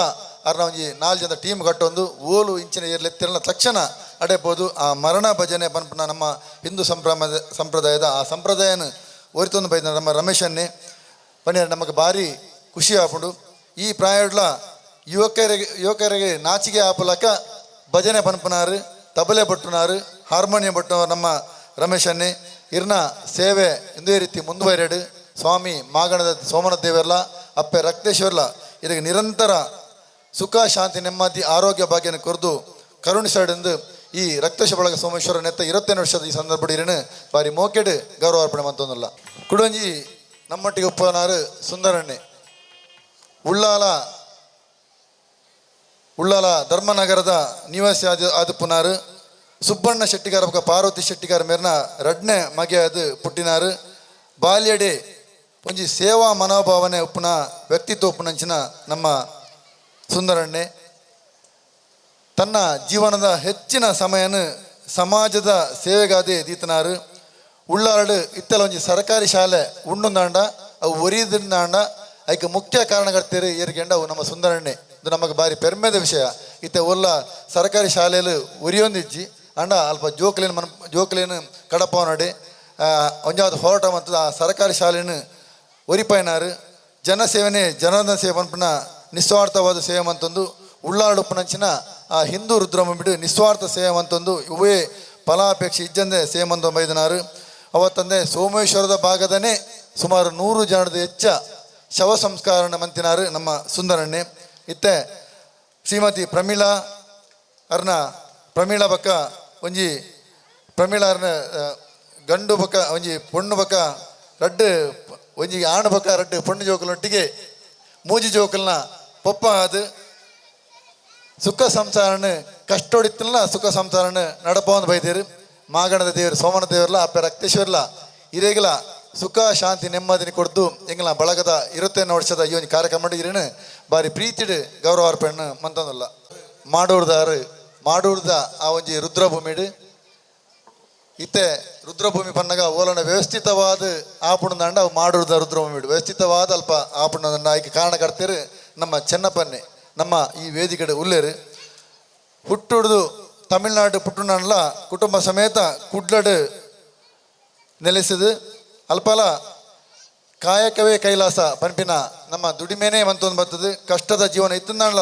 ಅರ್ನ ಒಂಜಿ 4 ಜನ ಟೀಮ್ ಕಟ್ಟೊಂದು ಓಲು ಇಂಚಿನ ಏರ್ಲೆತ್ತಿರಲ ತಕ್ಷಣ ಅಡೆಬೋದು ಆ ಮರಣ ಭಜನೆ ಪನ್ಪುನ ನಮ್ಮ ಹಿಂದೂ ಸಂಪ್ರದಾಯದ ಆ ಸಂಪ್ರದಾಯನ ಒರಿತೊಂದು ಬೈದ ನಮ್ಮ ರಮೇಶನ್ನೇ ಪನ್ನಿರ ನಮಗೆ ಭಾರಿ ಖುಷಿ ಆಪುಂಡು. ಈ ಪ್ರಾಯಡ್ಲ ಯುವಕರಿಗೆ ನಾಚಿಕೆ ಆಪಲಕ ಭಜನೆ ಪನ್ಪುನಾರು, ತಬಲೆ ಬಟ್ಟುನಾರು, ಹಾರ್ಮೋನಿಯಂ ಬಟ್ಟುನವರು ನಮ್ಮ ರಮೇಶನ್ನೇ. ಇರ್ನ ಸೇವೆ ಇಂದೇ ರೀತಿ ಮುಂದುವರೆಡು ಸ್ವಾಮಿ ಮಾಗಣದ ಸೋಮನಾಥ ದೇವರ್ಲ ಅಪ್ಪೆ ರಕ್ತೇಶ್ವರ್ಲ ಇದಕ್ಕೆ ನಿರಂತರ ಸುಖ ಶಾಂತಿ ನೆಮ್ಮದಿ ಆರೋಗ್ಯ ಭಾಗ್ಯನ ಕೊರ್ದು ಕರುಣಿಸಡೆಂದು ಈ ರಕ್ತೇಶ ಬಳಗ ಸೋಮೇಶ್ವರ ನೆತ್ತ 25 ವರ್ಷದ ಈ ಸಂದರ್ಭ ಇರನು ಬಾರಿ ಮೋಕೆಡು ಗೌರವಾರ್ಪಣೆ ಮಂತೊಂದಿಲ್ಲ. ಕುಡಂಜಿ ನಮ್ಮೊಟ್ಟಿಗೆ ಉಪ್ಪನಾರು ಸುಂದರಣ್ಣೆ ಉಳ್ಳಾಲ ಉಳ್ಳಾಲ ಧರ್ಮನಗರದ ನಿವಾಸಿ ಆದಿಪ್ಪುನಾರು ಸುಬ್ಬಣ್ಣ ಶೆಟ್ಟಿಗಾರ ಬೊಕ್ಕ ಪಾರ್ವತಿ ಶೆಟ್ಟಿಗಾರ ಮೇರ್ನ ರಡ್ನೆ ಮಗೆ ಅದು ಪುಟ್ಟಿನಾರು. ಬಾಲ್ಯಡೆ ಒಂಜಿ ಸೇವಾ ಮನೋಭಾವನೆ ಉಪ್ಪುನ ವ್ಯಕ್ತಿತ್ವ ಉಪ್ಪುನಂಚಿನ ನಮ್ಮ ಸುಂದರಣ್ಣೆ ತನ್ನ ಜೀವನದ ಹೆಚ್ಚಿನ ಸಮಯನ ಸಮಾಜದ ಸೇವೆಗಾದೆ ದೀತನಾರು. ಉಳ್ಳಾರಡು ಇತ್ತಲ ಒಂಜಿ ಸರ್ಕಾರಿ ಶಾಲೆ ಉಂಡುಂದಾಂಡ ಅವು ಒರಿದಿಂದಾಂಡ ಐಕ್ ಮುಖ್ಯ ಕಾರಣಕರ್ತೇರು ಏರ್ಗೆಂಡ ಅವು ನಮ್ಮ ಸುಂದರಣ್ಣೆ. ಇದು ನಮಗೆ ಬಾರಿ ಪೆರ್ಮೆದ ವಿಷಯ. ಇತ್ತೆ ಒಲ್ಲ ಸರ್ಕಾರಿ ಶಾಲೆಯಲ್ಲಿ ಒರಿಯೊಂದಿಜ್ಜಿ ಅಂಡ ಅಲ್ಪ ಜೋಕ್ಲೇನು ಮನ್ ಜೋಕ್ಲೇನು ಕಡಪವನಡೆ ಒಂಜಾದ ಹೋರಾಟ ಮತ್ತು ಆ ಸರ್ಕಾರಿ ಶಾಲೆಯನ್ನು ಒರಿಪೈನಾರು. ಜನಸೇವನೆ ಜನಾರ್ದನ ಸೇವೆ ಪನ್ಪುನ ನಿಸ್ವಾರ್ಥವಾದ ಸೇವೆ ಮಂತೊಂದು ಉಳ್ಳಾಡುಪ್ಪನಂಚಿನ ಆ ಹಿಂದೂ ರುದ್ರಭೂಮಿಡು ನಿಸ್ವಾರ್ಥ ಸೇವೆ ಮಂತೊಂದು ಇವೇ ಫಲಾಪೇಕ್ಷೆ ಇಜ್ಜಂದೆ ಸೇವೆ ಮಂತೊಂದು ಬೈದನಾರು. ಅವತ್ತಂದೆ ಸೋಮೇಶ್ವರದ ಭಾಗದನೇ ಸುಮಾರು 100 ಜನದ ಹೆಚ್ಚ ಶವ ಸಂಸ್ಕಾರಣ ಮಂತಿನಾರು ನಮ್ಮ ಸುಂದರಣ್ಣೆ. ಇತ್ತೆ ಶ್ರೀಮತಿ ಪ್ರಮೀಳಾ ಅರ್ನ ಪ್ರಮೀಳಾ ಬಕ್ಕ ಒಂಜಿ ಪ್ರಮೀಳಾ ಅರ್ನ ಗಂಡು ಬಕ್ಕ ಒಂಜಿ ಪೊಣ್ಣು ಬಕ್ಕ ರಡ್ಡು ಒಂಜಿ ಆಣು ಬಕ್ಕ ರಡ್ಡು ಪೊಣ್ಣು ಜೋಕುಲೊಟ್ಟಿಗೆ ಮೂಜಿ ಜೋಕುಲ್ನ ಪೊಪ್ಪ ಅದು ಸುಖ ಸಂಸಾರನ ಕಷ್ಟೊಡಿತ್ತಲ್ಲ ಸುಖ ಸಂಸಾರನ ನಡಪವನ್ ಬೈದೇರು. ಮಾಗಣದ ದೇವರು ಸೋಮನ ದೇವರ್ಲ ಅಪ್ಪ ರಕ್ತೇಶ್ವರ್ಲ ಇರೇಗಲ ಸುಖ ಶಾಂತಿ ನೆಮ್ಮದಿನಿ ಕೊಡ್ದು ಎಂಗಲ ಬಳಗದ 25 ವರ್ಷದ ಈ ಒಂದು ಕಾರ್ಯಕ್ರಮ ಇರೇನು ಬಾರಿ ಪ್ರೀತಿಡು ಗೌರವ ಅರ್ಪಣೆ ಮಂತಂದಲ್ಲ. ಮಾಡೂರ್ದಾರು ಮಾಡೂರ್ದ ಆ ಒಂಜಿ ರುದ್ರಭೂಮಿಡು ಇತ್ತೆ ರುದ್ರಭೂಮಿ ಪನ್ನಗ ಓಲನ ವ್ಯವಸ್ಥಿತವಾದ ಆಪುಣದಂಡ ಅವು ಮಾಡೂರ್ದ ರುದ್ರಭೂಮಿಡು ವ್ಯವಸ್ಥಿತವಾದ ಅಲ್ಪ ಆಪುಣದಂಡ ಆಯ್ಕೆ ಕಾರಣಕರ್ತರು ನಮ್ಮ ಚೆನ್ನಪ್ಪನ್ನೇ ನಮ್ಮ ಈ ವೇದಿಕೆಡೆ ಉಲ್ಲೇರು. ಹುಟ್ಟುಡ್ದು ತಮಿಳ್ನಾಡು ಪುಟ್ಟುನಲ್ಲ ಕುಟುಂಬ ಸಮೇತ ಕುಡ್ಲಡು ನೆಲೆಸಿದು ಅಲ್ಪಲ ಕಾಯಕವೇ ಕೈಲಾಸ ಪನ್ಪಿನ ನಮ್ಮ ದುಡಿಮೆನೇ ಮಂತೊಂದು ಬರ್ತದೆ. ಕಷ್ಟದ ಜೀವನ ಇತ್ತಂದಲ್ಲ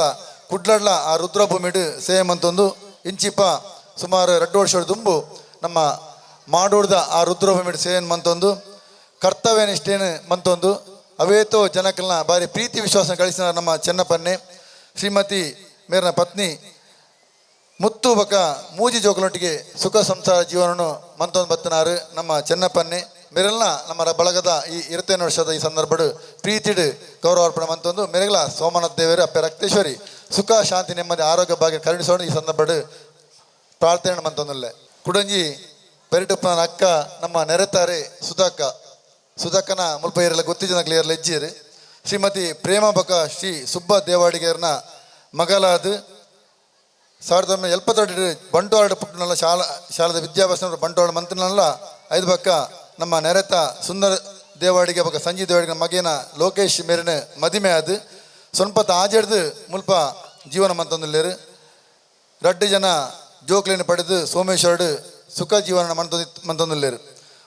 ಕುಡ್ಲಡ್ಲ ಆ ರುದ್ರಭೂಮಿಡು ಸೇವೆ ಮಂತೊಂದು ಇಂಚಿಪ ಸುಮಾರು 2 ವರ್ಷದ ದುಂಬು ನಮ್ಮ ಮಾಡೂರ್ದ ಆ ರುದ್ರಭೂಮಿಡು ಸೇವೆ ಮಂತೊಂದು ಕರ್ತವ್ಯ ನಿಷ್ಠೇನು ಮಂತೊಂದು ಅವೇತೋ ಜನಕಲ್ನ ಬಾರಿ ಪ್ರೀತಿ ವಿಶ್ವಾಸ ಗಳಿಸಿದ ನಮ್ಮ ಚೆನ್ನಪ್ಪನ್ನೇ. ಶ್ರೀಮತಿ ಮೇರನ ಪತ್ನಿ ಮುತ್ತು ಬಕ ಮೂಜಿ ಜೋಕುಲೊಟ್ಟಿಗೆ ಸುಖ ಸಂಸಾರ ಜೀವನವನ್ನು ಮಂತೊಂದು ಬತ್ತನಾರು ನಮ್ಮ ಚೆನ್ನಪ್ಪನ್ನೇ. ಮೆರೆಲ್ನ ನಮ್ಮ ಬಳಗದ ಈ 25 ವರ್ಷದ ಈ ಸಂದರ್ಭಡು ಪ್ರೀತಿಡು ಗೌರವಾರ್ಪಣೆ ಮಂತೊಂದು ಮೆರೆಗಲ ಸೋಮನಾಥ ದೇವರು ಅಪ್ಪೆ ರಕ್ತೇಶ್ವರಿ ಸುಖ ಶಾಂತಿ ನೆಮ್ಮದಿ ಆರೋಗ್ಯ ಭಾಗ್ಯ ಕರುಣಿಸೋಣ ಈ ಸಂದರ್ಭಡು ಪ್ರಾರ್ಥನೆ ಮಂತೊಂದುಲ್ಲೆ. ಕುಡಂಜಿ ಪೆರಿಟುಪ್ಪನ ಅಕ್ಕ ನಮ್ಮ ನೆರೆತಾರೆ ಸುಧಾಕ ಸುಧಾಕನ ಮುಲ್ಪ ಏರಲ್ಲ ಗೊತ್ತಿಜನ ಏರಲ್ಲ ಹೆಜ್ಜೇರು. ಶ್ರೀಮತಿ ಪ್ರೇಮ ಬಕ ಶ್ರೀ ಸುಬ್ಬ ದೇವಾಡಿಗರ್ನ ಮಗಲಾದ 1972 ಬಂಟ್ವಾಳ ಪುಟ್ಟನಲ್ಲ ಶಾಲದ ವಿದ್ಯಾಭ್ಯಾಸ ಬಂಟ್ವಾಳ ಮಂತ್ರನಲ್ಲ ಐದು ಬಕ್ಕ ನಮ್ಮ ನೆರೆತ ಸುಂದರ ದೇವಾಡಿಗೆ ಬಕ್ಕ ಸಂಜೀವ್ ದೇವಾಡಿಗೆ ಮಗೇನ ಲೋಕೇಶ್ ಮೇರಿನ ಮದಿಮೆ ಅದು ಸ್ವಲ್ಪ ತಾಜೆಡ್ದು ಮುಲ್ಪ ಜೀವನ ಮಂತೊಂದುಲ್ಲೇರು. 2 ಜನ ಜೋಕ್ಲಿನ ಪಡೆದು ಸೋಮೇಶ್ವರಡು ಸುಖ ಜೀವನ ಮಂತೊಂದುಲ್ಲೇರು.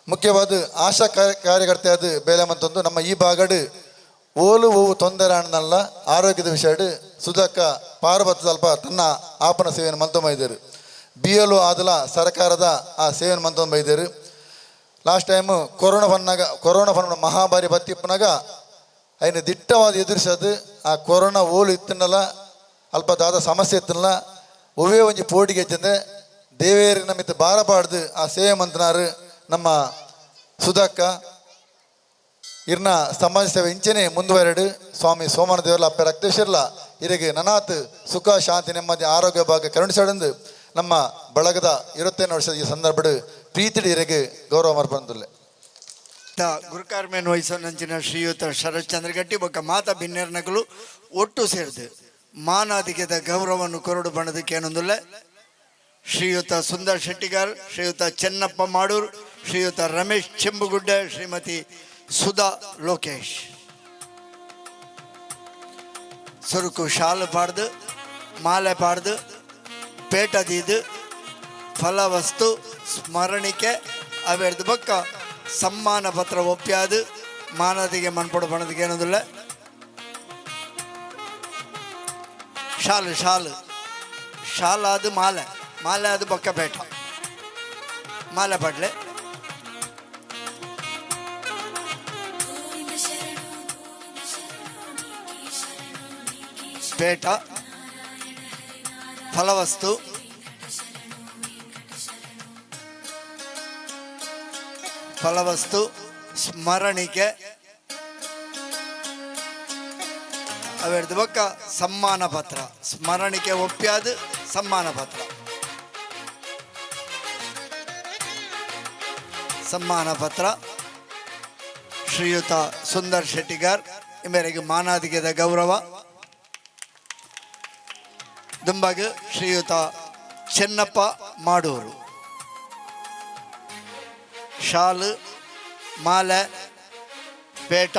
ಮುಖ್ಯವಾದ ಆಶಾ ಕಾರ್ಯಕರ್ತೆ ಅದು ಬೇಲೆ ಮಂತೊಂದು ನಮ್ಮ ಈ ಭಾಗಡು ಓಲು ಓವು ತೊಂದರೆ ಅನ್ನಲ್ಲ ಆರೋಗ್ಯದ ವಿಷಯಡು ಸುಧಾಕ ಪಾರ್ವತ ಸ್ವಲ್ಪ ತನ್ನ ಆಪನ ಸೇವೆಯನ್ನು ಮಂತೊಂಬೈದರು. ಬಿ ಎಲ್ ಒ ಆದಲ ಸರ್ಕಾರದ ಆ ಸೇವೆಯನ್ನು ಮಂತೊಂಬೈದರು. ಲಾಸ್ಟ್ ಟೈಮು ಕೊರೋನಾ ಬಂದಾಗ ಕೊರೋನಾ ಬಂದ ಮಹಾಮಾರಿ ಬತ್ತಿಪ್ಪನಾಗ ಅಯ್ನ ದಿಟ್ಟವಾದ ಎದುರಿಸೋದು ಆ ಕೊರೋನಾ ಓಲು ಇತ್ತನಲ್ಲ ಅಲ್ಪ ದಾದ ಸಮಸ್ಯೆ ಇತ್ತನಲ್ಲ ಒವೇ ಒಂಜಿ ಪೋಟಿಗೆ ಹೆಚ್ಚಂದ್ರೆ ದೇವೇರಿ ನಮಿತ್ ಬಾರ ಪಾಡ್ದು ಆ ಸೇವೆ ಮಂತನಾರು ನಮ್ಮ ಸುಧಾಕ. ಇರ್ನ ಸಮಾಜ ಸೇವೆ ಇಂಚನೆ ಮುಂದುವರೆಡು ಸ್ವಾಮಿ ಸೋಮನ ದೇವರ್ಲ ಅಪ್ಪ ರಕ್ತೇಶ್ವರ್ಲ ಇರಿಗೆ ನನಾತ್ ಸುಖ ಶಾಂತಿ ನೆಮ್ಮದಿ ಆರೋಗ್ಯ ಭಾಗ್ಯ ಕರುಣಿಸಡೆಂದು ನಮ್ಮ ಬಳಗದ 25 ವರ್ಷದ ಈ ಸಂದರ್ಭಡು ಪ್ರೀತಿಡಿ ಇರಿಗೆ ಗೌರವ ಮರ್ಪಂದುಲ್ಲೆ. ಗುರುಕಾರ್ಮೇನ್ ವಹಿಸೋನಂಚಿನ ಶ್ರೀಯುತ ಶರತ್ಚಂದ್ರ ಗಟ್ಟಿ ಬೊಕ್ಕ ಮಾತಾ ಬಿನ್ನೆರ್ನಕಲು ಒಟ್ಟು ಸೇರಿದು ಮಾನಾಧಿಕ್ಯದ ಗೌರವವನ್ನು ಕೊರಡು ಬಣ್ಣದಕ್ಕೇನೊಂದುಲ್ಲೆ. ಶ್ರೀಯುತ ಸುಂದರ್ ಶೆಟ್ಟಿಗಾರ್, ಶ್ರೀಯುತ ಚೆನ್ನಪ್ಪ ಮಾಡೂರ್, ಶ್ರೀಯುತ ರಮೇಶ್ ಚೆಂಬುಗುಡ್ಡೆ, ಶ್ರೀಮತಿ ಸುಧಾ ಲೋಕೇಶ್. ಸುರುಕು ಶಾಲು ಪಾಡ್ದು ಮಾಲೆ ಪಾಡ್ದು ಪೇಟ ದೀದು ಫಲವಸ್ತು ಸ್ಮರಣಿಕೆ ಅವೆರ್ದು ಬೊಕ್ಕ ಸಮ್ಮಾನ ಪತ್ರ ಒಪ್ಪ್ಯಾದು ಮಾನದಿಗೆ ಮನ್ಪೊಡು ಬಣ್ಣದಕ್ಕೆ ಏನೊಂದುಲ್ಲ. ಶಾಲು ಶಾಲು ಶಾಲಾದು ಮಾಲೆ ಮಾಲೆ ಅದು ಬೊಕ್ಕ ಪೇಟ ಮಾಲೆ ಪಾಡ್ಲೆ. ಪೇಟ ಫಲವಸ್ತು ಫಲವಸ್ತು ಸ್ಮರಣಿಕೆ ಅವೆರ್ದು ಬೊಕ್ಕ ಸಮ್ಮಾನ ಪತ್ರ ಸ್ಮರಣಿಕೆ ಒಪ್ಪ್ಯಾದು ಸಮ್ಮಾನ ಪತ್ರ ಸಮ್ಮಾನ ಪತ್ರ ಶ್ರೀಯುತ ಸುಂದರ್ ಶೆಟ್ಟಿಗಾರ್ ಈ ಮೇರೆಗೆ ಮಾನಾಧಿಕ್ಯದ ಗೌರವ. ದುಂಬಾಗ ಶ್ರೀಯುತ ಚೆನ್ನಪ್ಪ ಮಾಡೂರು ಶಾಲು ಮಾಲೆ ಪೇಟ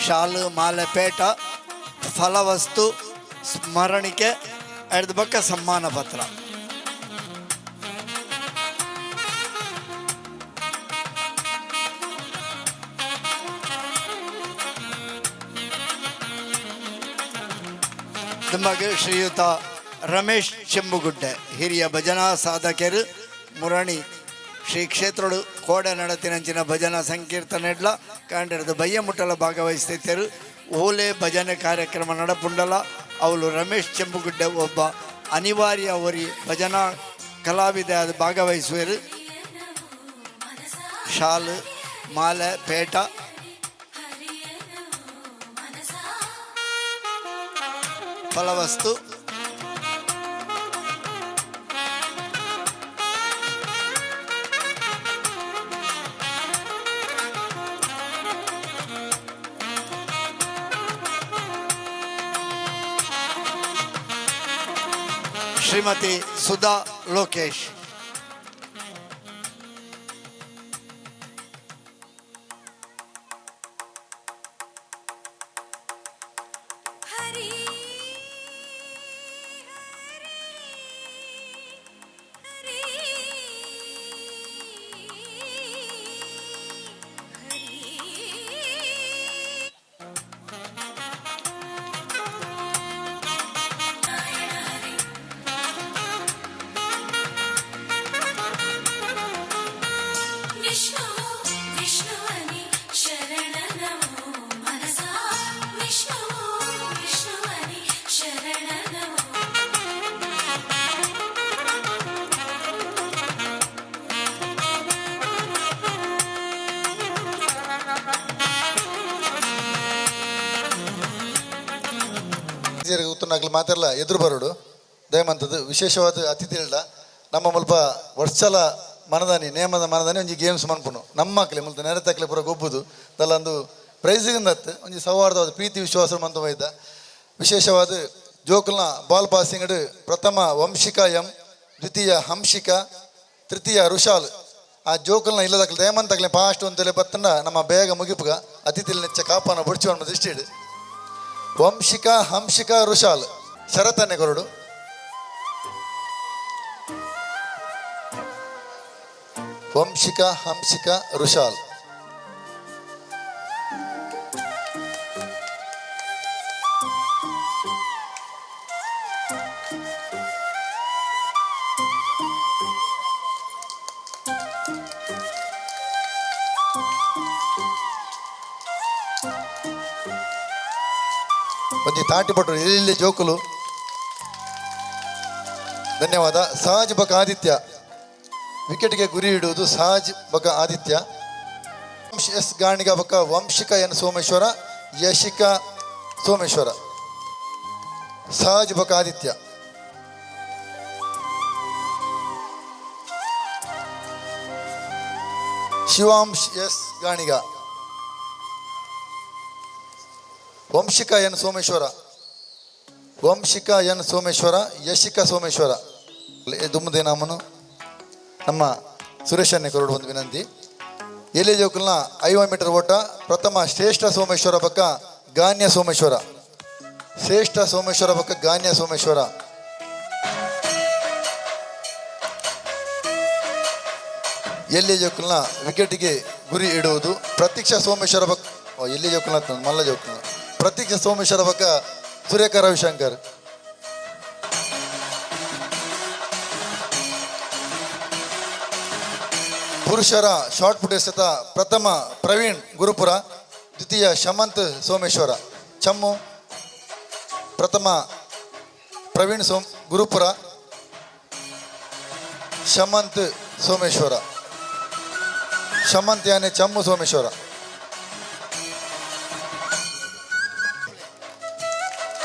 ಶಾಲು ಮಾಲೆ ಪೇಟ ಫಲವಸ್ತು ಸ್ಮರಣಿಕೆ ಎಡ್ದು ಬಕ್ಕ ಸಮ್ಮಾನ ಪತ್ರ. ದುಮ್ಮಗ ಶ್ರೀಯುತ ರಮೇಶ್ ಚೆಂಬುಗುಡ್ಡೆ ಹಿರಿಯ ಭಜನಾ ಸಾಧಕರು ಮುರಣಿ ಶ್ರೀ ಕ್ಷೇತ್ರಡು ಕೋಡೆ ನಡತಿನಂಚಿನ ಭಜನಾ ಸಂಕೀರ್ತನೆ ಇಡ್ಲ ಕಾಂಡಿರದ ಬಯ್ಯ ಮುಟ್ಟಲ ಭಾಗವಹಿಸ್ತಿದ್ದರು. ಓಲೆ ಭಜನೆ ಕಾರ್ಯಕ್ರಮ ನಡಪುಂಡಲ ಅವಳು ರಮೇಶ್ ಚೆಂಬುಗುಡ್ಡೆ ಒಬ್ಬ ಅನಿವಾರ್ಯ ಒರಿ ಭಜನಾ ಕಲಾವಿದ ಅದು ಭಾಗವಹಿಸುವರು. ಶಾಲು, ಮಾಲೆ, ಪೇಟ. ಫಲವಸ್ತು. ಶ್ರೀಮತಿ ಸುಧಾ ಲೋಕೇಶ್. ಹರಿ ಹರಿ ಹರಿ. ವಿಷ್ಣು ವಿಷ್ಣುವನಿ ಶರಣ ನಮೋ ಮನಸಾ, ವಿಷ್ಣು ವಿಷ್ಣುವನಿ ಶರಣ ನಮೋ. ಉತ್ತನಾಗ್ಲಿ ಮಾತೆಲ್ಲ ಎದುರು ಬರೋಡು ದಯಮಂತದ್ದು. ವಿಶೇಷವಾದ ಅತಿಥಿಗಳ ನಮ್ಮ ಮುಲ್ಪ ವರ್ಷಲ ಮನದಾನಿ ನೇಮದ ಮನದಾನಿ ಒಂಜಿ ಗೇಮ್ಸ್ ಮನ್ಪುನು. ನಮ್ಮ ಮಕ್ಲೆ ಮುಲ್ಪ ನೆರೆ ತಕ್ಲೆ ಪೂರ ಗೊಬ್ಬುದು ದಲ್ಲ ಒಂದು ಪ್ರೈಸಿಗಿಂದತ್ತು ಒಂಜಿ ಸೌಹಾರ್ದವಾದ ಪ್ರೀತಿ ವಿಶ್ವಾಸ ಮಂತ ಇದ್ದ. ವಿಶೇಷವಾದ ಜೋಕುಲ್ನ ಬಾಲ್ ಪಾಸಿಂಗ್ ಪ್ರಥಮ ವಂಶಿಕಾ ಎಂ, ದ್ವಿತೀಯ ಹಂಶಿಕಾ, ತೃತೀಯ ರುಷಾಲ್. ಆ ಜೋಕುಲ್ನ ಇಲ್ಲದಕ್ಲೆ ದಯಮಂತಕ್ಲೆ ಫಾಸ್ಟ್ ಅಂತೇಳಿ ಬತ್ತಂಡ ನಮ್ಮ ಬೇಗ ಮುಗಿಪುಗ ಅತಿಥಿಲ್ ನೆಚ್ಚ ಕಾಪಾನ ಬುಡ್ಚು ಅನ್ನೋ ದೃಷ್ಟಿ. ವಂಶಿಕಾ, ಹಂಶಿಕಾ, ರುಷಾಲ್. ಶರತನ್ನೆ ಕೊರಡು. ವಂಶಿಕಾ, ಹಂಸಿಕಾ, ರುಷಾಲ್. ಒಂಜಿ ತಾಟಿ ಪಟ್ರು ಇಲ್ಲಿ ಜೋಕುಲು. ಧನ್ಯವಾದ. ಸಹಜ್ ಬಕ ಆದಿತ್ಯ ವಿಕೆಟ್ಗೆ ಗುರಿ ಇಡುವುದು. ಸಹಜ್ ಬಕ ಆದಿತ್ಯ. ವಂಶ್ ಎಸ್ ಗಾಣಿಗ ಬಕ ವಂಶಿಕ ಎನ್ ಸೋಮೇಶ್ವರ, ಯಶಿಕಾ ಸೋಮೇಶ್ವರ. ಸಹಜ್ ಬಕ ಆದಿತ್ಯ. ಶಿವಾಂಶ್ ಎಸ್ ಗಾಣಿಗ, ವಂಶಿಕಾ ಎನ್ ಸೋಮೇಶ್ವರ, ವಂಶಿಕಾ ಎನ್ ಸೋಮೇಶ್ವರ, ಯಶಿಕಾ ಸೋಮೇಶ್ವರ. ದುಮ್ಮದೆ ನಾಮನು ನಮ್ಮ ಸುರೇಶನ್ನೇ ಕೊರಡು ಒಂದು ವಿನಂತಿ. ಎಲೆ ಜೋಕುಲ್ನ 50 ಮೀಟರ್ ಓಟ ಪ್ರಥಮ ಶ್ರೇಷ್ಠ ಸೋಮೇಶ್ವರ ಬಕ್ಕ ಗಾನ್ಯ ಸೋಮೇಶ್ವರ, ಶ್ರೇಷ್ಠ ಸೋಮೇಶ್ವರ ಬಕ್ಕ ಗಾನ್ಯ ಸೋಮೇಶ್ವರ. ಎಲ್ಲಿ ಜೋಕುಲ್ನ ವಿಕೆಟ್ಗೆ ಗುರಿ ಇಡುವುದು ಪ್ರತೀಕ್ಷಾ ಸೋಮೇಶ್ವರ ಬಕ್ ಎಲ್ಲಿ ಜೋಕುಲ್ನ ಮಲ್ಲ ಜೋಕುಲ್ನ ಪ್ರತೀಕ್ಷಾ ಸೋಮೇಶ್ವರ ಬಕ್ಕ ಸೂರ್ಯಕ ರವಿಶಂಕರ್. ಪುರುಷರ ಶಾರ್ಟ್ ಪುಟ್ ಎಸೆತ ಪ್ರಥಮ ಪ್ರವೀಣ್ ಗುರುಪುರ, ದ್ವಿತೀಯ ಶಮಂತ್ ಸೋಮೇಶ್ವರ ಚಮ್ಮು. ಪ್ರಥಮ ಪ್ರವೀಣ್ ಗುರುಪುರ, ಶಮಂತ್ ಸೋಮೇಶ್ವರ. ಶಮಂತ್ ಯಾನೆ ಚಮ್ಮು ಸೋಮೇಶ್ವರ.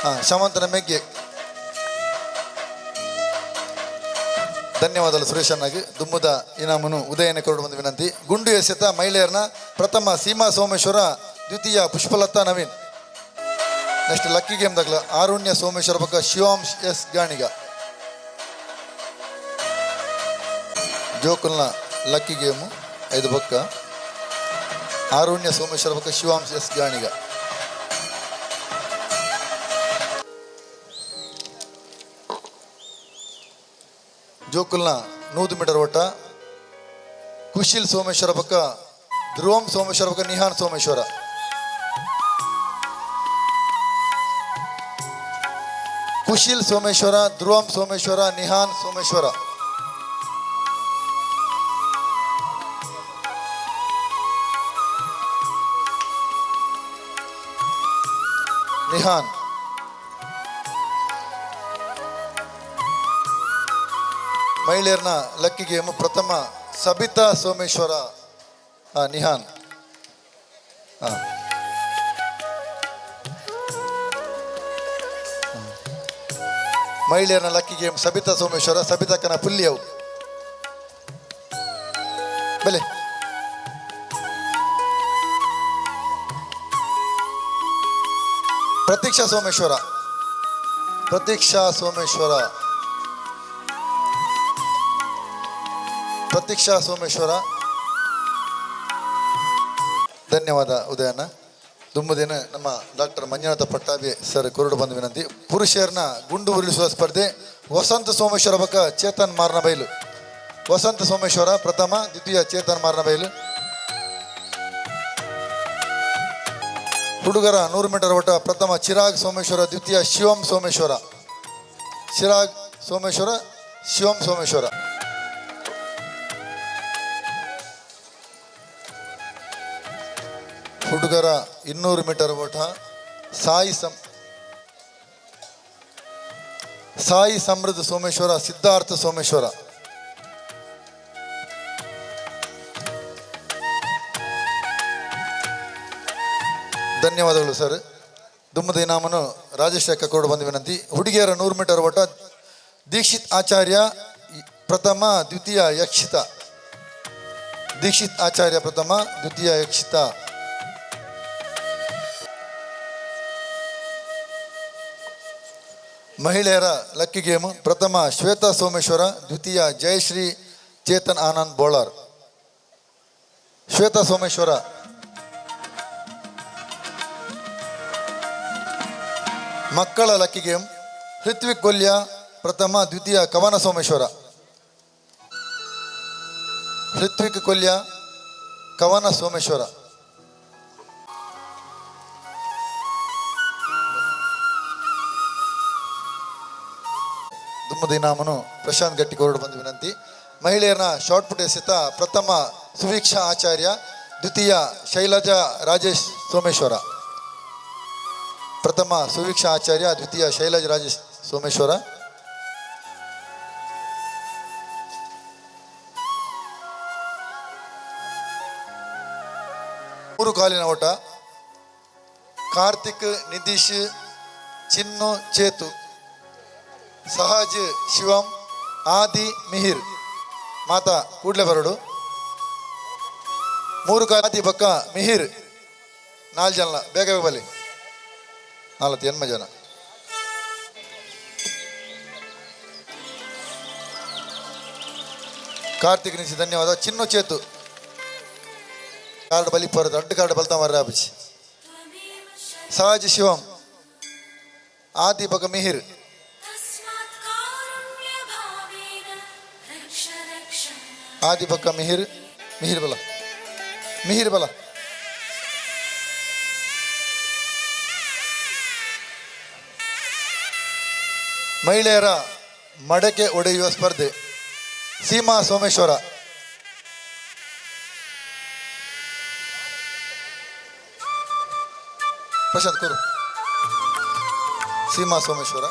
ಹಾಂ, ಶಮಂತನ ಮೆಗ್ಗೆ. ಧನ್ಯವಾದಗಳು ಸುರೇಶ್ ಅಣ್ಣಗೆ. ದುಮ್ಮದ ಇನಾಮನು ಉದಯನ ಕೊರಡು ಒಂದು ವಿನಂತಿ. ಗುಂಡು ಎಸೆತ ಮಹಿಳೆಯರನ್ನ ಪ್ರಥಮ ಸೀಮಾ ಸೋಮೇಶ್ವರ, ದ್ವಿತೀಯ Pushpalatha Naveen. Next lucky game ದಾಖಲ ಆರುಣ್ಯ Someshwara ಪಕ್ಕ ಶಿವಾಂಶ್ ಎಸ್ ಗಾಣಿಗ. ಜೋಕುಲ್ನ ಲಕ್ಕಿ ಗೇಮು ಐದು ಬಕ್ಕ ಆರುಣ್ಯ ಸೋಮೇಶ್ವರ ಪಕ್ಕ ಶಿವಾಂಶ್ ಎಸ್ ಗಾಣಿಗ. ಜೋಕುಲ್ನ 100 ಮೀಟರ್ ಓಟ ಕುಶಿಲ್ ಸೋಮೇಶ್ವರ ಪಕ್ಕ ಧ್ರುವಂ ಸೋಮೇಶ್ವರ ಪಕ್ಕ ನಿಹಾನ್ ಸೋಮೇಶ್ವರ. ಕುಶಿಲ್ ಸೋಮೇಶ್ವರ, ಧ್ರುವಂ ಸೋಮೇಶ್ವರ, ನಿಹಾನ್ ಸೋಮೇಶ್ವರ. ನಿಹಾನ್. ಮಹಿಳೆಯರನ್ನ ಲಕ್ಕಿ ಗೇಮ್ ಪ್ರಥಮ ಸಬಿತಾ ಸೋಮೇಶ್ವರ, ನಿಹಾನ್. ಮಹಿಳೆಯರನ್ನ ಲಕ್ಕಿ ಗೇಮ್ ಸಬಿತಾ ಸೋಮೇಶ್ವರ, ಸಬಿತಾ ಕನ ಪುಲ್ಲಿಯವು ಬೆಲೆ. ಪ್ರತೀಕ್ಷಾ ಸೋಮೇಶ್ವರ, ಪ್ರತೀಕ್ಷಾ ಸೋಮೇಶ್ವರ, ಪ್ರತೀಕ್ಷಾ ಸೋಮೇಶ್ವರ. ಧನ್ಯವಾದ ಉದಯನ. ದುಮ್ಮದಿನ ನಮ್ಮ ಡಾಕ್ಟರ್ ಮಂಜುನಾಥ ಪಟ್ಟಾಭಿ ಸರ್ ಕೊರಡು ಬಂದ ವಿನಂತಿ. ಪುರುಷರನ್ನ ಗುಂಡು ಉರುಳಿಸುವ ಸ್ಪರ್ಧೆ ವಸಂತ ಸೋಮೇಶ್ವರ ಬಕ್ಕ ಚೇತನ್ ಮಾರ್ನಬೈಲು. ವಸಂತ ಸೋಮೇಶ್ವರ ಪ್ರಥಮ, ದ್ವಿತೀಯ ಚೇತನ್ ಮಾರ್ನಬೈಲು. ಹುಡುಗರ 100 ಮೀಟರ್ ಓಟ ಪ್ರಥಮ ಚಿರಾಗ್ ಸೋಮೇಶ್ವರ, ದ್ವಿತೀಯ ಶಿವಂ ಸೋಮೇಶ್ವರ. ಚಿರಾಗ್ ಸೋಮೇಶ್ವರ, ಶಿವಂ ಸೋಮೇಶ್ವರ. ಹುಡುಗರ 200 ಮೀಟರ್ ಓಟ ಸಾಯಿ ಸಮೃದ್ಧ ಸೋಮೇಶ್ವರ, ಸಿದ್ಧಾರ್ಥ ಸೋಮೇಶ್ವರ. ಧನ್ಯವಾದಗಳು ಸರ್. ದುಮ್ಮದ ಇನಾಮನು ರಾಜೇಶ್ ಕೊರಡು ಬಂದ ವಿನಂತಿ. ಹುಡುಗಿಯರ 100 ಮೀಟರ್ ಓಟ ದೀಕ್ಷಿತ್ ಆಚಾರ್ಯ ಪ್ರಥಮ, ದ್ವಿತೀಯ ಯಕ್ಷಿತ. ದೀಕ್ಷಿತ್ ಆಚಾರ್ಯ ಪ್ರಥಮ, ದ್ವಿತೀಯ ಯಕ್ಷಿತ. ಮಹಿಳೆಯರ ಲಕ್ಕಿ ಗೇಮ್ ಪ್ರಥಮ ಶ್ವೇತಾ ಸೋಮೇಶ್ವರ, ದ್ವಿತೀಯ ಜಯಶ್ರೀ ಚೇತನ್ ಆನಂದ್ ಬೋಳಾರ್. ಶ್ವೇತಾ ಸೋಮೇಶ್ವರ. ಮಕ್ಕಳ ಲಕ್ಕಿ ಗೇಮ್ ಹೃತ್ವಿಕ್ ಕೊಲ್ಯ ಪ್ರಥಮ, ದ್ವಿತೀಯ ಕವನ ಸೋಮೇಶ್ವರ. ಹೃತ್ವಿಕ್ ಕೊಲ್ಯ, ಕವನ ಸೋಮೇಶ್ವರ. ದುಮ್ಮದ ಇನಾಮನು ಪ್ರಶಾಂತ್ ಗಟ್ಟಿ ಕೊರಡು ಬಂದ ವಿನಂತಿ. ಮಹಿಳೆಯರ ಶಾರ್ಟ್ ಪುಟ್ ಎಸೆತ ಪ್ರಥಮ ಸುವೀಕ್ಷಾ ಆಚಾರ್ಯ, ದ್ವಿತೀಯ ಶೈಲಜಾ ರಾಜೇಶ್ ಸೋಮೇಶ್ವರ. ಪ್ರಥಮ ಸುವೀಕ್ಷಾ ಆಚಾರ್ಯ, ದ್ವಿತೀಯ ಶೈಲಜಾ ರಾಜೇಶ್ ಸೋಮೇಶ್ವರ. ಮೂರು ಕಾಲಿನ ಓಟ ಕಾರ್ತಿಕ್, ನಿತೀಶ್, ಚಿನ್ನು, ಚೇತು, ಸಹಜ್, ಶಿವಂ, ಆದಿ, ಮಿಹಿರ್. ಮಾತಾ ಕೂಡ್ಲೆ ಬರಡು. ಮೂರು ಕಾಲ ಆದಿ ಬಕ್ಕ ಮಿಹಿರ್ ನಾಲ್ಕು ಜನ ಬೇಗ ಬೇಗ ಬಲಿ. ನಾಲ್ಕು ಎನ್ಮ ಜನ. ಕಾರ್ತಿಕ್ ನಿಸಿ ಧನ್ಯವಾದ. ಚಿನ್ನು ಚೇತು ಕಾರ್ಡ್ ಬಲಿ ಪೋರದು ಅಡ್ಡು ಕಾರ್ಡ್ ಬಲ್ತಾ ಮರ್ರೆ ಆಪುಜಿ. ಸಹಜ್ ಶಿವಂ, ಆದಿ ಬಕ ಮಿಹಿರ್. ತಸ್ಮಾತ್ ಕಾರುಣ್ಯಭಾವೇನ ರಕ್ಷ ರಕ್ಷ. ಆದಿ ಬಕ್ಕ ಮಿಹಿರ್, ಮಿಹಿರ್ ಬಲ, ಮಿಹಿರ್ ಬಲ. ಮಹಿಳೆಯರ ಮಡಕೆ ಒಡೆಯುವ ಸ್ಪರ್ಧೆ ಸೀಮಾ ಸೋಮೇಶ್ವರ. ಪ್ರಶಾಂತ್ ಕುರು. ಸೀಮಾ ಸೋಮೇಶ್ವರ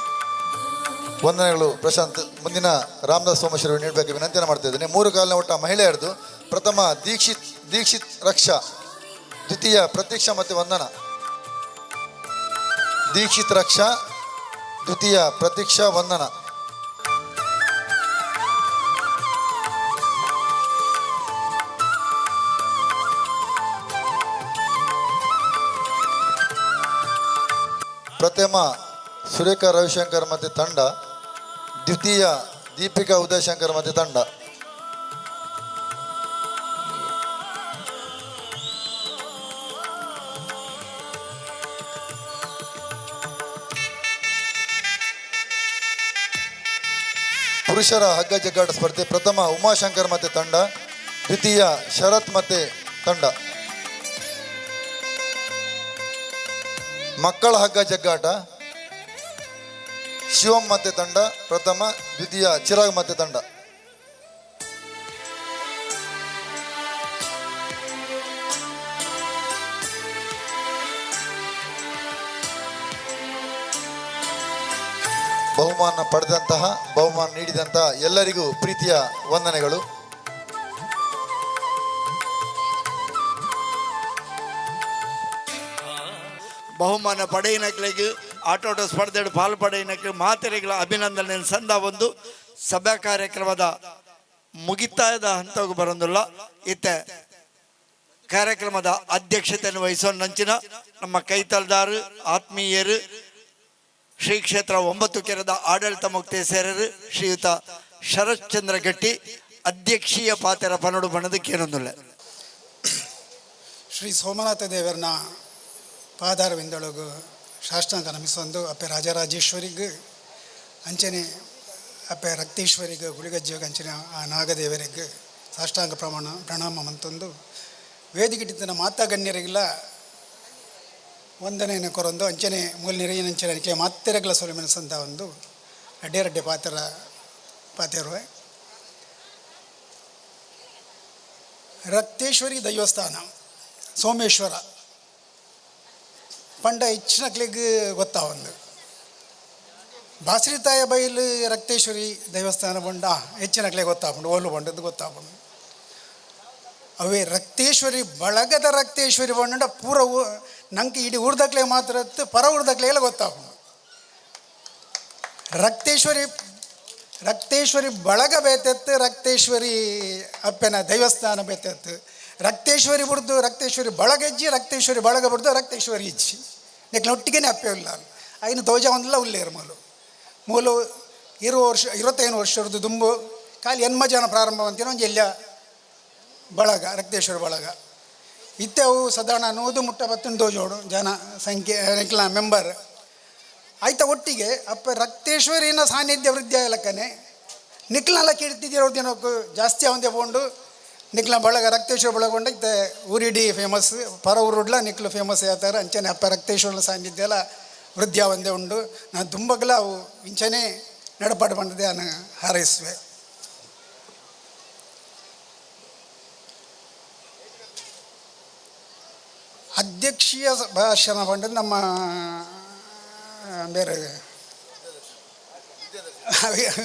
ವಂದನೆಗಳು ಪ್ರಶಾಂತ್. ಮುಂದಿನ ರಾಮದಾಸ್ ಸೋಮೇಶ್ವರ ನೀಡಬೇಕು ವಿನಂತಿಯನ್ನು ಮಾಡ್ತಾ ಇದ್ದೇನೆ. ಮೂರು ಕಾಲಿನ ಒಟ್ಟ ಮಹಿಳೆಯರದು ಪ್ರಥಮ ದೀಕ್ಷಿತ್, ದೀಕ್ಷಿತ್ ರಕ್ಷಾ, ದ್ವಿತೀಯ ಪ್ರತೀಕ್ಷಾ ಮತ್ತು ವಂದನಾ. ದೀಕ್ಷಿತ್ ರಕ್ಷಾ, ದ್ವಿತೀಯ ಪ್ರತೀಕ್ಷಾ ವಂದನಾ. ಪ್ರಥಮ ಸುರೇಖಾ ರವಿಶಂಕರ್ ಮತ್ತು ತಂಡ, ದ್ವಿತೀಯ ದೀಪಿಕಾ ಉದಯಶಂಕರ್ ಮತ್ತು ತಂಡ. ಪುರುಷರ ಹಗ್ಗ ಜಗ್ಗಾಟ ಸ್ಪರ್ಧೆ ಪ್ರಥಮ ಉಮಾಶಂಕರ್ ಮತ್ತು ತಂಡ, ದ್ವಿತೀಯ ಶರತ್ ಮತ್ತು ತಂಡ. ಮಕ್ಕಳ ಹಗ್ಗ ಜಗ್ಗಾಟ ಶಿವಂ ಮತ್ತೆ ತಂಡ ಪ್ರಥಮ, ದ್ವಿತೀಯ ಚಿರಾಗ್ ಮತ್ತೆ ತಂಡ. ಬಹುಮಾನ ಪಡೆದಂತಹ, ಬಹುಮಾನ ನೀಡಿದಂತಹ ಎಲ್ಲರಿಗೂ ಪ್ರೀತಿಯ ವಂದನೆಗಳು. ಬಹುಮಾನ ಪಡೆಯಿನಕ್ಲೆಗ್ ಆಟೋಟ ಸ್ಪರ್ಧೆ ಪಾಲು ಪಡೆಯಿನಕ್ಲೆ ಮಾತೆರೆಗಳ ಅಭಿನಂದನೆ ಸಂದ ಒಂದು ಸಭಾ ಕಾರ್ಯಕ್ರಮದ ಮುಗಿತಾಯದ ಹಂತಕ್ಕೆ ಬರೋದಿಲ್ಲ. ಇತ್ತೆ ಕಾರ್ಯಕ್ರಮದ ಅಧ್ಯಕ್ಷತೆಯನ್ನು ವಹಿಸೋ ನಂಚಿನ ನಮ್ಮ ಕೈತಲ್ದಾರು ಆತ್ಮೀಯರು ಶ್ರೀ ಕ್ಷೇತ್ರ 9 ಕೆರೆದ ಆಡಳಿತ ಮುಕ್ತೇಸರರು ಶ್ರೀಯುತ ಶರತ್ಚಂದ್ರ ಗಟ್ಟಿ ಅಧ್ಯಕ್ಷೀಯ ಪಾತ್ರ ಪನಡು ಬಣ್ಣದಕ್ಕೇನೊಂದಿಲ್ಲ. ಶ್ರೀ ಸೋಮನಾಥ ದೇವರನ ಪಾದಾರವಿಂದೊಳಗು ಸಾಷ್ಟಾಂಗ ನಮಿಸೊಂದು ಅಪ್ಪೆ ರಾಜರಾಜೇಶ್ವರಿಗೆ ಅಂಚನೆ ಅಪ್ಪೆ ರಕ್ತೇಶ್ವರಿಗೆ ಗುಳಿಗಜ್ಜಗೆ ಅಂಚನೆ ಆ ನಾಗದೇವರಿಗೆ ಸಾಷ್ಟಾಂಗ ಪ್ರಣಾಮ ಮಂತೊಂದು ವೇದಿಕೆಟಿತ್ತನ ಮಾತಾ ಗಣ್ಯರಿಗೆಲ್ಲ ವಂದನೆಯನ್ನು ಕೊರೊಂದು ಅಂಚನೆ ಮೂಲ ನೆರೆಯಿನಂಚನೆ ಅನಿಕೆ ಮಾತೆರೆಗ್ಲ ಸೊಲಿಮೆನಸಂತ ಒಂದು ರಡ್ಡೆ ರಡ್ಡೆ ಪಾತ್ರ ಪಾತೆರುವೆ. ರಕ್ತೇಶ್ವರಿ ದೈವಸ್ಥಾನ ಸೋಮೇಶ್ವರ ಪಂಡ ಹೆಚ್ಚಿನಕ್ಲಿಗ್ ಗೊತ್ತಾವೊಂದು ಬಾಸ್ರಿತಾಯ ಬೈಲು ರಕ್ತೇಶ್ವರಿ ದೇವಸ್ಥಾನ ಪಂಡ ಹೆಚ್ಚಿನಕ್ಲೆ ಗೊತ್ತಾಪುಂಡು, ಓಲು ಪಂಡದ್ದು ಗೊತ್ತಾಪುಂಡು. ಅವೇ ರಕ್ತೇಶ್ವರಿ ಬಳಗದ ರಕ್ತೇಶ್ವರಿ ಪಂಡ ಪೂರ ನಂಗೆ ಇಡೀ ಊರ್ದಕ್ಲೆ ಮಾತ್ರ ಪರ ಊರ್ದಕ್ಲೆಲ್ಲ ಗೊತ್ತಾಪುಂಡು. ರಕ್ತೇಶ್ವರಿ ರಕ್ತೇಶ್ವರಿ ಬಳಗ ಬೇತೆತ್ತು, ರಕ್ತೇಶ್ವರಿ ಅಪ್ಪನ ದೈವಸ್ಥಾನ ಬೇತೆತ್ತು. ರಕ್ತೇಶ್ವರಿ ಬುಡ್ದು ರಕ್ತೇಶ್ವರಿ ಬಳಗಜ್ಜಿ, ರಕ್ತೇಶ್ವರಿ ಬಳಗ ಬುಡ್ದು ರಕ್ತೇಶ್ವರಿ ಇಜ್ಜಿ ನೆಕ್ಲ ಒಟ್ಟಿಗೆನೆ ಅಪ್ಪೆ ಇಲ್ಲ ಐನು ತೋಜ ಒಂದಿಲ್ಲ ಉಲ್ಲೇರು ಮೂಲು ಮೂಲು 20 ವರ್ಷ 25 ವರ್ಷದ್ದು ದುಂಬು ಖಾಲಿ ಎನ್ಮ ಜನ ಪ್ರಾರಂಭ ಅಂತೀನೋ ಒಂಜಿ ಎಲ್ಲ ಬಳಗ ರಕ್ತೇಶ್ವರ ಬಳಗ ಇತ್ತೆ ಅವು ಸಾಧಾರಣ 100 ಮುಟ್ಟ ಬತ್ತುಂಡು ತೋಜೋಡು ಜನ ಸಂಖ್ಯೆ ನೆಕ್ಲ ಮೆಂಬರ್ ಆಯ್ತ ಒಟ್ಟಿಗೆ ಅಪ್ಪ ರಕ್ತೇಶ್ವರಿನ ಸಾನ್ನಿಧ್ಯ ವೃದ್ಧಿ ಆಗಲಕ್ಕನೆ ನಿಕ್ಲನೆಲ್ಲ ಕೀರ್ತಿದ್ದಿರೋ ದಿನಕ್ಕೂ ಜಾಸ್ತಿ ಅವಂದೆ ಪೋಂಡು ನಿಕ್ಲ ಬಳಗ ರಕ್ತೇಶ್ವರ ಬಳಗ ಇತ್ತೆ ಊರಿಡೀ ಫೇಮಸ್ ಪರ ಊರುಡ್ಲ ನಿಕ್ಲು ಫೇಮಸ್ ಆತಾರೆ ಅಂಚನೆ ಅಪ್ಪ ರಕ್ತೇಶ್ವರನ ಸಾನ್ನಿಧ್ಯ ಎಲ್ಲ ವೃದ್ಧಿ ಒಂದೇ ಉಂಡು. ನಾನು ತುಂಬಗಲ ಅವು ಇಂಚನೆ ನಡಪಾಡು ಬಂದದೆ ನಾನು ಹಾರೈಸುವೆ. ಅಧ್ಯಕ್ಷೀಯ ಭಾಷಣ ಪಂಡದು ನಮ್ಮ ಬೇರೆ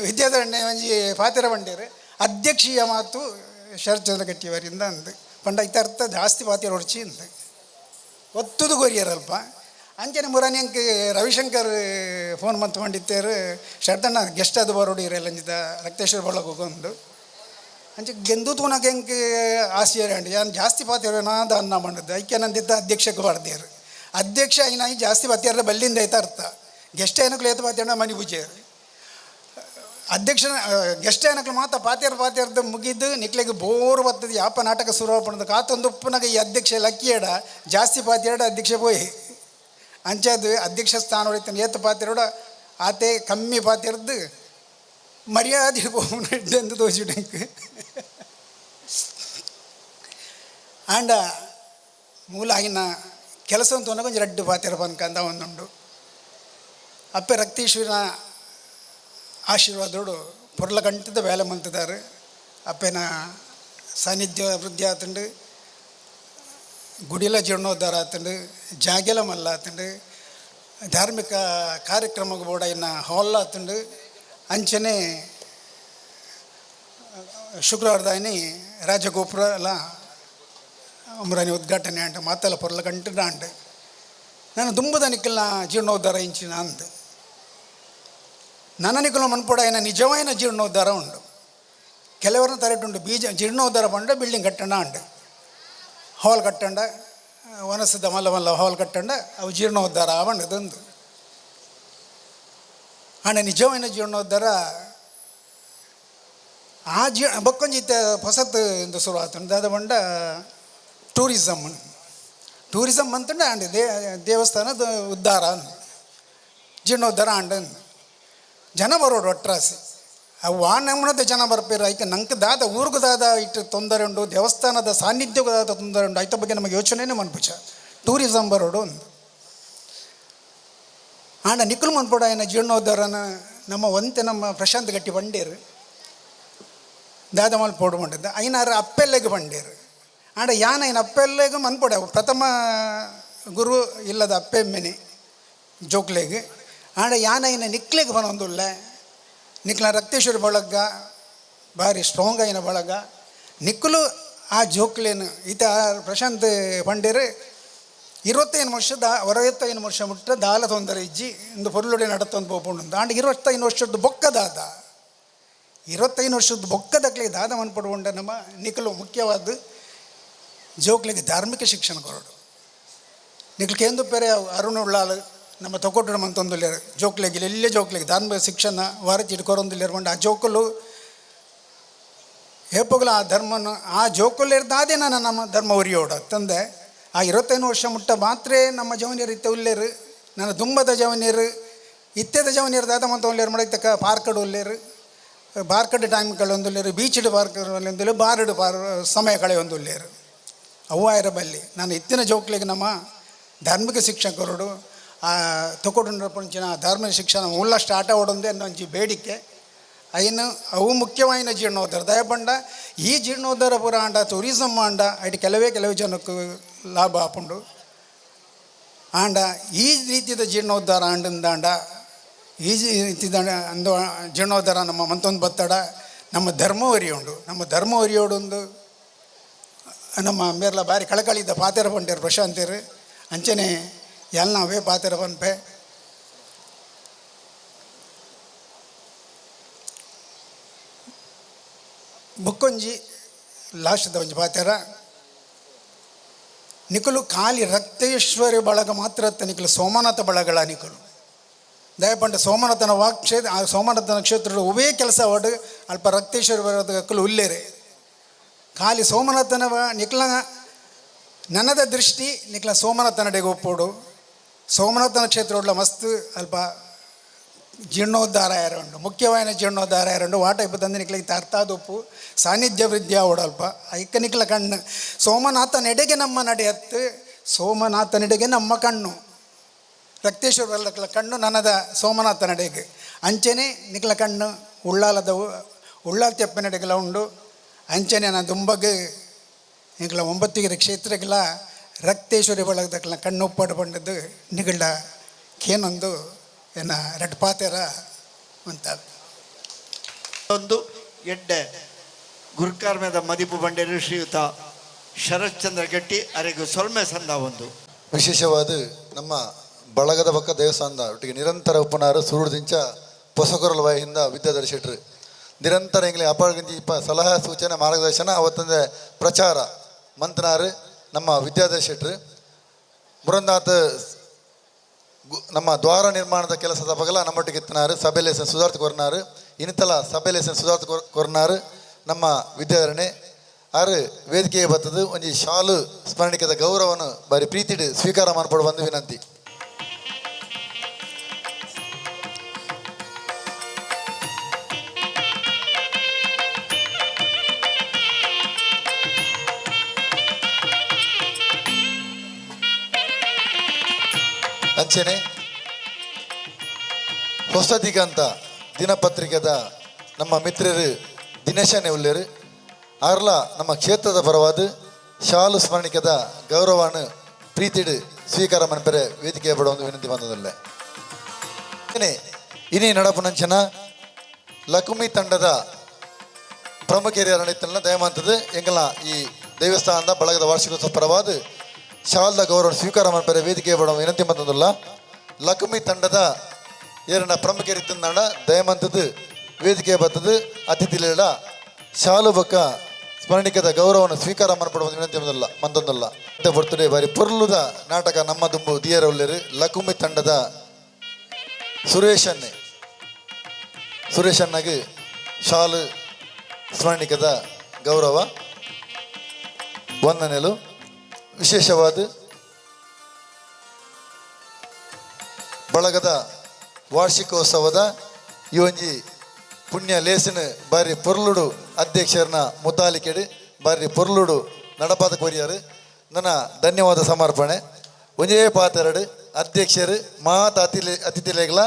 ವಿದ್ಯಾಧರಣ್ಯ ಒಂಜಿ ಪಾತೆರ ಪಂಡೇರು ಅಧ್ಯಕ್ಷೀಯ ಮಾತು ಶರತ್ಚಂದ್ರ ಗಟ್ಟಿಯವರಿಂದ ಅಂದು ಪಂಡ ಇತ್ತರ್ಥ ಜಾಸ್ತಿ ಪಾತೆರ ಹೊಡ್ಚಿ ಅಂದು ಒತ್ತುದು ಕೊರಿಯರಲ್ಪ ಅಂಚನೆ ಮುರಾನಿ ಅಂಕ್ ರವಿಶಂಕರ್ ಫೋನ್ ಮಂತ್ ಪಂಡಿತ್ತೇರು ಶರತಣ್ಣ ಗೆಸ್ಟ್ ಅದು ಬರೋಡು ಇರಲ್ಲಂಜಿದ ರಕ್ತೇಶ್ವರ ಬಳಗ ಹೋಗೊಂದು ಅಂಚೆ ಗೆಂದು ತೂನಗ ಎಂಕ್ ಆಶ್ಚರ್ಯ ಅಂಡ್ ಯಾನ್ ಜಾಸ್ತಿ ಪಾತೆರ ನಾದ ಅನ್ನ ಮಂಡದ್ದು ಐಕೆ ನಂದಿದ್ದ ಅಧ್ಯಕ್ಷಕ್ಕೆ ಬರ್ದೇರು ಅಧ್ಯಕ್ಷ ಐನ ಜಾಸ್ತಿ ಪಾತೆರ ಬಲ್ಲಿಂದ ಐತ ಅರ್ಥ ಗೆಸ್ಟ್ ಏನಕ್ಲು ಏತ ಪಾತೆರ ಮನಿ ಪೂಜೆಯರು ಅಧ್ಯಕ್ಷನ ಗೆಸ್ಟ್ ಏನಕ್ಲು ಮಾತ ಪಾತೆರ್ ಪಾತೆರ್ದು ಮುಗಿದು ನಿಕ್ಲೆಗ್ ಬೋರ್ ಬರ್ತದೆ ಯಾಪ ನಾಟಕ ಶುರು ಪಂಡದು ಕಾತೊಂದು ಉಪ್ಪುನಗ ಈ ಅಧ್ಯಕ್ಷ ಲಕ್ಕಿಯಡ ಜಾಸ್ತಿ ಪಾತೆರಡ ಅಧ್ಯಕ್ಷ ಪೋಯಿ ಅಂಚಾದು ಅಧ್ಯಕ್ಷ ಸ್ಥಾನ ಹೊಡಿತಾನೆ ಏತ ಪಾತೆರೋಡ ಆತೆ ಕಮ್ಮಿ ಪಾತೆರ್ದು ಮರ್ಯಾದೆ ಪೋಪುನ ತೋಚಿಡಂಕ್. ಆಂಡ ಮೂಲ ಆಗಿನ ಕೆಲಸ ಅಂತ ಒಂಜಿ ರಡ್ಡು ಪಾತೆರ ಪನ್ಕಂದ ಒಂದುಂಡು ಅಪ್ಪೆ ರಕ್ತೇಶ್ವರಿನ ಆಶೀರ್ವಾದೋಡು ಪೊರ್ಲ ಕಂಠದ ಬೇಲೆ ಮಂತಿದ್ದಾರೆ ಅಪ್ಪೆನ ಸಾನ್ನಿಧ್ಯ ವೃದ್ಧಿ ಆತುಂಡು ಗುಡಿಲ ಜೀರ್ಣೋದ್ಧಾರ ಆತುಂಡು ಜಾಗೆಲ ಮಲ್ಲ ಆತುಂಡು ಧಾರ್ಮಿಕ ಕಾರ್ಯಕ್ರಮ ಬೋಡ ಇನ್ನ ಹಾಲ್ ಆತುಂಡು ಅಂಚನೆ ಶುಕ್ರವಾರದಾನಿ ರಾಜಗೋಪುರ ಎಲ್ಲ ಅಮರಾನಿ ಉದ್ಘಾಟನೆ ಅಂಟ ಮಾತೆಲ್ಲ ಪೊರ್ಲ ಕಂಟು ಅಂಡು ನಾನು ದುಂಬುದ ನಿಕ್ಕಲ್ನ ಜೀರ್ಣೋದ್ಧಾರ ಇಂಚಿನ ಅಂದ್ ನನ್ನ ನಿಕ್ಕಲ ಮನ್ಪೊಡ ನಿಜವಾಯಿನ ಜೀರ್ಣೋದ್ಧಾರ ಉಂಡು ಕೆಲವರನ್ನ ತರೆಟುಂಡು ಬೀಜ ಜೀರ್ಣೋದ್ಧಾರ ಪಂಡ ಬಿಲ್ಡಿಂಗ್ ಕಟ್ಟಂಡ ಅಂಡು ಹಾಲ್ ಕಟ್ಟಂಡ ವನಸದ ಮಲ್ಲ ಮಲ್ಲ ಹಾಲ್ ಕಟ್ಟಂಡ ಅವು ಜೀರ್ಣೋದ್ಧಾರ ಆವಂಡದಂದು ಆಂಡ ನಿಜವಾಯಿನ ಜೀರ್ಣೋದ್ಧಾರ ಆ ಬೊಕ್ಕೊಂಜಿ ಇತ್ತೆ ಹೊಸತ್ ಇಂದು ಶುರು ಆತುಂಡು ದಾದ ಪಂಡ ಟೂರಿಸಮ್ ಟೂರಿಸಮ್ ಅಂತಂಡ ಆಂಡ್ ದೇವಸ್ಥಾನದ ಉದ್ಧಾರ ಜೀರ್ಣೋದ್ಧಾರ ಆಂಡ್ ಜನ ಬರೋಡು ಒಟ್ರಾಸಿ ಅವು ಆ ನಮೂನದ ಜನ ಬರ್ಪೇರು ಐಕೆ ನಂಗೆ ದಾದ ಊರ್ಗು ದಾದ ಇಟ್ಟು ತೊಂದರೆ ಉಂಡು ದೇವಸ್ಥಾನದ ಸಾನ್ನಿಧ್ಯಕ್ಕೂ ದಾದ ತೊಂದರೆ ಉಂಡು ಐತ ಬಗ್ಗೆ ನಮಗೆ ಯೋಚನೆನೇ ಮನ್ಪುಚ ಟೂರಿಸಮ್ ಬರೋಡು ಒಂದು. ಆಂಡ ನಿಕುಲು ಮನ್ಪೊಡಾಯಿನ ಜೀರ್ಣೋದ್ಧಾರನ ನಮ್ಮ ಒಂತೆ ನಮ್ಮ ಪ್ರಶಾಂತ್ ಗಟ್ಟಿ ಬಂಡೇರು ದಾದ ಮಲ್ಪೊಡು ಪಂಡದ್ದು ಐನಾರು ಅಪ್ಪೆಲ್ಲೆಗ್ ಬಂಡೇರು. ಆಂಡ ಯಾನ್ ಐನ ಅಪ್ಪೆಲ್ಲೆಗ್ ಮನ್ಪೊಡ ಪ್ರಥಮ ಗುರು ಇಲ್ಲದ ಅಪ್ಪೆಮ್ಮೆನೆ ಜೋಕ್ಲೆಗ್. ಆಂಡ ಯಾನ್ ಐನ ನಿಕ್ಲೆಗ್ ಪನೊಂದುಲ್ಲೆ, ನಿಕ್ಲ ರಕ್ತೇಶ್ವರಿ ಬಳಗ ಬಾರಿ ಸ್ಟ್ರಾಂಗ್ ಆಯಿನ ಬಳಗ, ನಿಕ್ಕುಲು ಆ ಜೋಕ್ಲೇನು ಈತ ಪ್ರಶಾಂತ್ ಪಂಡೇರು 25 ವರ್ಷದ 65 ವರ್ಷ ಮುಟ್ಟ ದಾಲ ತೊಂದರೆ ಇಜ್ಜಿ ಇಂದು ಪೊರ್ಲುಡೆ ನಡತೊಂದು ಪೋಪುಂಡು. ಆಂಡ 25 ವರ್ಷದ ಬೊಕ್ಕದಾದ 25 ವರ್ಷದ ಬೊಕ್ಕದಕ್ಲೆ ದಾದ ಮನ್ಪಡುವಂಡ ನಮ್ಮ ನಿಕಲು ಮುಖ್ಯವಾದ ಜೋಕ್ಲಿಗೆ ಧಾರ್ಮಿಕ ಶಿಕ್ಷಣ ಕೊರಡು. ನಿಕ್ಲು ಕೇಂದು ಪೆರೆ ಅರುಣ್ ಉಳ್ಳಾಲ್ ನಮ್ಮ ತೊಕೊಟ್ಟು ಮಂತೊಂದುಲ್ಲೆರ್ ಜೋಕ್ಲೆಗ್ ಎಲ್ಲೆ ಜೋಕ್ಲೆಗ್ ಧಾರ್ಮಿಕ ಶಿಕ್ಷಣ ವಾರಚಿಟ್ ಕೊರೊಂದುಲ್ಲೆರ್ ಪಂಡ ಆ ಜೋಕುಲು ಏಪೋಗ್ಲ ಆ ಧರ್ಮನ ಆ ಜೋಕುಲಿರ್ದಾದೆ ನಾನು ನಮ್ಮ ಧರ್ಮ ಉರಿಯೋಡು ತಂದೆ. ಆ 25 ವರ್ಷ ಮುಟ್ಟ ಮಾತ್ರ ನಮ್ಮ ಜವನಿಯರು ಇತ್ತ ಉಲ್ಲೇರು, ನನ್ನ ದುಂಬದ ಜವನಿಯರು ಇತ್ತೆದ ಜವನಿಯರು ದಾದ ಮಂತ ಉಲ್ಲೇರು ಮಡಗ್ತಕ್ಕ ಪಾರ್ಕಡ್ ಉಲ್ಲೇರು, ಬಾರ್ಕಡ್ ಟೈಮ್ ಕಳೆಯೊಂದುಲ್ಲೇರು, ಬೀಚ್ಡ್ ಪಾರ್ಕ್ ಒಂದುಲ್ಲೇರು, ಬಾರ್ಡ್ ಪಾರ್ ಸಮಯ ಕಳೆಯೊಂದುಲ್ಲೇರು. ಅವ್ವಾಯರ ಬಲ್ಲಿ ನಾನು ಇತ್ತಿನ ಜೋಕ್ಲಿಗೆ ನಮ್ಮ ಧಾರ್ಮಿಕ ಶಿಕ್ಷಕರುಡು ಆ ತೊಕೊಡು ಪಂಚಿನ ಧಾರ್ಮಿಕ ಶಿಕ್ಷಣ ಉಲ್ಲ ಸ್ಟಾರ್ಟ್ ಆವಡೊಂದೇ ಒಂಜಿ ಬೇಡಿಕೆ. ಅಯಿನ್ ಅವು ಮುಖ್ಯವಾಯಿನ ಜೀರ್ಣೋದ್ಧಾರ ದಯಪಂಡ ಈ ಜೀರ್ಣೋದ್ಧಾರ ಪೂರ ಆಂಡ ಟೂರಿಸಮ್ ಆಂಡ ಐಟ್ ಕೆಲವೇ ಕೆಲವು ಜನಕ್ಕೆ ಲಾಭ ಆಪುಂಡು. ಆಂಡ ಈ ರೀತಿಯ ಜೀರ್ಣೋದ್ಧಾರ ಆಂಡಂದಾಂಡ ಈ ರೀತಿದ ಅಂದು ಜೀರ್ಣೋದ್ಧಾರ ನಮ್ಮ ಮಂತೊಂದು ಬತ್ತಡ ನಮ್ಮ ಧರ್ಮ ಒರಿಯುಂಡು. ನಮ್ಮ ಧರ್ಮ ಒರಿಯೋಡೊಂದು ನಮ್ಮ ಮೇರ್ಲ ಬಾರಿ ಕಳಕಳಿದ ಪಾತೆರ ಪಂಡೇರು ಪ್ರಶಾಂತಿರು ಅಂಚನೆ ಎಲ್ಲ ಅವೇ ಪಾತೆರ ಪನ್ಪೆ. ಬುಕ್ಕೊಂಜಿ ಲಾಸ್ಟ್ದ ಒಂಜಿ ಪಾತೆರ, ನಿಕುಲು ಖಾಲಿ ರಕ್ತೇಶ್ವರಿ ಬಳಗ ಮಾತ್ರ ಅತ್ತ ನಿಕುಲು ಸೋಮನಾಥ ಬಳಗಳ ನಿಕುಲು ದಯಪಂಡ ಸೋಮನಾಥನ ವಾಕ್ ಕ್ಷೇತ್ರ ಆ ಸೋಮನಾಥನ ಕ್ಷೇತ್ರದ ಉವೇ ಕೆಲಸ ಒಡು ಅಲ್ಪ ರಕ್ತೇಶ್ವರಿ ಬರೋದಕ್ಕಲು ಉಲ್ಲೇರೆ ಖಾಲಿ ಸೋಮನಾಥನ ನಿಕ್ಲ ನನದ ದೃಷ್ಟಿ ನಿಕ್ಲ ಸೋಮನಾಥನಡೆಗೆ ಒಪ್ಪೋಡು. ಸೋಮನಾಥನ ಕ್ಷೇತ್ರ ಉಳ್ಳ ಮಸ್ತ್ ಅಲ್ಪ ಜೀರ್ಣೋದ್ಧಾರ ಉಂಡು, ಮುಖ್ಯವಾಯಿನ ಜೀರ್ಣೋದ್ಧಾರ ಉಂಡು. ವಾಟ ಇಪ್ಪ ತಂದೆ ನಿಕ್ಲಿಗೆ ಅರ್ಥಾದೊಪ್ಪು ಸಾನ್ನಿಧ್ಯ ವೃದ್ಧಿ ಆವಡು ಅಲ್ಪ ಐಕ ನಿಕ್ಲ ಕಣ್ಣು ಸೋಮನಾಥನೆಡೆಗೆ ನಮ್ಮ ನಡೆಯತ್ತು, ಸೋಮನಾಥನೆಡೆಗೆ ನಮ್ಮ ಕಣ್ಣು, ರಕ್ತೇಶ್ವರ ಬಲ್ಲಕ್ಲ ಕಣ್ಣು ನನ್ನದ ಸೋಮನಾಥನೆಡೆಗೆ, ಅಂಚೆನೆ ನಿಕ್ಲ ಕಣ್ಣು ಉಳ್ಳಾಲದ ಉಳ್ಳಾಲ ತೆಪ್ಪನೆಡೆಗೆಲ್ಲ ಉಂಡು. ಅಂಚನೆ ನಾನು ದುಂಬಗ್ ನಿಕ್ಲ ಒಂಬತ್ತಿಗೆರೆ ಕ್ಷೇತ್ರಗೆಲ್ಲ ರಕ್ತೇಶ್ವರಿ ಬಳಗದಕ್ಲ ಕಣ್ಣು ಉಪ್ಪಾಡು ಬಂದದ್ದು ನಿಗಳ ಕೇನೊಂದು ಎನ್ನ ರೆಡ್ ಪಾತೆರ ಅಂತ. ಒಂದು ಎಡ್ಡೆ ಗುರುಕಾರ್ಮ್ಯದ ಮದಿಪು ಬಂಡೇರು ಶ್ರೀಯುತ ಶರತ್ಚಂದ್ರ ಗಟ್ಟಿ ಅರೆಗು ಸೊಲ್ಮೆ ಸಂದ ಒಂದು. ವಿಶೇಷವಾದ ನಮ್ಮ ಬಳಗದ ಪಕ್ಕ ದೇವಸ್ಥಾನದ ಒಟ್ಟಿಗೆ ನಿರಂತರ ಉಪನಾರು ಸುರುದಿಂಚ ಪೊಸಕೊರಲ್ ವಾಯಿಂದ ವಿದ್ಯಾಧರ ಶೆಟ್ರು ನಿರಂತರ ಎಂಗ್ಲೆ ಅಪಾರಗಂಜಿ ಇಪ್ಪ ಸಲಹಾ ಸೂಚನೆ ಮಾರ್ಗದರ್ಶನ ಅವತ್ತಂದೆ ಪ್ರಚಾರ ಮಂತನಾರು ನಮ್ಮ ವಿದ್ಯಾಧರ ಶೆಟ್ರು ಮುರಂದಾತ ನಮ್ಮ ದ್ವಾರ ನಿರ್ಮಾಣದ ಕೆಲಸದ ಬಗಲ ನಮ್ಮೊಟ್ಟಿಗೆ ಇತ್ತನಾರು ಸಭೆಲೇಸನ್ ಸುಧಾರ್ಥ ಕೊರ್ನಾರು ಇನ್ನಿತಲ ಸಭೆಲೇಸನ್ ಸುಧಾರ್ಥ ಕೊರ್ನಾರು ನಮ್ಮ ವಿದ್ಯಾಧರಣೆ ಆರು ವೇದಿಕೆಗೆ ಬರ್ತದೆ ಒಂಜಿ ಶಾಲು ಸ್ಮರಣಿಕದ ಗೌರವನು ಬಾರಿ ಪ್ರೀತಿಡು ಸ್ವೀಕಾರ ಮಾರ್ಪಡು ಬಂದು ವಿನಂತಿ. ಅಂಚೆನೆ ಹೊಸದಿಗಂತ ದಿನಪತ್ರಿಕೆದ ನಮ್ಮ ಮಿತ್ರರು ದಿನೇಶನೇ ಉಲ್ಲೇರು ಆರ್ಲ ನಮ್ಮ ಕ್ಷೇತ್ರದ ಪರವಾದ ಶಾಲು ಸ್ಮರಣಿಕದ ಗೌರವವನ್ನು ಪ್ರೀತಿಡು ಸ್ವೀಕಾರ ಮನ್ಪೆರೆ ವೇದಿಕೆ ಬಡ ಒಂದು ವಿನಂತಿ ಬಂದದಲ್ಲೇ. ಇನಿ ನಡಪುನಂಚನ ಲಕುಮಿ ತಂಡದ ಪ್ರಮುಖ ಹಿರಿಯರ ದಯಮಾಂತದ್ದು ಎಂಗಲ ಈ ದೇವಸ್ಥಾನದ ಬಳಗದ ವಾರ್ಷಿಕೋತ್ಸವ ಪರವಾದ ಶಾಲ್ದ ಗೌರವ ಸ್ವೀಕಾರ ಮನ್ಪೆರೆ ವೇದಿಕೆ ಬಡ ವಿನಂತಿ ಬಂದದಲ್ಲ. ಲಕುಮಿ ತಂಡದ ಏರನ ಪ್ರಮುಖ ರೀತಿಯಿಂದ ದಯಮಂತದ್ದು ವೇದಿಕೆ ಬರ್ತದೆ ಅತಿಥಿಗಳ ಶಾಲು ಬಕ್ಕ ಸ್ಮರಣಿಕದ ಗೌರವವನ್ನು ಸ್ವೀಕಾರ ಮಾರ್ಪಡುವ ವಿನಂತಿ ಬಂದಲ್ಲ ಮಂದೊಂದಲ್ಲ. ಬರ್ತಡೆ ಬಾರಿ ಪೊರ್ಲುದ ನಾಟಕ ನಮ್ಮ ದುಂಬು ದಿಯರ ಉಲ್ಲೇರು ಲಕುಮಿ ತಂಡದ ಸುರೇಶನ್ನೇ ಸುರೇಶಣ್ಣಗೆ ಶಾಲು ಸ್ಮರಣಿಕದ ಗೌರವ ವಂದನೆಲು. ವಿಶೇಷವಾದ ಬಳಗದ ವಾರ್ಷಿಕೋತ್ಸವದ ಈ ಒಂಜಿ ಪುಣ್ಯ ಲೇಸಿನ ಬಾರಿ ಪೊರ್ಲುಡು ಅಧ್ಯಕ್ಷರನ್ನ ಮುತಾಲಿಕೆಡು ಬಾರಿ ಪೊರ್ಲುಡು ನಡಪಾದ ಕೊರಿಯರು ನನ್ನ ಧನ್ಯವಾದ ಸಮರ್ಪಣೆ. ಒಂಜೇ ಪಾತೆರಡು ಅಧ್ಯಕ್ಷರು ಮಾತ ಅತಿಥಿಲೆಗ್ಲ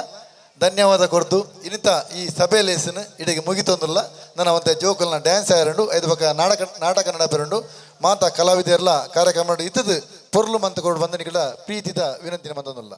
ಧನ್ಯವಾದ ಕೊರ್ದು ಇನ್ನಿತ ಈ ಸಭೆ ಲೇಸನ್ ಇಡೆಗೆ ಮುಗಿತೊಂದುಲ್ಲ. ನನ್ನ ಒಂತೆ ಜೋಕುಲ್ನ ಡ್ಯಾನ್ಸ್ ಆಯರುಂಡು, ಐದು ಬೊಕ ನಾಟಕ ನಾಟಕ ನಡಪೆರುಂಡು. ಮಾತ ಕಲಾವಿದೆರ್ಲ ಕಾರ್ಯಕ್ರಮ ಇತ್ತದು ಪೊರ್ಲು ಮಂತ್ ಕೊಡು ಬಂದನಿಗಳ ಪ್ರೀತಿದ ವಿನಂತಿನ ಮಂತೊಂದುಲ್ಲ.